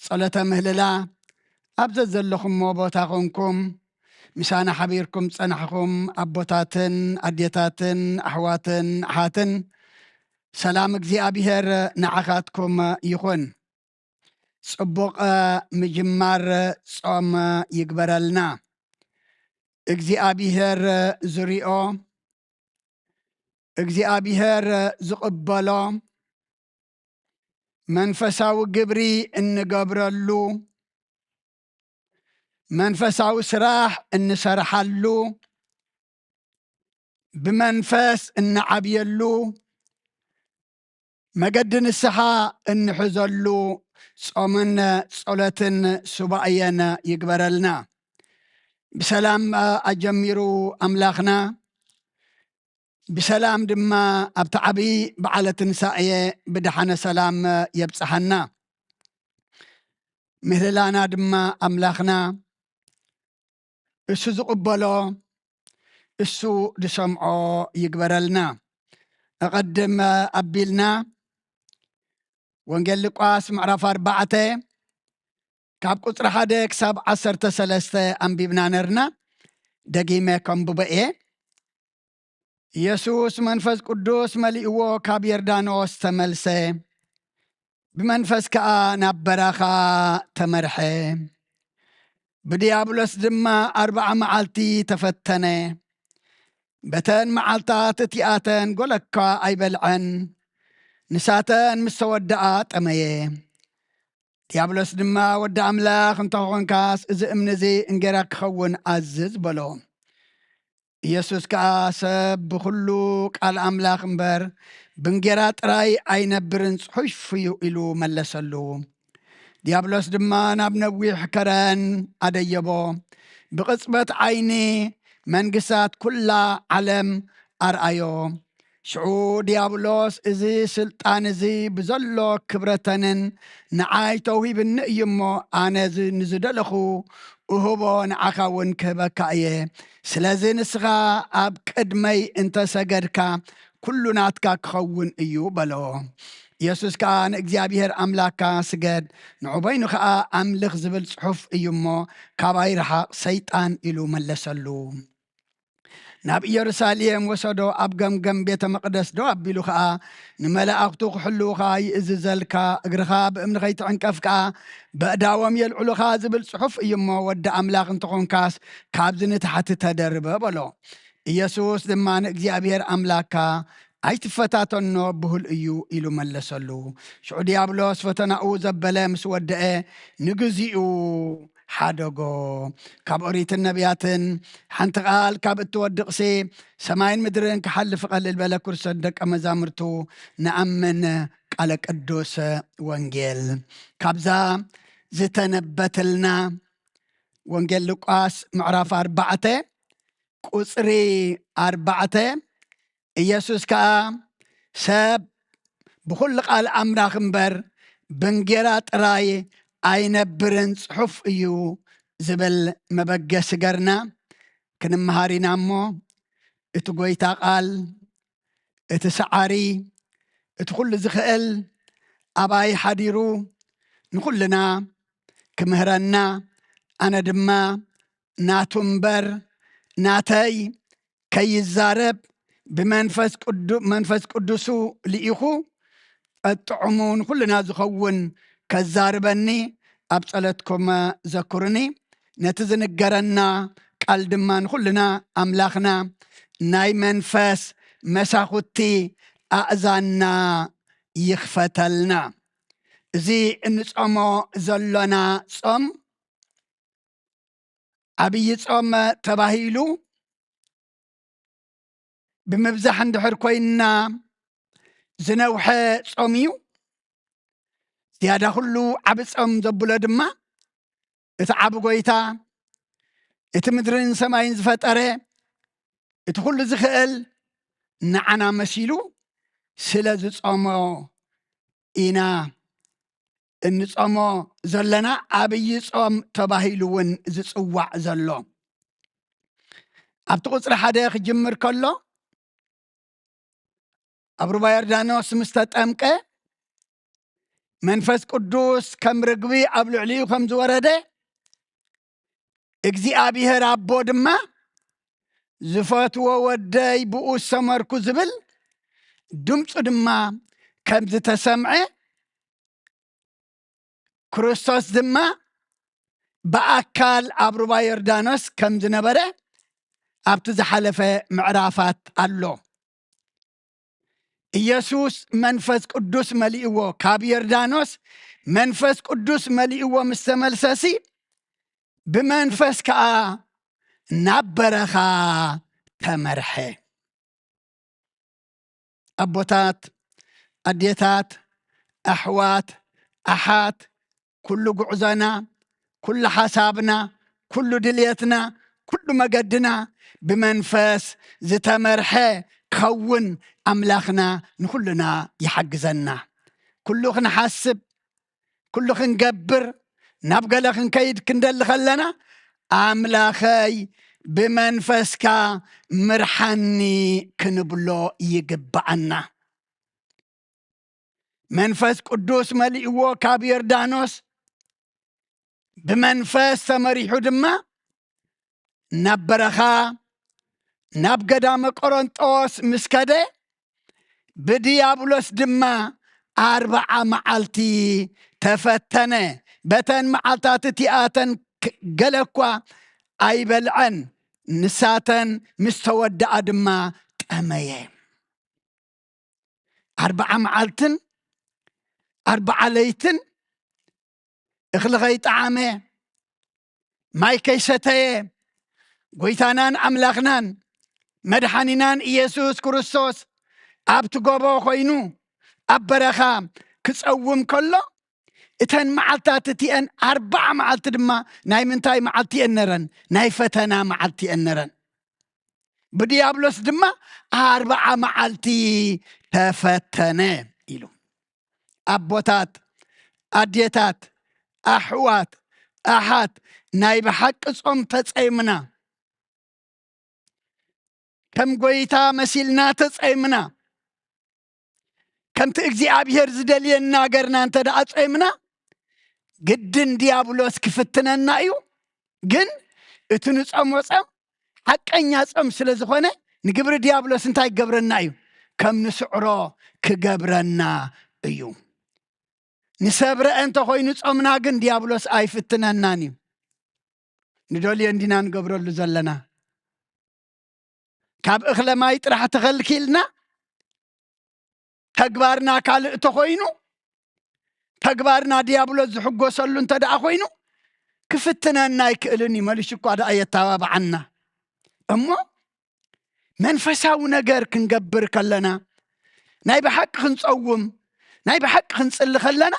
ጸሎተ ምህልላ ኣብ ዘዘለኹምዎ ቦታ ኾንኩም ምሳና ሓቢርኩም ጸናሕኹም ኣቦታትን ኣዴታትን ኣሕዋትን ኣሓትን ሰላም እግዚኣብሔር ንዓኻትኩም ይኹን። ጽቡቕ ምጅማር ጾም ይግበረልና። እግዚኣብሔር ዝሪኦ እግዚኣብሔር ዝቕበሎ መንፈሳዊ ግብሪ እንገብረሉ፣ መንፈሳዊ ስራሕ እንሰርሓሉ፣ ብመንፈስ እንዓብየሉ፣ መገዲ ንስሓ እንሕዘሉ ጾምን ጸሎትን ሱባኤን ይግበረልና። ብሰላም ኣጀሚሩ ኣምላኽና፣ ብሰላም ድማ ኣብቲ ዓቢ በዓለ ትንሳኤ ብደሓነ ሰላም የብጽሓና። ምህልላና ድማ ኣምላኽና እሱ ዝቕበሎ፣ እሱ ዝሰምዖ ይግበረልና። ኣቐድም ኣቢልና ወንጌል ሉቃስ ምዕራፍ ኣርባዕተ ካብ ቁጽሪ ሓደ ክሳብ ዓሰርተ ሰለስተ ኣንቢብና ነርና። ደጊመ ከንብቦ እየ። ኢየሱስ መንፈስ ቅዱስ መሊእዎ ካብ ዮርዳኖስ ተመልሰ። ብመንፈስ ከኣ ናብ በረኻ ተመርሐ። ብድያብሎስ ድማ ኣርብዓ መዓልቲ ተፈተነ። በተን መዓልታት እቲኣተን ጎለኳ ኣይበልዐን። ንሳተን ምስ ተወድኣ ጠመየ። ድያብሎስ ድማ፣ "ወዲ ኣምላኽ እንተ ኾንካስ፣ እዚ እምኒ እዚ እንጌራ ክኸውን ኣዝዝ" በሎ። ኢየሱስ ከኣ፣ "ሰብ ብኹሉ ቃል ኣምላኽ እምበር፣ ብእንጌራ ጥራይ ኣይነብርን ጽሑፍ እዩ" ኢሉ መለሰሉ። ድያብሎስ ድማ ናብ ነዊሕ ከረን ኣደየቦ። ብቕጽበት ዓይኒ መንግስታት ኩላ ዓለም ኣርኣዮ። ሽዑ ድያብሎስ፣ "እዚ ስልጣን እዚ ብዘሎ ክብረተንን ንዓይ ተውሂብኒ እዩ እሞ፣ ኣነ እዚ ንዝደለኹ እህቦ፣ ንዓኻ እውን ክህበካ እየ። ስለዚ ንስኻ ኣብ ቅድመይ እንተ ሰገድካ፣ ኩሉ ናትካ ክኸውን እዩ" በሎ። ኢየሱስ ከኣ፣ "ንእግዚኣብሔር ኣምላኽካ ስገድ፣ ንዑ በይኑ ከኣ ኣምልኽ ዝብል ጽሑፍ እዩ እሞ፣ ካባይ ርሓቕ ሰይጣን" ኢሉ መለሰሉ። ናብ ኢየሩሳሌም ወሰዶ፣ ኣብ ገምገም ቤተ መቕደስ ደው ኣቢሉ ኸኣ፣ "ንመላእኽቱ ክሕልዉኻ ይእዝዘልካ፣ እግርኻ ብእምኒ ኸይትዕንቀፍ ከኣ በእዳዎም የልዕሉኻ ዝብል ጽሑፍ እዩ እሞ፣ ወዲ ኣምላኽ እንተኾንካስ፣ ካብዚ ንታሕቲ ተደርበ" በሎ። ኢየሱስ ድማ፣ "ንእግዚኣብሔር ኣምላኽካ ኣይትፈታተኖ፣ ብሁል እዩ" ኢሉ መለሰሉ። ሽዑ ድያብሎስ ፈተናኡ ዘበለ ምስ ወደአ፣ ንግዚኡ ሓደጎ። ካብ ኦሪትን ነቢያትን ሓንቲ ቃል ካብ እትወድቕሲ፣ ሰማይን ምድርን ክሓልፍ ቀልል በለ። ክርስቶስ ደቀ መዛሙርቱ ንኣምን። ቃለ ቅዱስ ወንጌል። ካብዛ ዝተነበተልና ወንጌል ሉቃስ ምዕራፍ ኣርባዕተ ቁጽሪ ኣርባዕተ፣ ኢየሱስ ከኣ፣ "ሰብ ብኹሉ ቃል ኣምላኽ እምበር፣ ብእንጌራ ጥራይ ኣይነብርን ጽሑፍ እዩ" ዝብል መበገሲ ገርና ክንመሃር ኢና እሞ፣ እቲ ጐይታ ቃል፣ እቲ ሰዓሪ፣ እቲ ኹሉ ዝኽእል ኣባይ ሓዲሩ ንኹልና ክምህረና፣ ኣነ ድማ ናቱ እምበር ናተይ ከይዛረብ ብመንፈስ ቅዱ-፣ መንፈስ ቅዱሱ ልኢኹ ጠጥዑሙ ንኹልና ዝኸውን ከዛርበኒ ኣብ ጸሎትኩም ዘክሩኒ። ነቲ ዝንገረና ቃል ድማ ንኹልና ኣምላኽና ናይ መንፈስ መሳኹቲ ኣእዛንና ይኽፈተልና። እዚ እንጾሞ ዘሎና ጾም ዓብዪ ጾም ተባሂሉ ብምብዛሕ እንድሕር ኮይንና ዝነውሐ ጾም እዩ። ዝያዳ ኩሉ ዓቢ ጾም ዘብሎ ድማ እቲ ዓቢ ጐይታ፣ እቲ ምድርን ሰማይን ዝፈጠረ፣ እቲ ኩሉ ዝኽእል ንዓና መሲሉ ስለ ዝጾሞ ኢና እንጾሞ ዘለና። ዓብዪ ጾም ተባሂሉ እውን ዝጽዋዕ ዘሎ። ኣብቲ ቁጽሪ ሓደ ክጅምር ከሎ፣ ኣብ ሩባ ዮርዳኖስ ምስ ተጠምቀ፣ መንፈስ ቅዱስ ከም ርግቢ ኣብ ልዕሊኡ ከም ዝወረደ፣ እግዚኣብሔር ኣቦ ድማ፣ "ዝፈትዎ ወደይ ብኡ ዝሰመርኩ" ዝብል ድምፁ ድማ ከም ዝተሰምዐ፣ ክርስቶስ ድማ ብኣካል ኣብ ሩባ ዮርዳኖስ ከም ዝነበረ ኣብቲ ዝሓለፈ ምዕራፋት ኣሎ። ኢየሱስ መንፈስ ቅዱስ መሊእዎ፣ ካብ ዮርዳኖስ መንፈስ ቅዱስ መሊእዎ ምስ ተመልሰሲ፣ ብመንፈስ ከኣ ናብ በረኻ ተመርሐ። ኣቦታት፣ ኣዴታት፣ ኣሕዋት፣ ኣሓት፣ ኩሉ ጉዕዞና፣ ኩሉ ሓሳብና፣ ኩሉ ድልየትና፣ ኩሉ መገድና ብመንፈስ ዝተመርሐ ክኸውን ኣምላኽና ንኹልና ይሓግዘና። ኩሉ ክንሓስብ፣ ኩሉ ክንገብር፣ ናብ ገለ ክንከይድ ክንደሊ ከለና፣ ኣምላኸይ ብመንፈስካ ምርሓኒ ክንብሎ ይግብኣና። መንፈስ ቅዱስ መሊእዎ ካብ ዮርዳኖስ፣ ብመንፈስ ተመሪሑ ድማ ናብ በረኻ፣ ናብ ገዳመ ቆሮንጦስ ምስ ከደ፣ ብድያብሎስ ድማ ኣርብዓ መዓልቲ ተፈተነ። በተን መዓልታት እቲኣተን ክ-፣ ገለ እኳ ኣይበልዐን፣ ንሳተን ምስ ተወድኣ ድማ ጠመየ። ኣርብዓ መዓልትን ኣርብዓ ለይትን እኽሊ ከይጠዓመ፣ ማይ ከይሰተየ፣ ጎይታናን ኣምላኽናን መድሓኒናን ኢየሱስ ክርስቶስ ኣብቲ ጎቦ ኮይኑ ኣብ በረኻ ክጸውም ከሎ፣ እተን መዓልታት እቲአን ኣርብዓ መዓልቲ ድማ ናይ ምንታይ መዓልቲ እየን ነረን? ናይ ፈተና መዓልቲ እየን ነረን። ብድያብሎስ ድማ ኣርብዓ መዓልቲ ተፈተነ ኢሉ። ኣቦታት፣ ኣዴታት፣ ኣሕዋት፣ ኣሓት፣ ናይ ብሓቂ ጾም ተጸይምና፣ ከም ጎይታ መሲልና ተጸይምና፣ ከምቲ እግዚኣብሔር ዝደልየና ገርና እንተ ደኣ ጾይምና፣ ግድን ዲያብሎስ ክፍትነና እዩ። ግን እቲ ንጾሞ ጾም ሓቀኛ ጾም ስለ ዝኾነ፣ ንግብሪ ዲያብሎስ እንታይ ክገብረና እዩ? ከም ንስዕሮ ክገብረና እዩ። ንሰብረ እንተ ኾይኑ ጾምና ግን ዲያብሎስ ኣይፍትነናን እዩ። ንደልዮ እንዲና ንገብረሉ ዘለና። ካብ እኽለ ማይ ጥራሕ ተኸልኪልና፣ ተግባርና ካልእ ተኾይኑ፣ ተግባርና ዲያብሎስ ዝሕጎሰሉ እንተ ደኣ ኾይኑ፣ ክፍትነና ኣይክእልን እዩ። መሊሱ እኳ ደኣ የተባብዓና። እሞ መንፈሳዊ ነገር ክንገብር ከለና፣ ናይ ብሓቂ ክንጸውም፣ ናይ ብሓቂ ክንጽሊ ከለና፣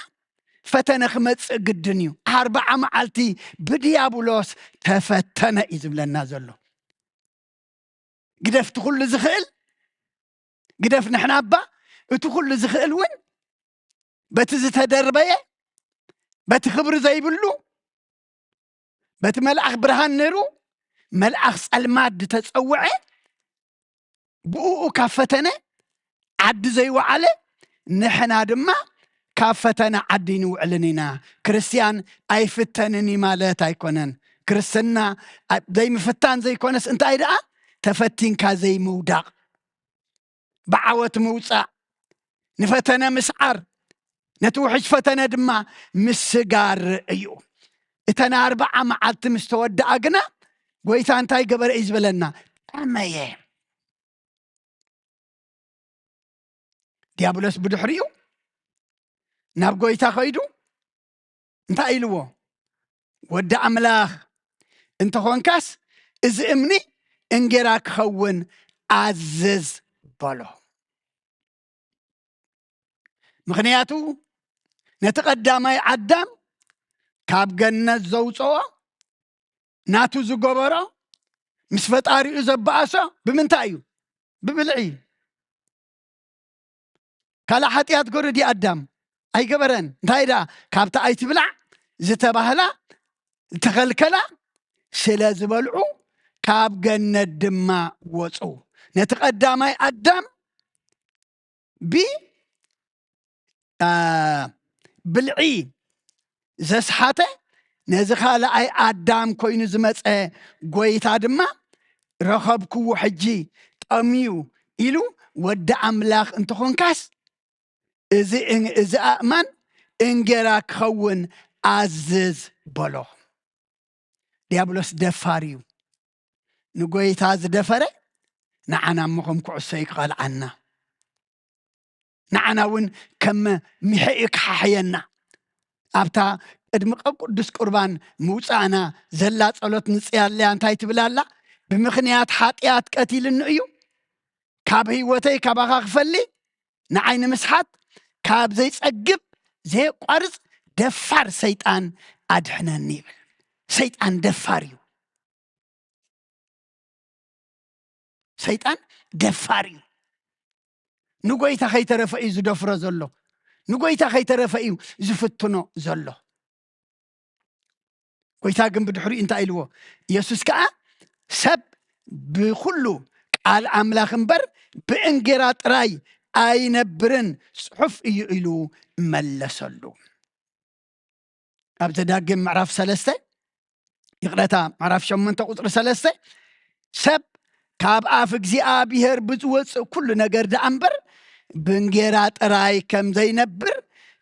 ፈተነ ክመጽእ ግድን እዩ። ኣርብዓ መዓልቲ ብዲያብሎስ ተፈተነ እዩ ዝብለና ዘሎ። ግደፍ እቲ ኩሉ ዝኽእል፣ ግደፍ ንሕና እባ፣ እቲ ኩሉ ዝኽእል እውን በቲ ዝተደርበየ፣ በቲ ክብሪ ዘይብሉ፣ በቲ መልኣኽ ብርሃን ነይሩ፣ መልኣኽ ጸልማት ዝተጸውዐ፣ ብእኡ ካብ ፈተነ ዓዲ ዘይወዓለ፣ ንሕና ድማ ካብ ፈተነ ዓዲ ንውዕልን ኢና። ክርስትያን ኣይፍተንን እዩ ማለት ኣይኮነን። ክርስትና ኣብ ዘይምፍታን ዘይኮነስ፣ እንታይ ደኣ፣ ተፈቲንካ ዘይምውዳቕ፣ ብዓወት ምውጻእ፣ ንፈተነ ምስዓር፣ ነቲ ውሕጅ ፈተነ ድማ ምስጋር እዩ። እተን ኣርብዓ መዓልቲ ምስ ተወድኣ ግና፣ ጎይታ እንታይ ገበረ እዩ ዝበለና? ጠመየ። ዲያብሎስ ብድሕሪኡ ናብ ጎይታ ኸይዱ እንታይ ኢልዎ? "ወዲ ኣምላኽ እንተኾንካስ፣ እዚ እምኒ እንጌራ ክኸውን ኣዝዝ" በሎ። ምኽንያቱ፣ ነቲ ቀዳማይ ኣዳም ካብ ገነት ዘውፅኦ፣ ናቱ ዝገበሮ፣ ምስ ፈጣሪኡ ዘበኣሶ ብምንታይ እዩ? ብብልዒ። ካልእ ሓጢኣት ገሩ ድዩ ኣዳም? ኣይገበረን። እንታይ ደኣ፣ ካብቲ ኣይትብላዕ ዝተባህላ፣ ዝተኸልከላ ስለ ዝበልዑ፣ ካብ ገነት ድማ ወፁ። ነቲ ቀዳማይ ኣዳም ብ፣ አ፣ ብልዒ ዘስሓተ፣ ነዚ ካልኣይ ኣዳም ኮይኑ ዝመጸ ጎይታ ድማ፣ "ረኸብክዎ፣ ሕጂ ጠምዩ" ኢሉ፣ "ወዲ ኣምላኽ እንተኾንካስ፣ እዚ እን-፣ እዚ ኣእማን እንጌራ ክኸውን ኣዝዝ" በሎ። ዲያብሎስ ደፋር እዩ። ንጎይታ ዝደፈረ ንዓና እሞ ከም ኩዕሶ እዩ ክቐልዓና። ንዓና እውን ከም ሚሐ እዩ ክሓሕየና። ኣብታ ቅድሚ ቅዱስ ቁርባን ምውፃእና ዘላ ጸሎት ንጽያ ኣለያ። እንታይ ትብል ኣላ? "ብምኽንያት ሓጢኣት ቀቲልኒ እዩ፣ ካብ ህይወተይ ካባኻ ክፈሊ፣ ንዓይ ንምስሓት ካብ ዘይጸግብ ዘየቋርጽ ደፋር ሰይጣን ኣድሕነኒ" ይብል። ሰይጣን ደፋር እዩ። ሰይጣን ደፋር እዩ። ንጎይታ ከይተረፈ እዩ ዝደፍሮ ዘሎ። ንጎይታ ከይተረፈ እዩ ዝፍትኖ ዘሎ። ጎይታ ግን ብድሕሪኡ እንታይ ኢልዎ? ኢየሱስ ከኣ፣ "ሰብ ብኹሉ ቃል ኣምላኽ እምበር ብእንጌራ ጥራይ ኣይነብርን፣ ጽሑፍ እዩ" ኢሉ መለሰሉ። ኣብ ዘዳግም ምዕራፍ ሰለስተ፣ ይቕረታ፣ ምዕራፍ ሸሞንተ ቁጽሪ ሰለስተ፣ "ሰብ ካብ ኣፍ እግዚኣብሔር ብዝወጽእ ኩሉ ነገር ደኣ እምበር ብእንጌራ ጥራይ ከም ዘይነብር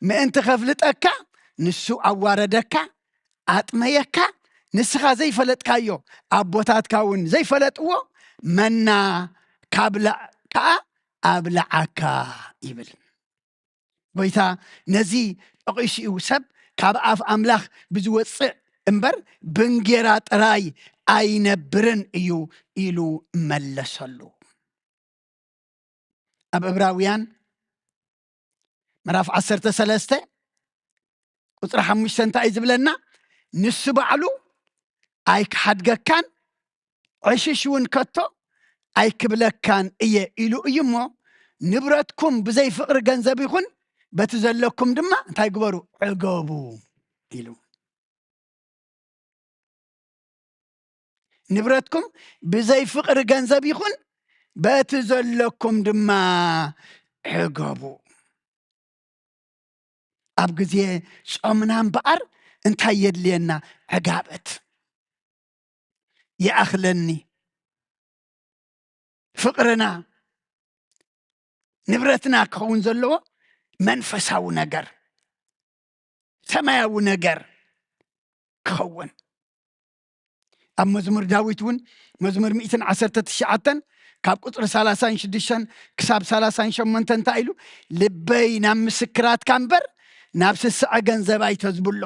ምእንቲ ከፍልጠካ፣ ንሱ ኣዋረደካ፣ ኣጥመየካ፣ ንስኻ ዘይፈለጥካዮ፣ ኣቦታትካ እውን ዘይፈለጥዎ መና ካብ ላ-፣ ከኣ ኣብልዓካ" ይብል። ጎይታ ነዚ ጠቒሱ እዩ፣ "ሰብ ካብ ኣፍ ኣምላኽ ብዝወጽእ እምበር ብእንጌራ ጥራይ ኣይነብርን እዩ" ኢሉ መለሰሉ። ኣብ ዕብራውያን ምዕራፍ ዓሰርተ ሰለስተ ቁጽሪ ሓሙሽተ እንታይ እዩ ዝብለና? "ንሱ ባዕሉ ኣይክሓድገካን፣ ዕሽሽ እውን ከቶ ኣይክብለካን እየ" ኢሉ እዩ እሞ፣ "ንብረትኩም ብዘይ ፍቕሪ ገንዘብ ይኹን፣ በቲ ዘለኩም ድማ እንታይ ግበሩ? ዕገቡ" ኢሉ። "ንብረትኩም ብዘይ ፍቕሪ ገንዘብ ይኹን፣ በቲ ዘለኩም ድማ ዕገቡ።" ኣብ ግዜ ጾምና እምበኣር እንታይ የድልየና? ዕጋበት። ይኣኽለኒ። ፍቕርና፣ ንብረትና ክኸውን ዘለዎ መንፈሳዊ ነገር፣ ሰማያዊ ነገር ክኸውን። ኣብ መዝሙር ዳዊት እውን፣ መዝሙር ሚእትን ዓሰርተ ትሽዓተን ካብ ቁጽሪ ሰላሳን ሽዱሽተን ክሳብ ሰላሳን ሸሞንተን እንታይ ኢሉ? "ልበይ ናብ ምስክራትካ እምበር ናብ ስስዐ ገንዘብ ኣይተዝብሎ።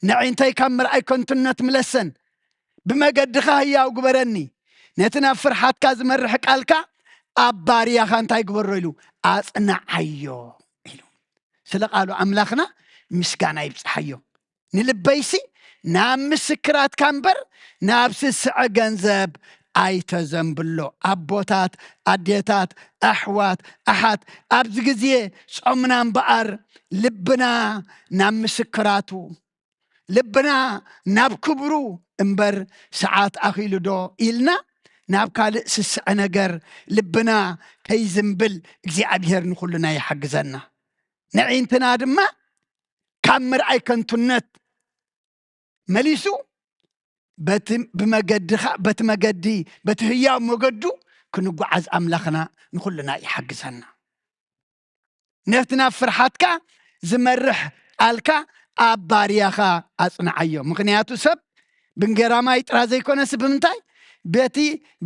ነዒንተይ ካብ ምርኣይ ከንቱነት ምለሰን። ብመገድኻ ህያው ግበረኒ። ነቲ ናብ ፍርሓትካ ዝመርሕ ቃልካ ኣብ ባርያኻ እንታይ ግበሮ?" ኢሉ፣ "ኣጽንዓዮ" ኢሉ። ስለ ቃሉ ኣምላኽና ምስጋና ይብጽሓዮ። "ንልበይሲ ናብ ምስክራትካ እምበር ናብ ስስዐ ገንዘብ ኣይተዘንብሎ።" ኣቦታት፣ ኣዴታት፣ ኣሕዋት፣ ኣሓት፣ ኣብዚ ግዜ ጾምና እምበኣር ልብና ናብ ምስክራቱ፣ ልብና ናብ ክብሩ እምበር፣ ሰዓት ኣኺሉ ዶ ኢልና ናብ ካልእ ስስዐ ነገር ልብና ከይዝንብል እግዚኣብሔር ንኹልና ይሓግዘና። ነዒንትና ድማ ካብ ምርኣይ ከንቱነት መሊሱ በቲ ብመገድኻ፣ በቲ መገዲ፣ በቲ ህያው መገዱ ክንጓዓዝ ኣምላኽና ንኹልና ይሓግዘና። ነቲ ናብ ፍርሓትካ ዝመርሕ ቃልካ ኣብ ባርያኻ ኣጽንዓዮ። ምኽንያቱ ሰብ ብእንጌራ ማይ ጥራ ዘይኮነስ ብምንታይ? በቲ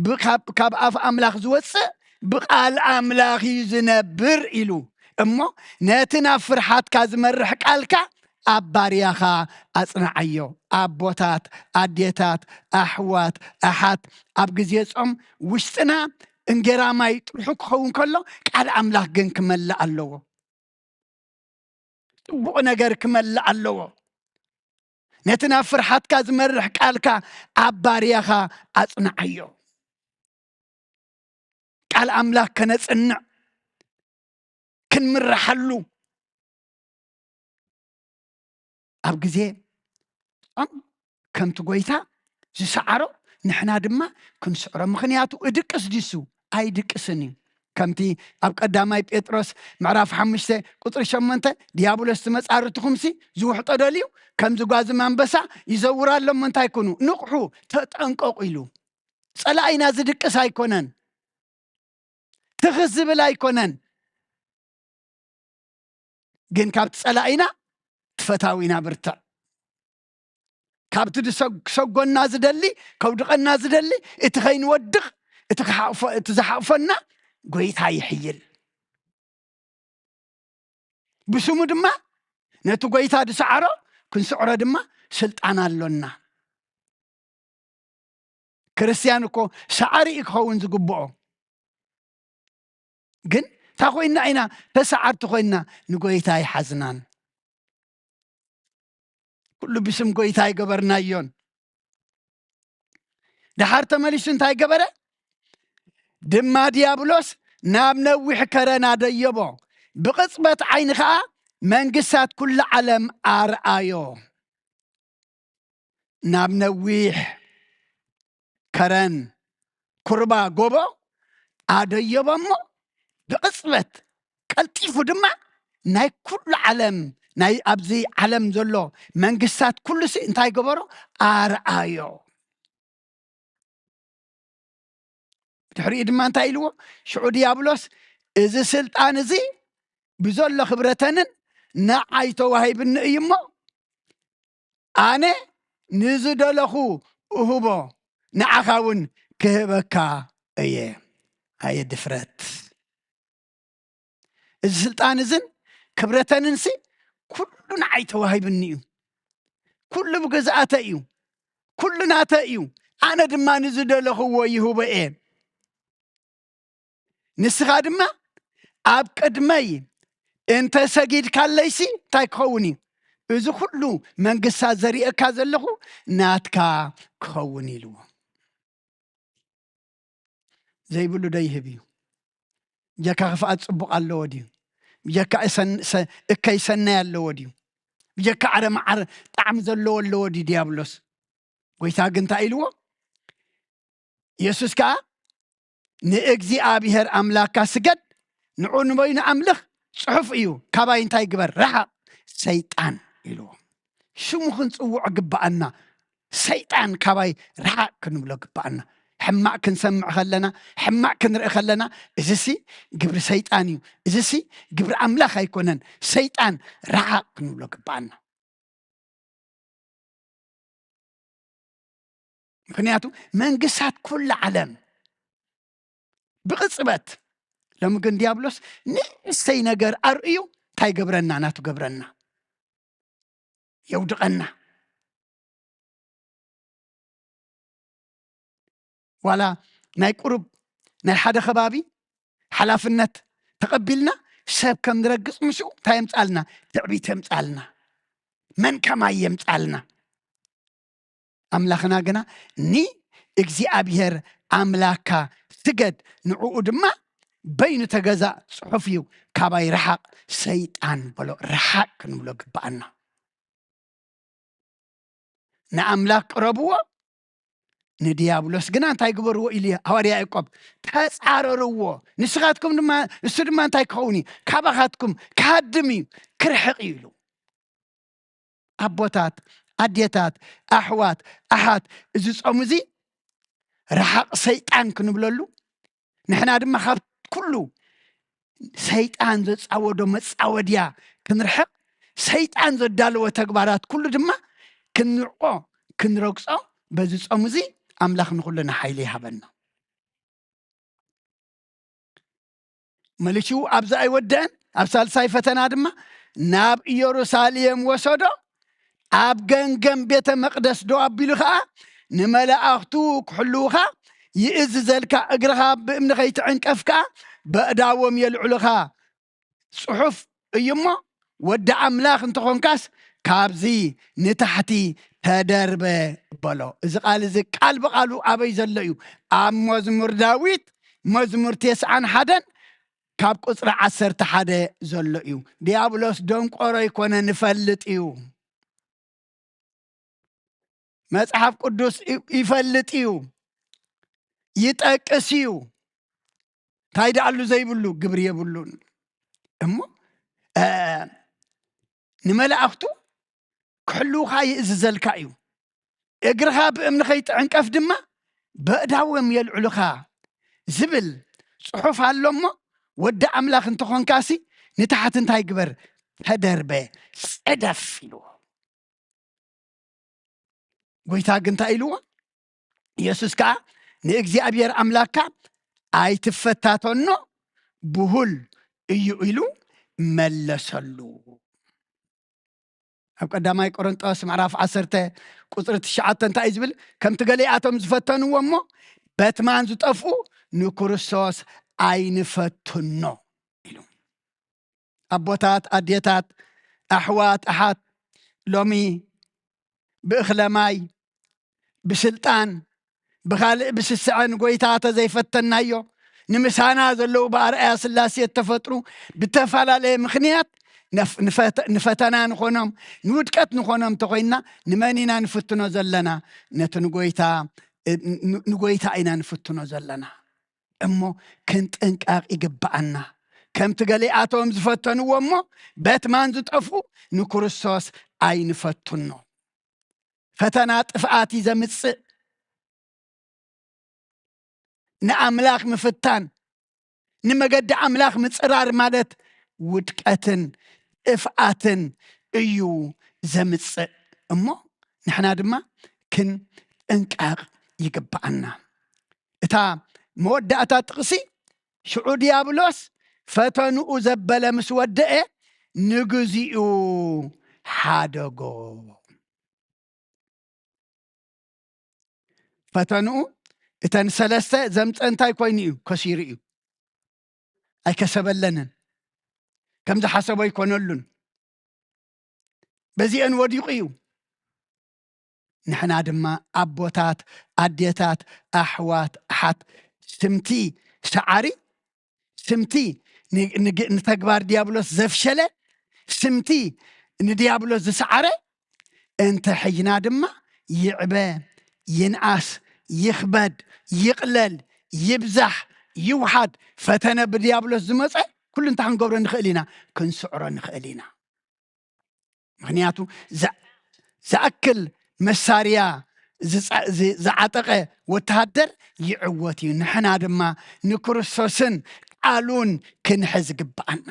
ብ-፣ ካብ፣ ካብ ኣፍ ኣምላኽ ዝወጽእ ብቃል ኣምላኽ እዩ ዝነብር ኢሉ። እሞ ነቲ ናብ ፍርሓትካ ዝመርሕ ቃልካ ኣብ ባርያኻ ኣጽንዓዮ። ኣቦታት፣ ኣዴታት፣ ኣሕዋት፣ ኣሓት፣ ኣብ ግዜ ጾም ውሽጥና እንጌራ ማይ ጥርሑ ክኸውን ከሎ ቃል ኣምላኽ ግን ክመልእ ኣለዎ። ጽቡቕ ነገር ክመልእ ኣለዎ። ነቲ ናብ ፍርሓትካ ዝመርሕ ቃልካ ኣብ ባርያኻ ኣጽንዓዮ። ቃል ኣምላኽ ከነጽንዕ፣ ክንምርሓሉ፣ ኣብ ግዜ ጾም ከምቲ ጎይታ ዝሰዓሮ ንሕና ድማ ክንስዕሮ። ምኽንያቱ እድቅስ ዲሱ? ኣይድቅስን እዩ። ከምቲ ኣብ ቀዳማይ ጴጥሮስ ምዕራፍ ሓሙሽተ ቁጽሪ ሸሞንተ፣ "ድያብሎስ እቲ መጻርትኹምሲ ዝውሕጦ ደልዩ ከምዚ ጓዝም ኣንበሳ ይዘውር ኣሎ እሞ እንታይ ኩኑ? ንቕሑ፣ ተጠንቀቑ" ኢሉ። ጸላኢና ዝድቅስ ኣይኮነን፣ ትኽ ዝብል ኣይኮነን። ግን ካብቲ ጸላኢና ትፈታዊና ብርትዕ። ካብቲ ድሰ-፣ ክሰጎና ዝደሊ፣ ከውድቐና ዝደሊ፣ እቲ ከይንወድቕ፣ እቲ ክሓቕፎ-፣ እቲ ዝሓቕፎና ጎይታ ይሕይል። ብስሙ ድማ ነቲ ጎይታ ዝሰዓሮ ክንስዕሮ ድማ ስልጣን ኣሎና። ክርስትያን እኮ ሰዓሪ እዩ ክኸውን ዝግብኦ። ግን እንታይ ኮይንና ኢና ተሰዓርቲ ኮይንና? ንጎይታ ኣይሓዝናን። ኩሉ ብስም ጎይታ ኣይገበርናዮን። ደሓር ተመሊሱ እንታይ ገበረ? ድማ ዲያብሎስ ናብ ነዊሕ ከረን ኣደየቦ። ብቕጽበት ዓይኒ ኸኣ መንግስታት ኩሉ ዓለም ኣርኣዮ። ናብ ነዊሕ ከረን ኩርባ ጎቦ ኣደየቦ እሞ ብቕጽበት ቀልጢፉ ድማ ናይ ኩሉ ዓለም፣ ናይ ኣብዚ ዓለም ዘሎ መንግስታት ኩሉ ሲ እንታይ ገበሮ? ኣርኣዮ። ድሕሪኡ ድማ እንታይ ኢልዎ? ሽዑ ዲያብሎስ፣ "እዚ ስልጣን እዚ ብዘሎ ክብረተንን ንዓይ ተዋሂብኒ እዩ እሞ፣ ኣነ ንዝደለኹ እህቦ፣ ንዓኻ እውን ክህበካ እየ።" ኣየ ድፍረት! እዚ ስልጣን እዝን ክብረተንን ሲ ኩሉ ንዓይ ተዋሂብኒ እዩ። ኩሉ ብግዝኣተ እዩ። ኩሉ ናተ እዩ። ኣነ ድማ ንዝደለኽዎ ይህቦ እየ። ንስኻ ድማ ኣብ ቅድመይ እንተ ሰጊድካለይሲ እንታይ ክኸውን እዩ? እዚ ኩሉ መንግስታት ዘርእየካ ዘለኹ ናትካ ክኸውን ኢልዎ። ዘይብሉ ዶ ይህብ እዩ? ብጀካ ክፍኣት ጽቡቕ ኣለዎ ድዩ? ብጀካ እሰን-፣ ሰ-፣ እከይ ሰናይ ኣለዎ ድዩ? ብጀካ ዓረ መዓር ጣዕሚ ዘለዎ ኣለዎ ድዩ ዲያብሎስ? ጎይታ ግን እንታይ ኢልዎ? የሱስ ከኣ፣ "ንእግዚኣብሔር ኣምላካ ስገድ፣ ንዑ ንበይኑ ኣምልኽ፣ ጽሑፍ እዩ፣ ካባይ እንታይ ግበር? ረሓቕ ሰይጣን" ኢልዎ። ሽሙ ክንጽውዖ ግብኣና። ሰይጣን ካባይ ረሓቕ ክንብሎ ግብኣና። ሕማቕ ክንሰምዕ ከለና፣ ሕማቕ ክንርኢ ከለና፣ "እዚሲ ግብሪ ሰይጣን እዩ፣ እዚሲ ግብሪ ኣምላኽ ኣይኮነን፣ ሰይጣን ረሓቕ" ክንብሎ ግብኣና። ምኽንያቱ መንግስታት ኩሉ ዓለም ብቕጽበት፣ ሎሚ ግን ዲያብሎስ ንእሽተይ ነገር ኣርእዩ እንታይ ገብረና? ናቱ ገብረና፣ የውድቐና። ዋላ ናይ ቁሩብ ናይ ሓደ ከባቢ ሓላፍነት ተቐቢልና ሰብ ከም ንረግጽ ምስኡ እንታይ የምጻልና? ትዕቢት የምጻልና። መን ከማይ የምጻልና? ኣምላኽና ግና፣ "ንእግዚኣብሔር ኣምላካ ስገድ፣ ንዕኡ ድማ በይኑ ተገዛእ፣ ጽሑፍ እዩ፣ ካባይ ረሓቕ ሰይጣን" በሎ። ረሓቕ ክንብሎ ግብኣና። ንኣምላኽ ቅረብዎ፣ ንድያብሎስ ግና እንታይ ግበርዎ ኢሉ ሃዋርያ ያዕቆብ? "ተጻረርዎ፣ ንስኻትኩም ድማ፣ ንሱ ድማ እንታይ ክኸውን እዩ? ካባኻትኩም ክሃድም እዩ፣ ክርሕቕ እዩ" ኢሉ። ኣቦታት፣ ኣዴታት፣ ኣሕዋት፣ ኣሓት፣ እዚ ጾም እዚ ረሓቕ ሰይጣን ክንብለሉ፣ ንሕና ድማ ካብ ኩሉ ሰይጣን ዘጻወዶ መጻወድያ ክንርሕቕ፣ ሰይጣን ዘዳለወ ተግባራት ኩሉ ድማ ክንርቆ፣ ክንረግጾ፣ በዚ ጾም እዚ ኣምላኽ ንኹልና ሓይሊ ይሃበና። መሊሱ ኣብዚ ኣይወደአን። ኣብ ሳልሳይ ፈተና ድማ ናብ ኢየሩሳሌም ወሰዶ፣ ኣብ ገምገም ቤተ መቕደስ ደው ኣቢሉ ኸኣ፣ "ንመላእኽቱ ክሕልዉኻ ይእዝዘልካ፣ እግርኻ ብእምኒ ኸይትዕንቀፍ ከኣ በእዳዎም የልዕሉኻ። ጽሑፍ እዩ እሞ፣ ወዲ ኣምላኽ እንተኾንካስ ካብዚ ንታሕቲ ተደርበ" በሎ። እዚ ቃል እዚ ቃል ብቓሉ ኣበይ ዘሎ እዩ? ኣብ መዝሙር ዳዊት፣ መዝሙር ተስዓን ሓደን ካብ ቁጽሪ ዓሰርተ ሓደ ዘሎ እዩ። ዲያብሎስ ደንቆሮ ኣይኮነን፣ ይፈልጥ እዩ። መጽሓፍ ቅዱስ ይ-፣ ይፈልጥ እዩ፣ ይጠቅስ እዩ። እንታይ ደኣሉ ዘይብሉ? ግብሪ የብሉን። እሞ፣ እ፣ ንመላእኽቱ ክሕልዉኻ ይእዝዘልካ እዩ። "እግርኻ ብእምኒ ኸይትዕንቀፍ ድማ በእዳዎም የልዕሉኻ" ዝብል ጽሑፍ ኣሎ እሞ፣ ወዲ ኣምላኽ እንተኾንካሲ ንታሕቲ እንታይ ግበር? ተደርበ፣ ጽደፍ ኢልዎ። ጎይታ ግን እንታይ ኢልዎ? የሱስ ከኣ፣ "ንእግዚኣብሔር ኣምላክካ ኣይትፈታተኖ፣ ብሁል እዩ" ኢሉ መለሰሉ። ኣብ ቀዳማይ ቆሮንጦስ ምዕራፍ ዓሰርተ ቁፅሪ ትሽዓተ እንታይ እዩ ዝብል? ከምቲ ገሊኣቶም ዝፈተንዎ እሞ በትማን ዝጠፍኡ ንክርስቶስ ኣይንፈትኖ ኢሉ። ኣቦታት፣ ኣዴታት፣ ኣሕዋት፣ ኣሓት፣ ሎሚ ብእኽለ ማይ፣ ብስልጣን፣ ብኻልእ ብስስዐ ንጎይታ ተዘይፈተናዮ፣ ንምሳና ዘለዉ ብኣርኣያ ስላሴ እተፈጥሩ ብተፈላለየ ምኽንያት ነፍ-፣ ንፈተ-፣ ንፈተና ንኾኖም፣ ንውድቀት ንኾኖም እንተኾይንና፣ ንመን ኢና ንፍትኖ ዘለና? ነቲ ንጎይታ፣ እ፣ ን-፣ ንጎይታ ኢና ንፍትኖ ዘለና። እሞ ክንጥንቀቕ ይግብኣና። ከምቲ ገሊኣቶም ዝፈተንዎ እሞ በትማን ዝጠፍኡ ንክርስቶስ ኣይንፈትኖ። ፈተና ጥፍኣት እዩ ዘምጽእ። ንኣምላኽ ምፍታን፣ ንመገዲ ኣምላኽ ምጽራር ማለት ውድቀትን ጥፍኣትን እዩ ዘምጽእ። እሞ ንሕና ድማ ክንጥንቀቕ ይግብኣና። እታ መወዳእታ ጥቕሲ፣ ሽዑ ዲያብሎስ ፈተንኡ ዘበለ ምስ ወደአ፣ ንግዚኡ ሓደጎ። ፈተንኡ እተን ሰለስተ ዘምፀ እንታይ ኮይኑ እዩ? ከሲሩ እዩ። ኣይከሰበለንን። ከም ዝሓሰቦ ኣይኮነሉን። በዚአን ወዲቑ እዩ። ንሕና ድማ ኣቦታት፣ ኣዴታት፣ ኣሕዋት፣ ኣሓት፣ ስምቲ ሰዓሪ፣ ስምቲ ን-፣ ንግ-፣ ንተግባር ዲያብሎስ ዘፍሸለ፣ ስምቲ ንዲያብሎስ ዝሰዓረ እንተ ሒዝና ድማ ይዕበ፣ ይንኣስ፣ ይኽበድ፣ ይቕለል፣ ይብዛሕ፣ ይውሓድ፣ ፈተነ ብዲያብሎስ ዝመፀ ኩሉ እንታይ ክንገብሮ ንኽእል ኢና? ክንስዕሮ ንኽእል ኢና። ምኽንያቱ ዛ-፣ ዝኣክል መሳርያ ዝጸ-፣ ዝ-፣ ዝዓጠቐ ወተሃደር ይዕወት እዩ። ንሕና ድማ ንክርስቶስን ቃሉን ክንሕዝ ይግብኣና።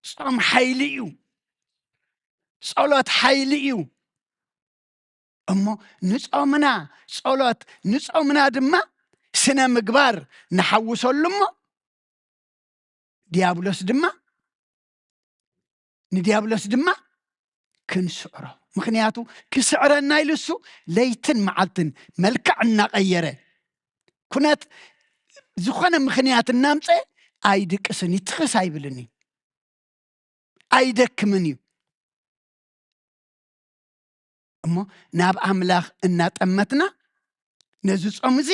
ጾም ሓይሊ እዩ። ጸሎት ሓይሊ እዩ። እሞ ንጾምና ጸሎት፣ ንጾምና ድማ ስነ ምግባር ንሓውሰሉ እሞ ዲያብሎስ ድማ፣ ንዲያብሎስ ድማ ክንስዕሮ። ምኽንያቱ ክስዕረና ኢሉ እሱ ለይትን መዓልትን መልክዕ እናቐየረ ኩነት ዝኾነ ምኽንያት እናምፀ ኣይድቅስን እዩ፣ ትኽስ ኣይብልን እዩ፣ ኣይደክምን እዩ። እሞ ናብ ኣምላኽ እናጠመትና ነዚ ጾም እዚ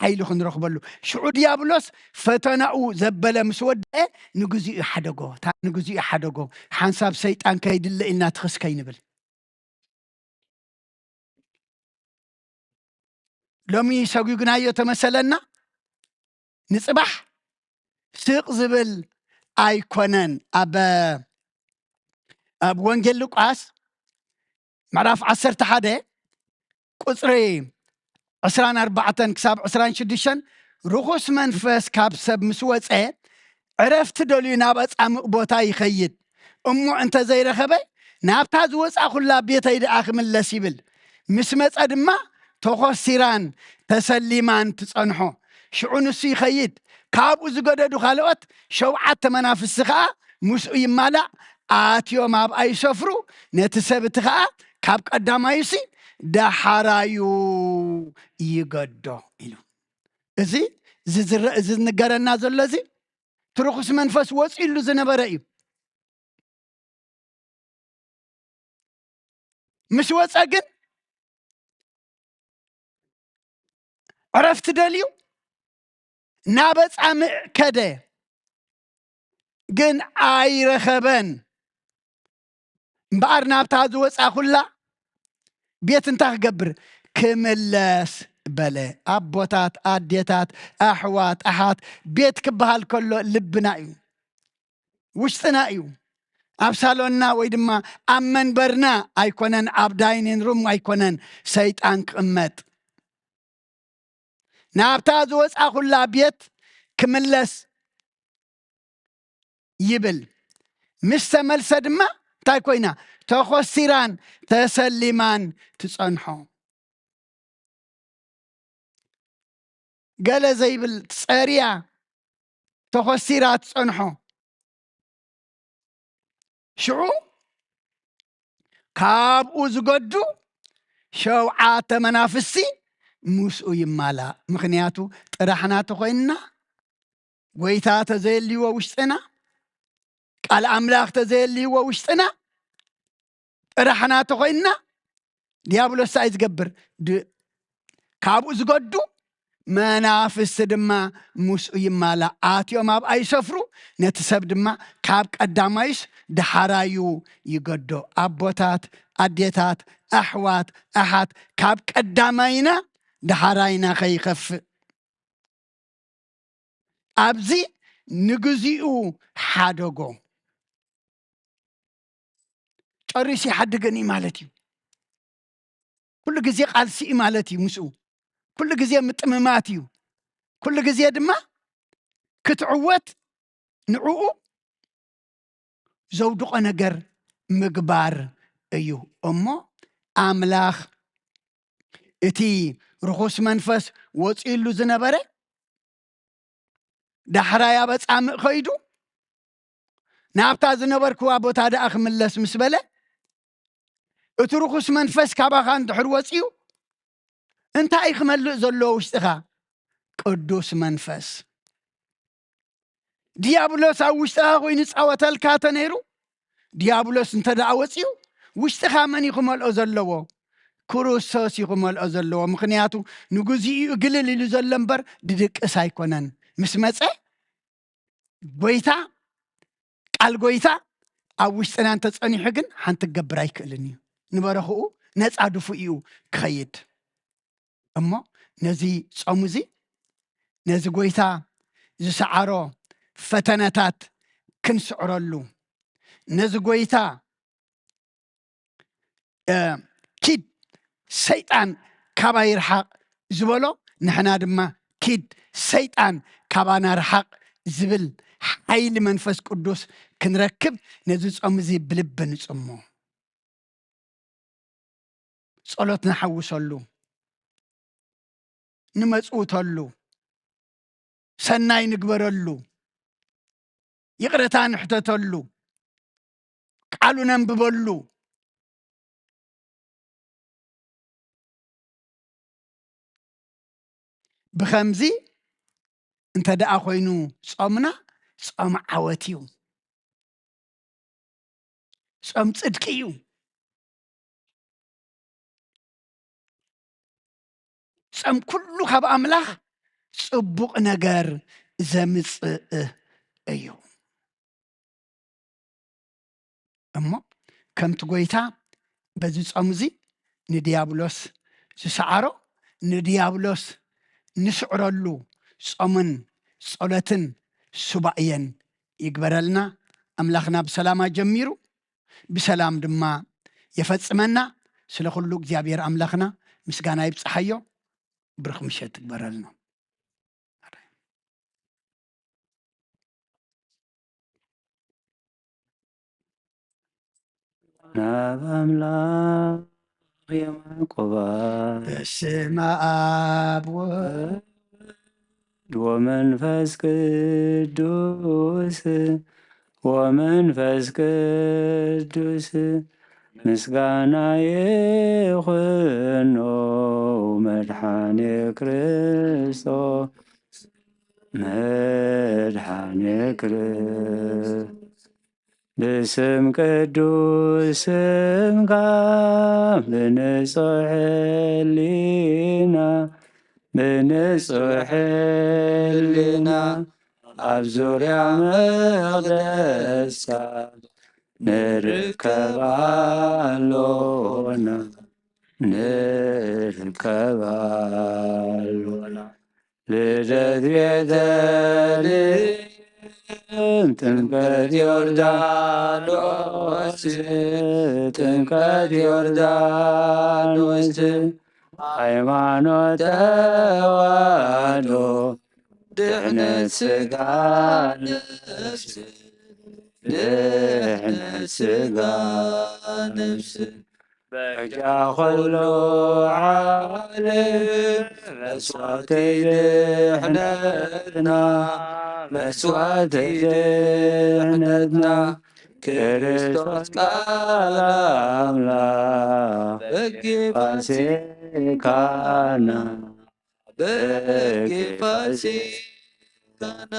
ሓይሊ ክንረኽበሉ። ሽዑ ዲያብሎስ ፈተናኡ ዘበለ ምስ ወደአ ንግዚኡ ሓደጎ፣ እታ ንግዚኡ ሓደጎ። ሓንሳብ ሰይጣን ከይድለ ኢልና ትኽስ ከይንብል። ሎሚ ሰጒግናዮ ተመሰለና፣ ንጽባሕ ስቕ ዝብል ኣይኮነን። ኣብ፣ ኣብ ወንጌል ሉቃስ ምዕራፍ ዓሰርተ ሓደ ቁጽሪ ዕስራን ኣርባዕተን ክሳብ ዕስራን ሽዱሽተን፣ ርኹስ መንፈስ ካብ ሰብ ምስ ወጸ፣ ዕረፍቲ ደልዩ ናብ ኣጻምቕ ቦታ ይኸይድ። እሞ እንተ ዘይረኸበ፣ ናብታ ዝወጻኹላ ቤተይ ደኣ ክምለስ ይብል። ምስ መጸ ድማ ተኾሲራን ተሰሊማን ትጸንሖ። ሽዑ ንሱ ይኸይድ። ካብኡ ዝገደዱ ካልኦት ሸውዓተ መናፍስቲ ኸኣ ምስኡ ይማላእ፣ ኣትዮም ኣብኣ ይሰፍሩ። ነቲ ሰብ እቲ ኸኣ ካብ ቀዳማዩሲ ደሓራዩ ይገዶ ኢሉ። እዚ ዝዝረ-፣ እዚ ዝንገረና ዘሎ እዚ እቲ ርኹስ መንፈስ ወጺእሉ ዝነበረ እዩ። ምስ ወጸ ግን ዕረፍቲ ደልዩ ናብ ኣጻምእ ከደ፣ ግን ኣይረኸበን። እምበኣር ናብታ ዝወጻኹላ ቤት እንታይ ክገብር? ክምለስ በለ። ኣቦታት፣ ኣዴታት፣ ኣሕዋት፣ ኣሓት፣ ቤት ክበሃል ከሎ ልብና እዩ፣ ውሽጥና እዩ። ኣብ ሳሎንና ወይ ድማ ኣብ መንበርና ኣይኮነን፣ ኣብ ዳይኒን ሩም ኣይኮነን ሰይጣን ክቕመጥ። ናብታ ዝወጻኹላ ቤት ክምለስ ይብል። ምስ ተመልሰ ድማ እንታይ ኮይና? ተኾሲራን ተሰሊማን ትጸንሖ። ገለ ዘይብል ጸርያ ተኾሲራ ትጸንሖ። ሽዑ ካብኡ ዝገዱ ሸውዓተ መናፍስቲ ምስኡ ይማላእ። ምኽንያቱ ጥራሕና ተኾይንና፣ ጎይታ ተዘየልይዎ ውሽጥና፣ ቃል ኣምላኽ ተዘየልይዎ ውሽጥና፣ ጥራሕና ተኾይንና፣ ዲያብሎስ እንታይ እዩ ዝገብር? ድ-፣ ካብኡ ዝገዱ መናፍስቲ ድማ ምስኡ ይማላእ። ኣትዮም ኣብኣ ይሰፍሩ፣ ነቲ ሰብ ድማ ካብ ቀዳማይስ ደሓራዩ ይገዶ። ኣቦታት፣ ኣዴታት፣ ኣሕዋት፣ ኣሓት፣ ካብ ቀዳማይና ደሓራይና ከይኸፍእ። ኣብዚ ንግዚኡ ሓደጎ። ጨሪሱ ይሓድገን እዩ ማለት እዩ። ኩሉ ግዜ ቃልሲ እዩ ማለት እዩ ምስኡ። ኩሉ ግዜ ምጥምማት እዩ። ኩሉ ግዜ ድማ ክትዕወት ንዕኡ ዘውድቖ ነገር ምግባር እዩ። እሞ ኣምላኽ እቲ ርኹስ መንፈስ ወፂኡሉ ዝነበረ ዳሕራይ ኣብ ኣጻምእ ኸይዱ፣ ናብታ ዝነበርክዋ ቦታ ደኣ ክምለስ ምስ በለ፣ እቲ ርኹስ መንፈስ ካባኻ እንድሕር ወጺኡ፣ እንታይ እዩ ክመልእ ዘለዎ ውሽጥኻ? ቅዱስ መንፈስ። ዲያብሎስ ኣብ ውሽጥኻ ኮይኑ ይጻወተልካ ተነይሩ፣ ዲያብሎስ እንተ ደኣ ወጺኡ፣ ውሽጥኻ መን እዩ ክመልኦ ዘለዎ? ክርስቶስ እዩ ክመልኦ ዘለዎ። ምኽንያቱ ንግዚኡ እዩ ግልል ኢሉ ዘሎ እምበር ድድቅስ ኣይኮነን። ምስ መጸ፣ ጎይታ፣ ቃል ጎይታ ኣብ ውሽጥና እንተጸኒሑ ግን ሓንቲ ክገብር ኣይክእልን እዩ። ንበረኽኡ ነጻ ድፉእ እዩ ክኸይድ። እሞ ነዚ ጾም እዚ፣ ነዚ ጎይታ ዝሰዓሮ ፈተነታት ክንስዕረሉ፣ ነዚ ጎይታ፣ እ፣ "ኪድ ሰይጣን ካባይ ርሓቕ" ዝበሎ፣ ንሕና ድማ "ኪድ ሰይጣን ካባና ርሓቕ" ዝብል ሓይሊ መንፈስ ቅዱስ ክንረክብ ነዚ ጾም እዚ ብልቢ ንጽሞ። ጸሎት ንሓውሰሉ፣ ንመጽውተሉ፣ ሰናይ ንግበረሉ፣ ይቕረታ ንሕተተሉ፣ ቃሉ ነንብበሉ። ብኸምዚ እንተ ደኣ ኮይኑ ጾምና፣ ጾም ዓወት እዩ። ጾም ጽድቂ እዩ። ጾም ኩሉ ካብ ኣምላኽ ጽቡቕ ነገር ዘምጽእ እዩ። እሞ ከምቲ ጎይታ በዚ ጾም እዚ ንድያብሎስ ዝሰዓሮ፣ ንድያብሎስ ንስዕረሉ ጾምን ጸሎትን ሱባኤን ይግበረልና። ኣምላኽና ብሰላም ኣጀሚሩ ብሰላም ድማ የፈጽመና። ስለ ኩሉ እግዚኣብሔር ኣምላኽና ምስጋና ይብጽሓዮ። ብሩኽ ምሸት ትግበረልና። ናብ ኣምላኽ የማዕቆባ በስመ ኣብ ወወልድ ወመንፈስ ቅዱስ፣ ወመንፈስ ቅዱስ ምስጋና ይኹኖ መድሓኔ ክርስቶስ፣ መድሓኔ ክርስቶስ። ብስም ቅዱስ ስምካ ብንጹሕ ሕሊና፣ ብንጹሕ ሕሊና ኣብ ዙርያ መቕደስካ ንርከብ ኣሎና፣ ንርከብ ኣሎና። ልደት ቤተልሔም፣ ጥምቀት ዮርዳኖስ፣ ጥምቀት ዮርዳኖስ፣ ሃይማኖት ተዋህዶ፣ ድሕነት ስጋ ነፍስ፣ ድሕነት ስጋ ነፍስ። በጃ ኩሉ ዓለም መስዋእተይ ድሕነትና፣ መስዋእተይ ድሕነትና፣ ክርስቶስ ቃል ኣምላኽ በጊ ፋሲካና፣ በጊ ፋሲካና፣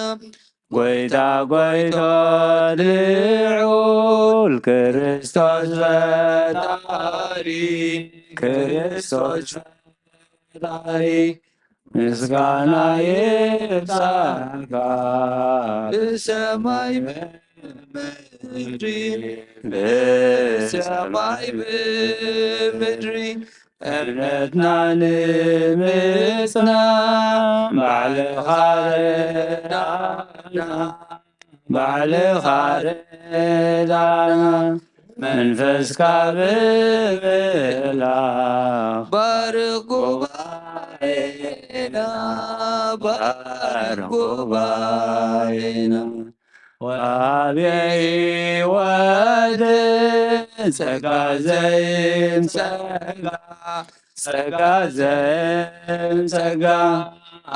ጎይታ ጎይቶት ልዑል ክርስቶስ ፈጣሪ፣ ክርስቶስ ፈጣሪ፣ ምስጋና ይብጻሕካ ብሰማይ ብምድሪ፣ ብሰማይ ብምድሪ፣ እምነትና ንምጽና ባዕልኻ ርዳና፣ ባዕልኻ ርዳና፣ መንፈስካ ብምምላኽ ባርኽ ጉባኤና፣ ባርኽ ጉባኤና። ወሃቢ ሕይወት ጸጋ ዘይም ጸጋ፣ ጸጋ ዘይም ጸጋ።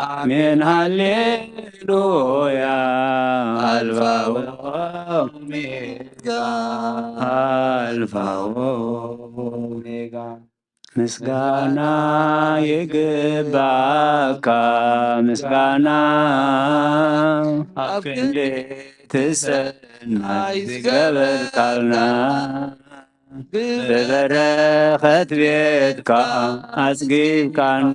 ኣሜን ሃሌሉያ። ኣልፋ ወኦሜጋ፣ ኣልፋ ወኦሜጋ። ምስጋና ይግባካ፣ ምስጋና ኣብ ክንዲ ትሰናይ ዝገበርካልና፣ ብበረኸት ቤትካ ኣጽጊብካና።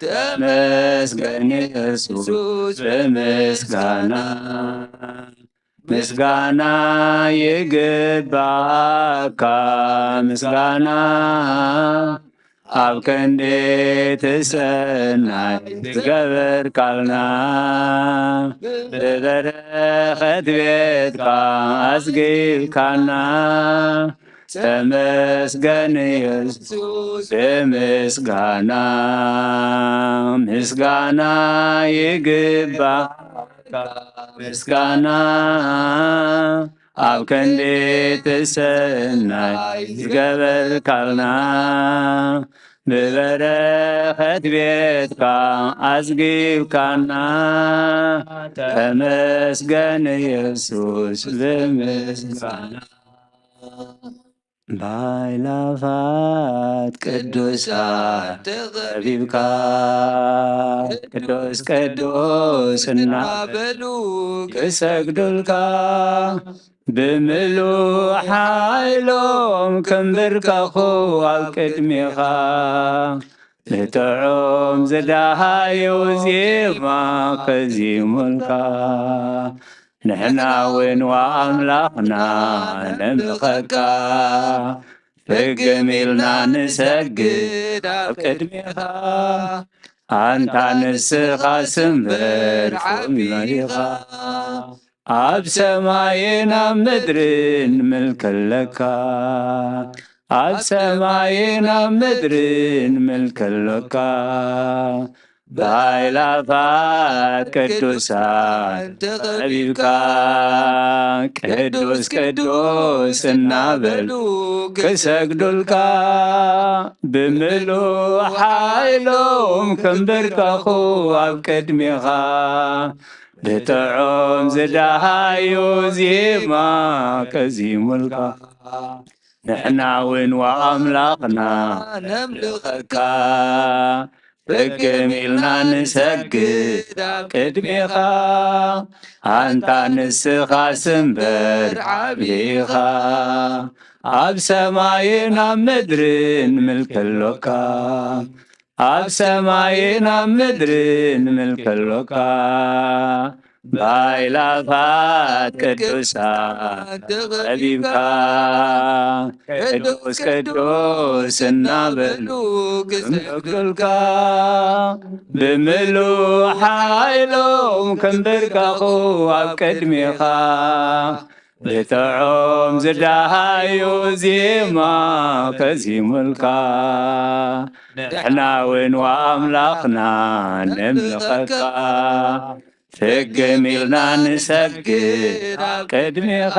ተመስገን የሱስ ብምስጋና፣ ምስጋና ይግባካ፣ ምስጋና ኣብ ክንዲ ትሰናይ ዝገበርካልና፣ ብበረኸት ቤትካ ኣጽጊብካና። ተመስገን የሱስ ብምስጋና፣ ምስጋና ይግባካ፣ ምስጋና ኣብ ክንዲ ትሰናይ ዝገበርካልና፣ ብበረኸት ቤትካ ኣጽጊብካና። ተመስገን የሱስ ብምስጋና። ባይላፋት ቅዱሳን ተኸቢብካ፣ ቅዱስ ቅዱስ እናበሉ ክሰግዱልካ፣ ብምሉእ ሓይሎም ክንብርከኹ ኣብ ቅድሜኻ፣ ብጥዑም ዝደሃዩ ዜማ ከዚሙልካ። ንሕና እውን ወኣምላኽና ነምልኸካ፣ ፍግም ኢልና ንሰግድ ኣብ ቅድሜኻ። ኣንታ ንስኻስ እምበር ዓቢ ኢኻ፣ ኣብ ሰማይን ኣብ ምድርን ምልኪ ኣለካ። ኣብ ሰማይን ኣብ ምድርን ምልኪ ኣለካ። ብኣእላፋት ቅዱሳን ተኸቢብካ፣ ቅዱስ ቅዱስ እናበሉ ክሰግዱልካ፣ ብምሉእ ሓይሎም ክንብርከኹ ኣብ ቅድሜኻ፣ ብጥዑም ዝደሃዩ ዜማ ከዚሙልካ። ንሕና እውን ወኣምላኽና ነምልኸካ፣ ፍግም ኢልና ንሰግድ ኣብ ቅድሜኻ። ኣንታ ንስኻስ እምበር ዓቢ ኢኻ፣ ኣብ ሰማይን ኣብ ምድርን ምልኪ ኣሎካ። ኣብ ሰማይን ኣብ ምድርን ምልኪ ኣሎካ። ብኣእላፋት ቅዱሳን ተኸቢብካ፣ ቅዱስ ቅዱስ እናበሉ ክሰግዱልካ፣ ብምሉእ ሓይሎም ክንብርከኹ ኣብ ቅድሜኻ። ብጥዑም ዝደሃዩ ዜማ ከዚሙልካ፣ ንሕና እውን ወኣምላኽና ነምልኸካ። ፍግም ኢልና ንሰግድ ኣብ ቅድሜኻ፣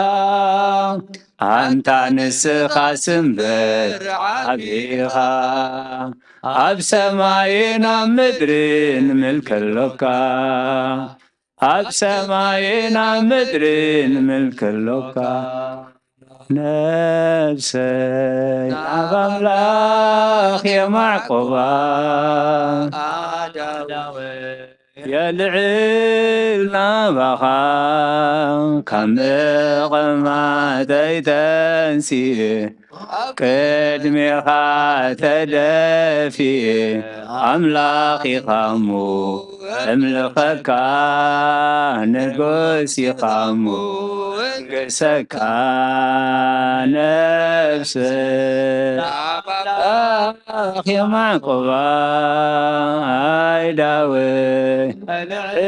ኣንታ ንስኻስ እምበር ዓቢ ኢኻ። ኣብ ሰማይን ኣብ ምድርን ምልኪ ኣሎካ። ኣብ ሰማይን ኣብ ምድርን ምልኪ ኣሎካ። ነፍሰይ ናብ ኣምላኽ የማዕቁባ። የልዕል ናባኻ ካብ መቐማተይ ተንሲኤ፣ ቅድሜኻ ተደፊኤ፣ ኣምላኽ ኢኻ እሞ እምልኸካ፣ ንጉስ ኢኻ እሞ እንግሰካ። ነፍሰይ ኣምላኽ የማዕቁባ። ኣይ ዳዊት፣ ልዕል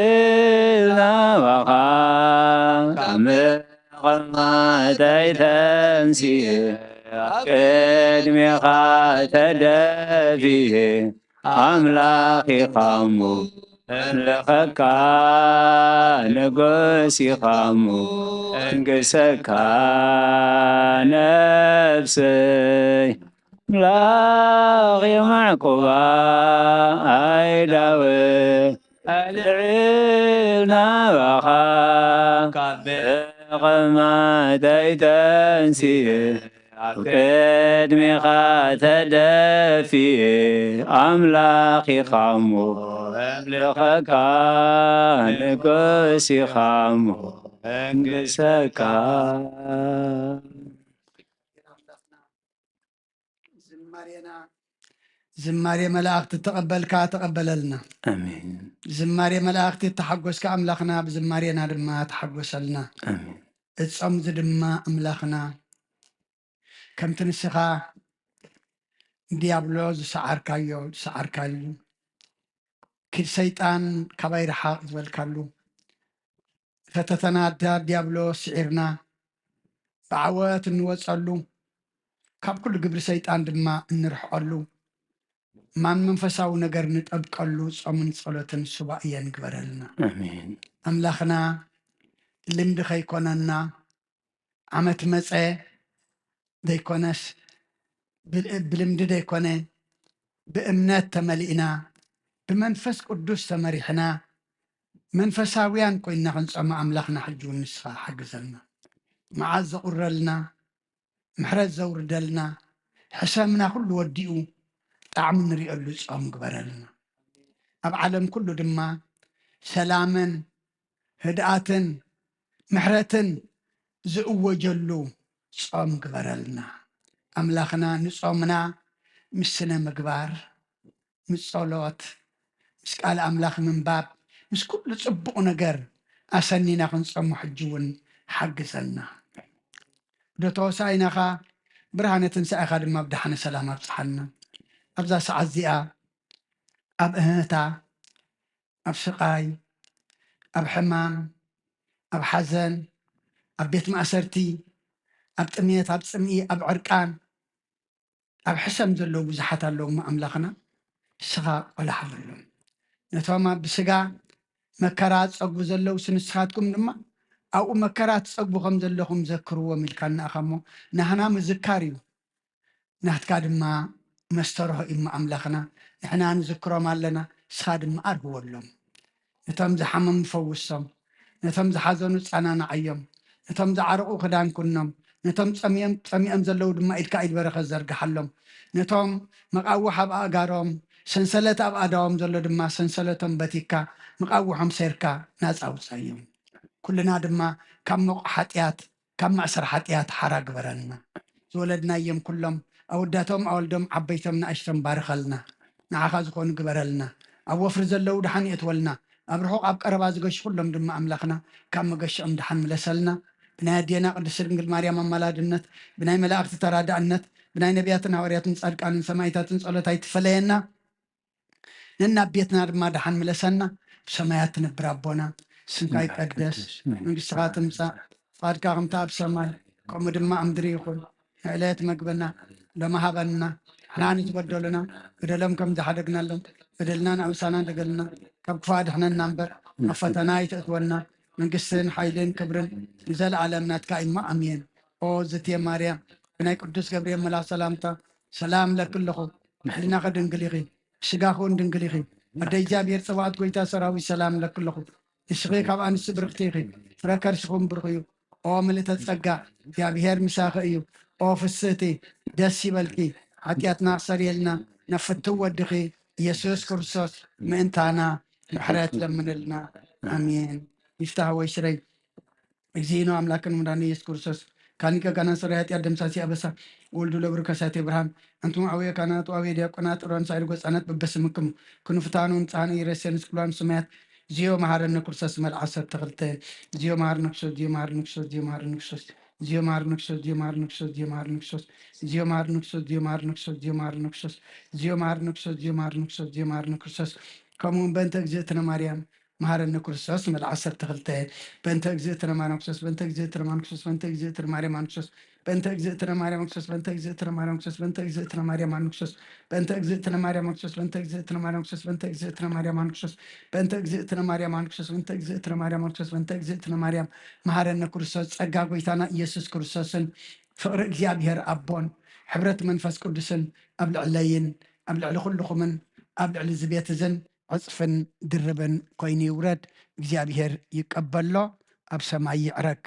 ናባኻ ካብ መቐማተይ ተንሲኤ፣ ኣብ ቅድሜኻ ተደፊኤ፣ ኣምላኽ ኢኻ እሞ እምልኸካ፣ ንጉስ ኢኻ እሞ እንግሰካ። ነፍሰይ ኣምላኽ የማዕቁባ። ኣይ ዳዊት፣ ልዕል ናባኻ ካብ መቐማተይ ተንሲኤ፣ ኣብ ቅድሜኻ ተደፊኤ፣ ኣምላኽ ኢኻ እሞ እምልኸካ፣ ንጉስ ኢኻ እሞ እንግሰካ። ዝማሬና ዝማሬ መላእኽቲ ተቐበልካ ተቐበለልና። ኣሜን። ዝማሬ መላእኽቲ ተሓጎስካ ኣምላኽና፣ ብዝማሬና ድማ ተሓጎሰልና። ኣሜን። እጾም እዚ ድማ ኣምላኽና ከምቲ ንስኻ ንዲያብሎ ዝሰዓርካዮ ዝሰዓርካሉ፣ ኪድ ሰይጣን ካባይ ርሓቕ ዝበልካሉ፣ ፈተተና ዳ ዲያብሎ ስዒርና ብዓወት እንወጸሉ፣ ካብ ኩሉ ግብሪ ሰይጣን ድማ እንርሕቐሉ፣ ማን መንፈሳዊ ነገር ንጠብቀሉ ጾምን ጸሎትን ሱባኤ ንግበረልና። ኣሜን። ኣምላኽና ልምዲ ከይኮነና፣ ዓመት መጸ ዘይኮነስ፣ ብል-፣ ብልምዲ ዘይኮነ፣ ብእምነት ተመሊእና፣ ብመንፈስ ቅዱስ ተመሪሕና፣ መንፈሳውያን ኮይንና ክንጸማ ኣምላኽና ሕጂ እውን ንስኻ ሓግዘና። መዓዝ ዘቑረልና፣ ምሕረት ዘውርደልና፣ ሕሰምና ኩሉ ወዲኡ፣ ጣዕሚ ንሪኦሉ ጾም ግበረልና። ኣብ ዓለም ኩሉ ድማ ሰላምን ህድኣትን ምሕረትን ዝእወጀሉ ጾም ግበረልና። ኣምላኽና ንጾምና ምስ ስነ ምግባር፣ ምስ ጸሎት፣ ምስ ቃል ኣምላኽ ምንባብ፣ ምስ ኩሉ ጽቡቕ ነገር ኣሰኒና ክንጸሙ ሕጂ እውን ሓግዘና። ዶ ተወሳኢናኻ ብርሃነ ትንሳኤኻ ድማ ብደሓነ ሰላም ኣብጽሓና። ኣብዛ ሰዓት እዚኣ ኣብ እህህታ፣ ኣብ ስቓይ፣ ኣብ ሕማም፣ ኣብ ሓዘን፣ ኣብ ቤት ማእሰርቲ፣ ኣብ ጥምየት፣ ኣብ ጽምኢ፣ ኣብ ዕርቃን፣ ኣብ ሕሰም ዘለዉ ብዙሓት ኣለዉ እሞ ኣምላኽና ንስኻ ቆላሕ በሎም። ነቶም ኣብ ብስጋ መከራ ዝጸግቡ ዘለዉ ንስኻትኩም ድማ ኣብኡ መከራ ትጸግቡ ከም ዘለኹም ዘክርዎም ኢልካ ንኣኻ እሞ ናህና ምዝካር እዩ። ናትካ ድማ መስተርሆ እዩ እሞ ኣምላኽና ንሕና ንዝክሮም ኣለና፣ ንስኻ ድማ ኣርህወሎም። ነቶም ዝሓመሙ ፈውሶም፣ ነቶም ዝሓዘኑ ጸናናዓዮም፣ ነቶም ዝዓረቑ ክዳን ኩኖም፣ ነቶም ጸሚኦም፣ ጸሚኦም ዘለዉ ድማ ኢድካ ኢድ በረኸት ዘርግሓሎም። ነቶም መቓውሕ ኣብ ኣእጋሮም፣ ሰንሰለት ኣብ ኣእዳዎም ዘሎ ድማ ሰንሰለቶም በቲካ፣ መቓውሖም ሴርካ ናጻ ኣውጻዮም። ኩልና ድማ ካብ መቑ ሓጢኣት፣ ካብ ማእሰር ሓጢኣት ሓራ ግበረልና። ዝወለድናዮም ኩሎም ኣወዳቶም ኣወልዶም ዓበይቶም ንኣሽቶም ባርኸልና። ንዓኻ ዝኾኑ ግበረልና። ኣብ ወፍሪ ዘለዉ ደሓን የእትወልና። ኣብ ርሑቕ ኣብ ቀረባ ዝገሹ ኩሎም ድማ ኣምላኽና ካብ መገሽኦም ደሓን ምለሰልና። ብናይ ኣዴና ቅድስቲ ድንግል ማርያም ኣማላድነት፣ ብናይ መላእኽቲ ተራዳእነት፣ ብናይ ነቢያትን ሃዋርያትን ጻድቃንን ሰማይታትን ጸሎት ኣይትፈለየና። ነናብ ቤትና ድማ ደሓን ምለሰና። ብሰማያት ትነብር ኣቦና፣ ስምካ ይቀደስ፣ መንግስትኻ ትምጻእ፣ ፍቓድካ ከምቲ ኣብ ሰማይ ከምኡ ድማ ኣብ ምድሪ ይኹን። ንዕለት መግብና ሎሚ ሃበና፣ ንሕና ንዝበደሉና በደሎም ከም ዝሓደግናሎም በደልና ንኣምሳና ደገልና፣ ካብ ክፉእ ኣድሕነና እምበር ናብ ፈተና ኣይተእትወና። መንግስትን ሓይልን ክብርን ንዘለኣለም ናትካ እዩ እሞ ኣሜን። ኦ ዝትየ ማርያም፣ ብናይ ቅዱስ ገብርኤል መልኣኽ ሰላምታ ሰላም እለኪ ኣለኹ። ብሕልናኺ ድንግል ኢኺ፣ ብስጋኺ እውን ድንግል ኢኺ። ኣደ እግዚኣብሔር ጸባኦት ጎይታ ሰራዊት ሰላም እለኪ ኣለኹ። ንስኺ ካብ ኣንስቲ ብርኽቲ ኢኺ፣ ፍረ ከርሽኹም ብሩኽ እዩ። ኦ ምልእተ ጸጋ፣ እግዚኣብሔር ምሳኺ እዩ። ኦ ፍስህቲ፣ ደስ ይበልኪ። ሓጢኣትና ክሰርየልና፣ ናብ ፍትው ወድኺ ኢየሱስ ክርስቶስ ምእንታና ምሕረት ለምንልና። ኣሜን። ይፍታህ ወይ ሽረይ። እግዚእነ ኣምላክን መድኃኒነ ኢየሱስ ክርስቶስ፣ ካኒቀ ካህናት ሠራይ ኃጢአት ደምሳሲ ኣበሳ፣ ወልዱ ለብሩ ከሳቴ ብርሃን፣ ኣንቱም አበየ ካህናት ወአበየ ዲያቆናት፣ ጥሮን ሳይል ጎጻነት በበስምክሙ፣ ክንፍታኑ ንጻኑ ይረሴ ንስክሏን ስማያት፣ ዚዮ መሐረነ ክርስቶስ መልዓ ሰብ ተኽልተ፣ ዚዮ መሐረነ ክርስቶስ፣ ዚዮ መሐረነ ክርስቶስ፣ ዚዮ መሐረነ ክርስቶስ፣ ዚዮ መሐረነ ክርስቶስ፣ ዚዮ መሐረነ ክርስቶስ፣ ዚዮ መሐረነ ክርስቶስ፣ ዚዮ መሐረነ ክርስቶስ፣ ዚዮ መሐረነ ክርስቶስ፣ ዚዮ መሐረነ ክርስቶስ፣ ዚዮ መሐረነ ክርስቶስ፣ ዚዮ መሐረነ ክርስቶስ፣ ዚዮ መሐረነ ክርስቶስ፣ ከምኡውን በእንተ እግዝእትነ ማርያም መሐረነ ክርስቶስ መልዓ ዓሰርተ ክልተ፣ በእንተ እግዝእትነ ማርያም ክርስቶስ፣ በእንተ እግዝእትነ ማርያም ክርስቶስ፣ በእንተ እግዝእትነ ማርያም ማን ክርስቶስ፣ በእንተ እግዝእትነ ማርያም ክርስቶስ፣ በእንተ እግዝእትነ ማርያም ክርስቶስ፣ በእንተ እግዝእትነ ማርያም ማን ክርስቶስ፣ በእንተ እግዝእትነ ማርያም ክርስቶስ፣ በእንተ እግዝእትነ ማርያም ክርስቶስ፣ በእንተ እግዝእትነ ማርያም ማን ክርስቶስ፣ በእንተ እግዝእትነ ማርያም ማን ክርስቶስ፣ በእንተ እግዝእትነ ማርያም ማን ክርስቶስ፣ በእንተ እግዝእትነ ማርያም መሐረነ ክርስቶስ፣ ጸጋ ጎይታና ኢየሱስ ክርስቶስን ፍቕሪ እግዚኣብሔር ኣቦን ሕብረት መንፈስ ቅዱስን ኣብ ልዕለይን ኣብ ልዕሊ ኩልኹምን ኣብ ልዕሊ እዚ ቤት እዝን ዕጽፍን ድርብን ኮይኑ ይውረድ። እግዚኣብሔር ይቀበሎ፣ ኣብ ሰማይ ይዕረግ።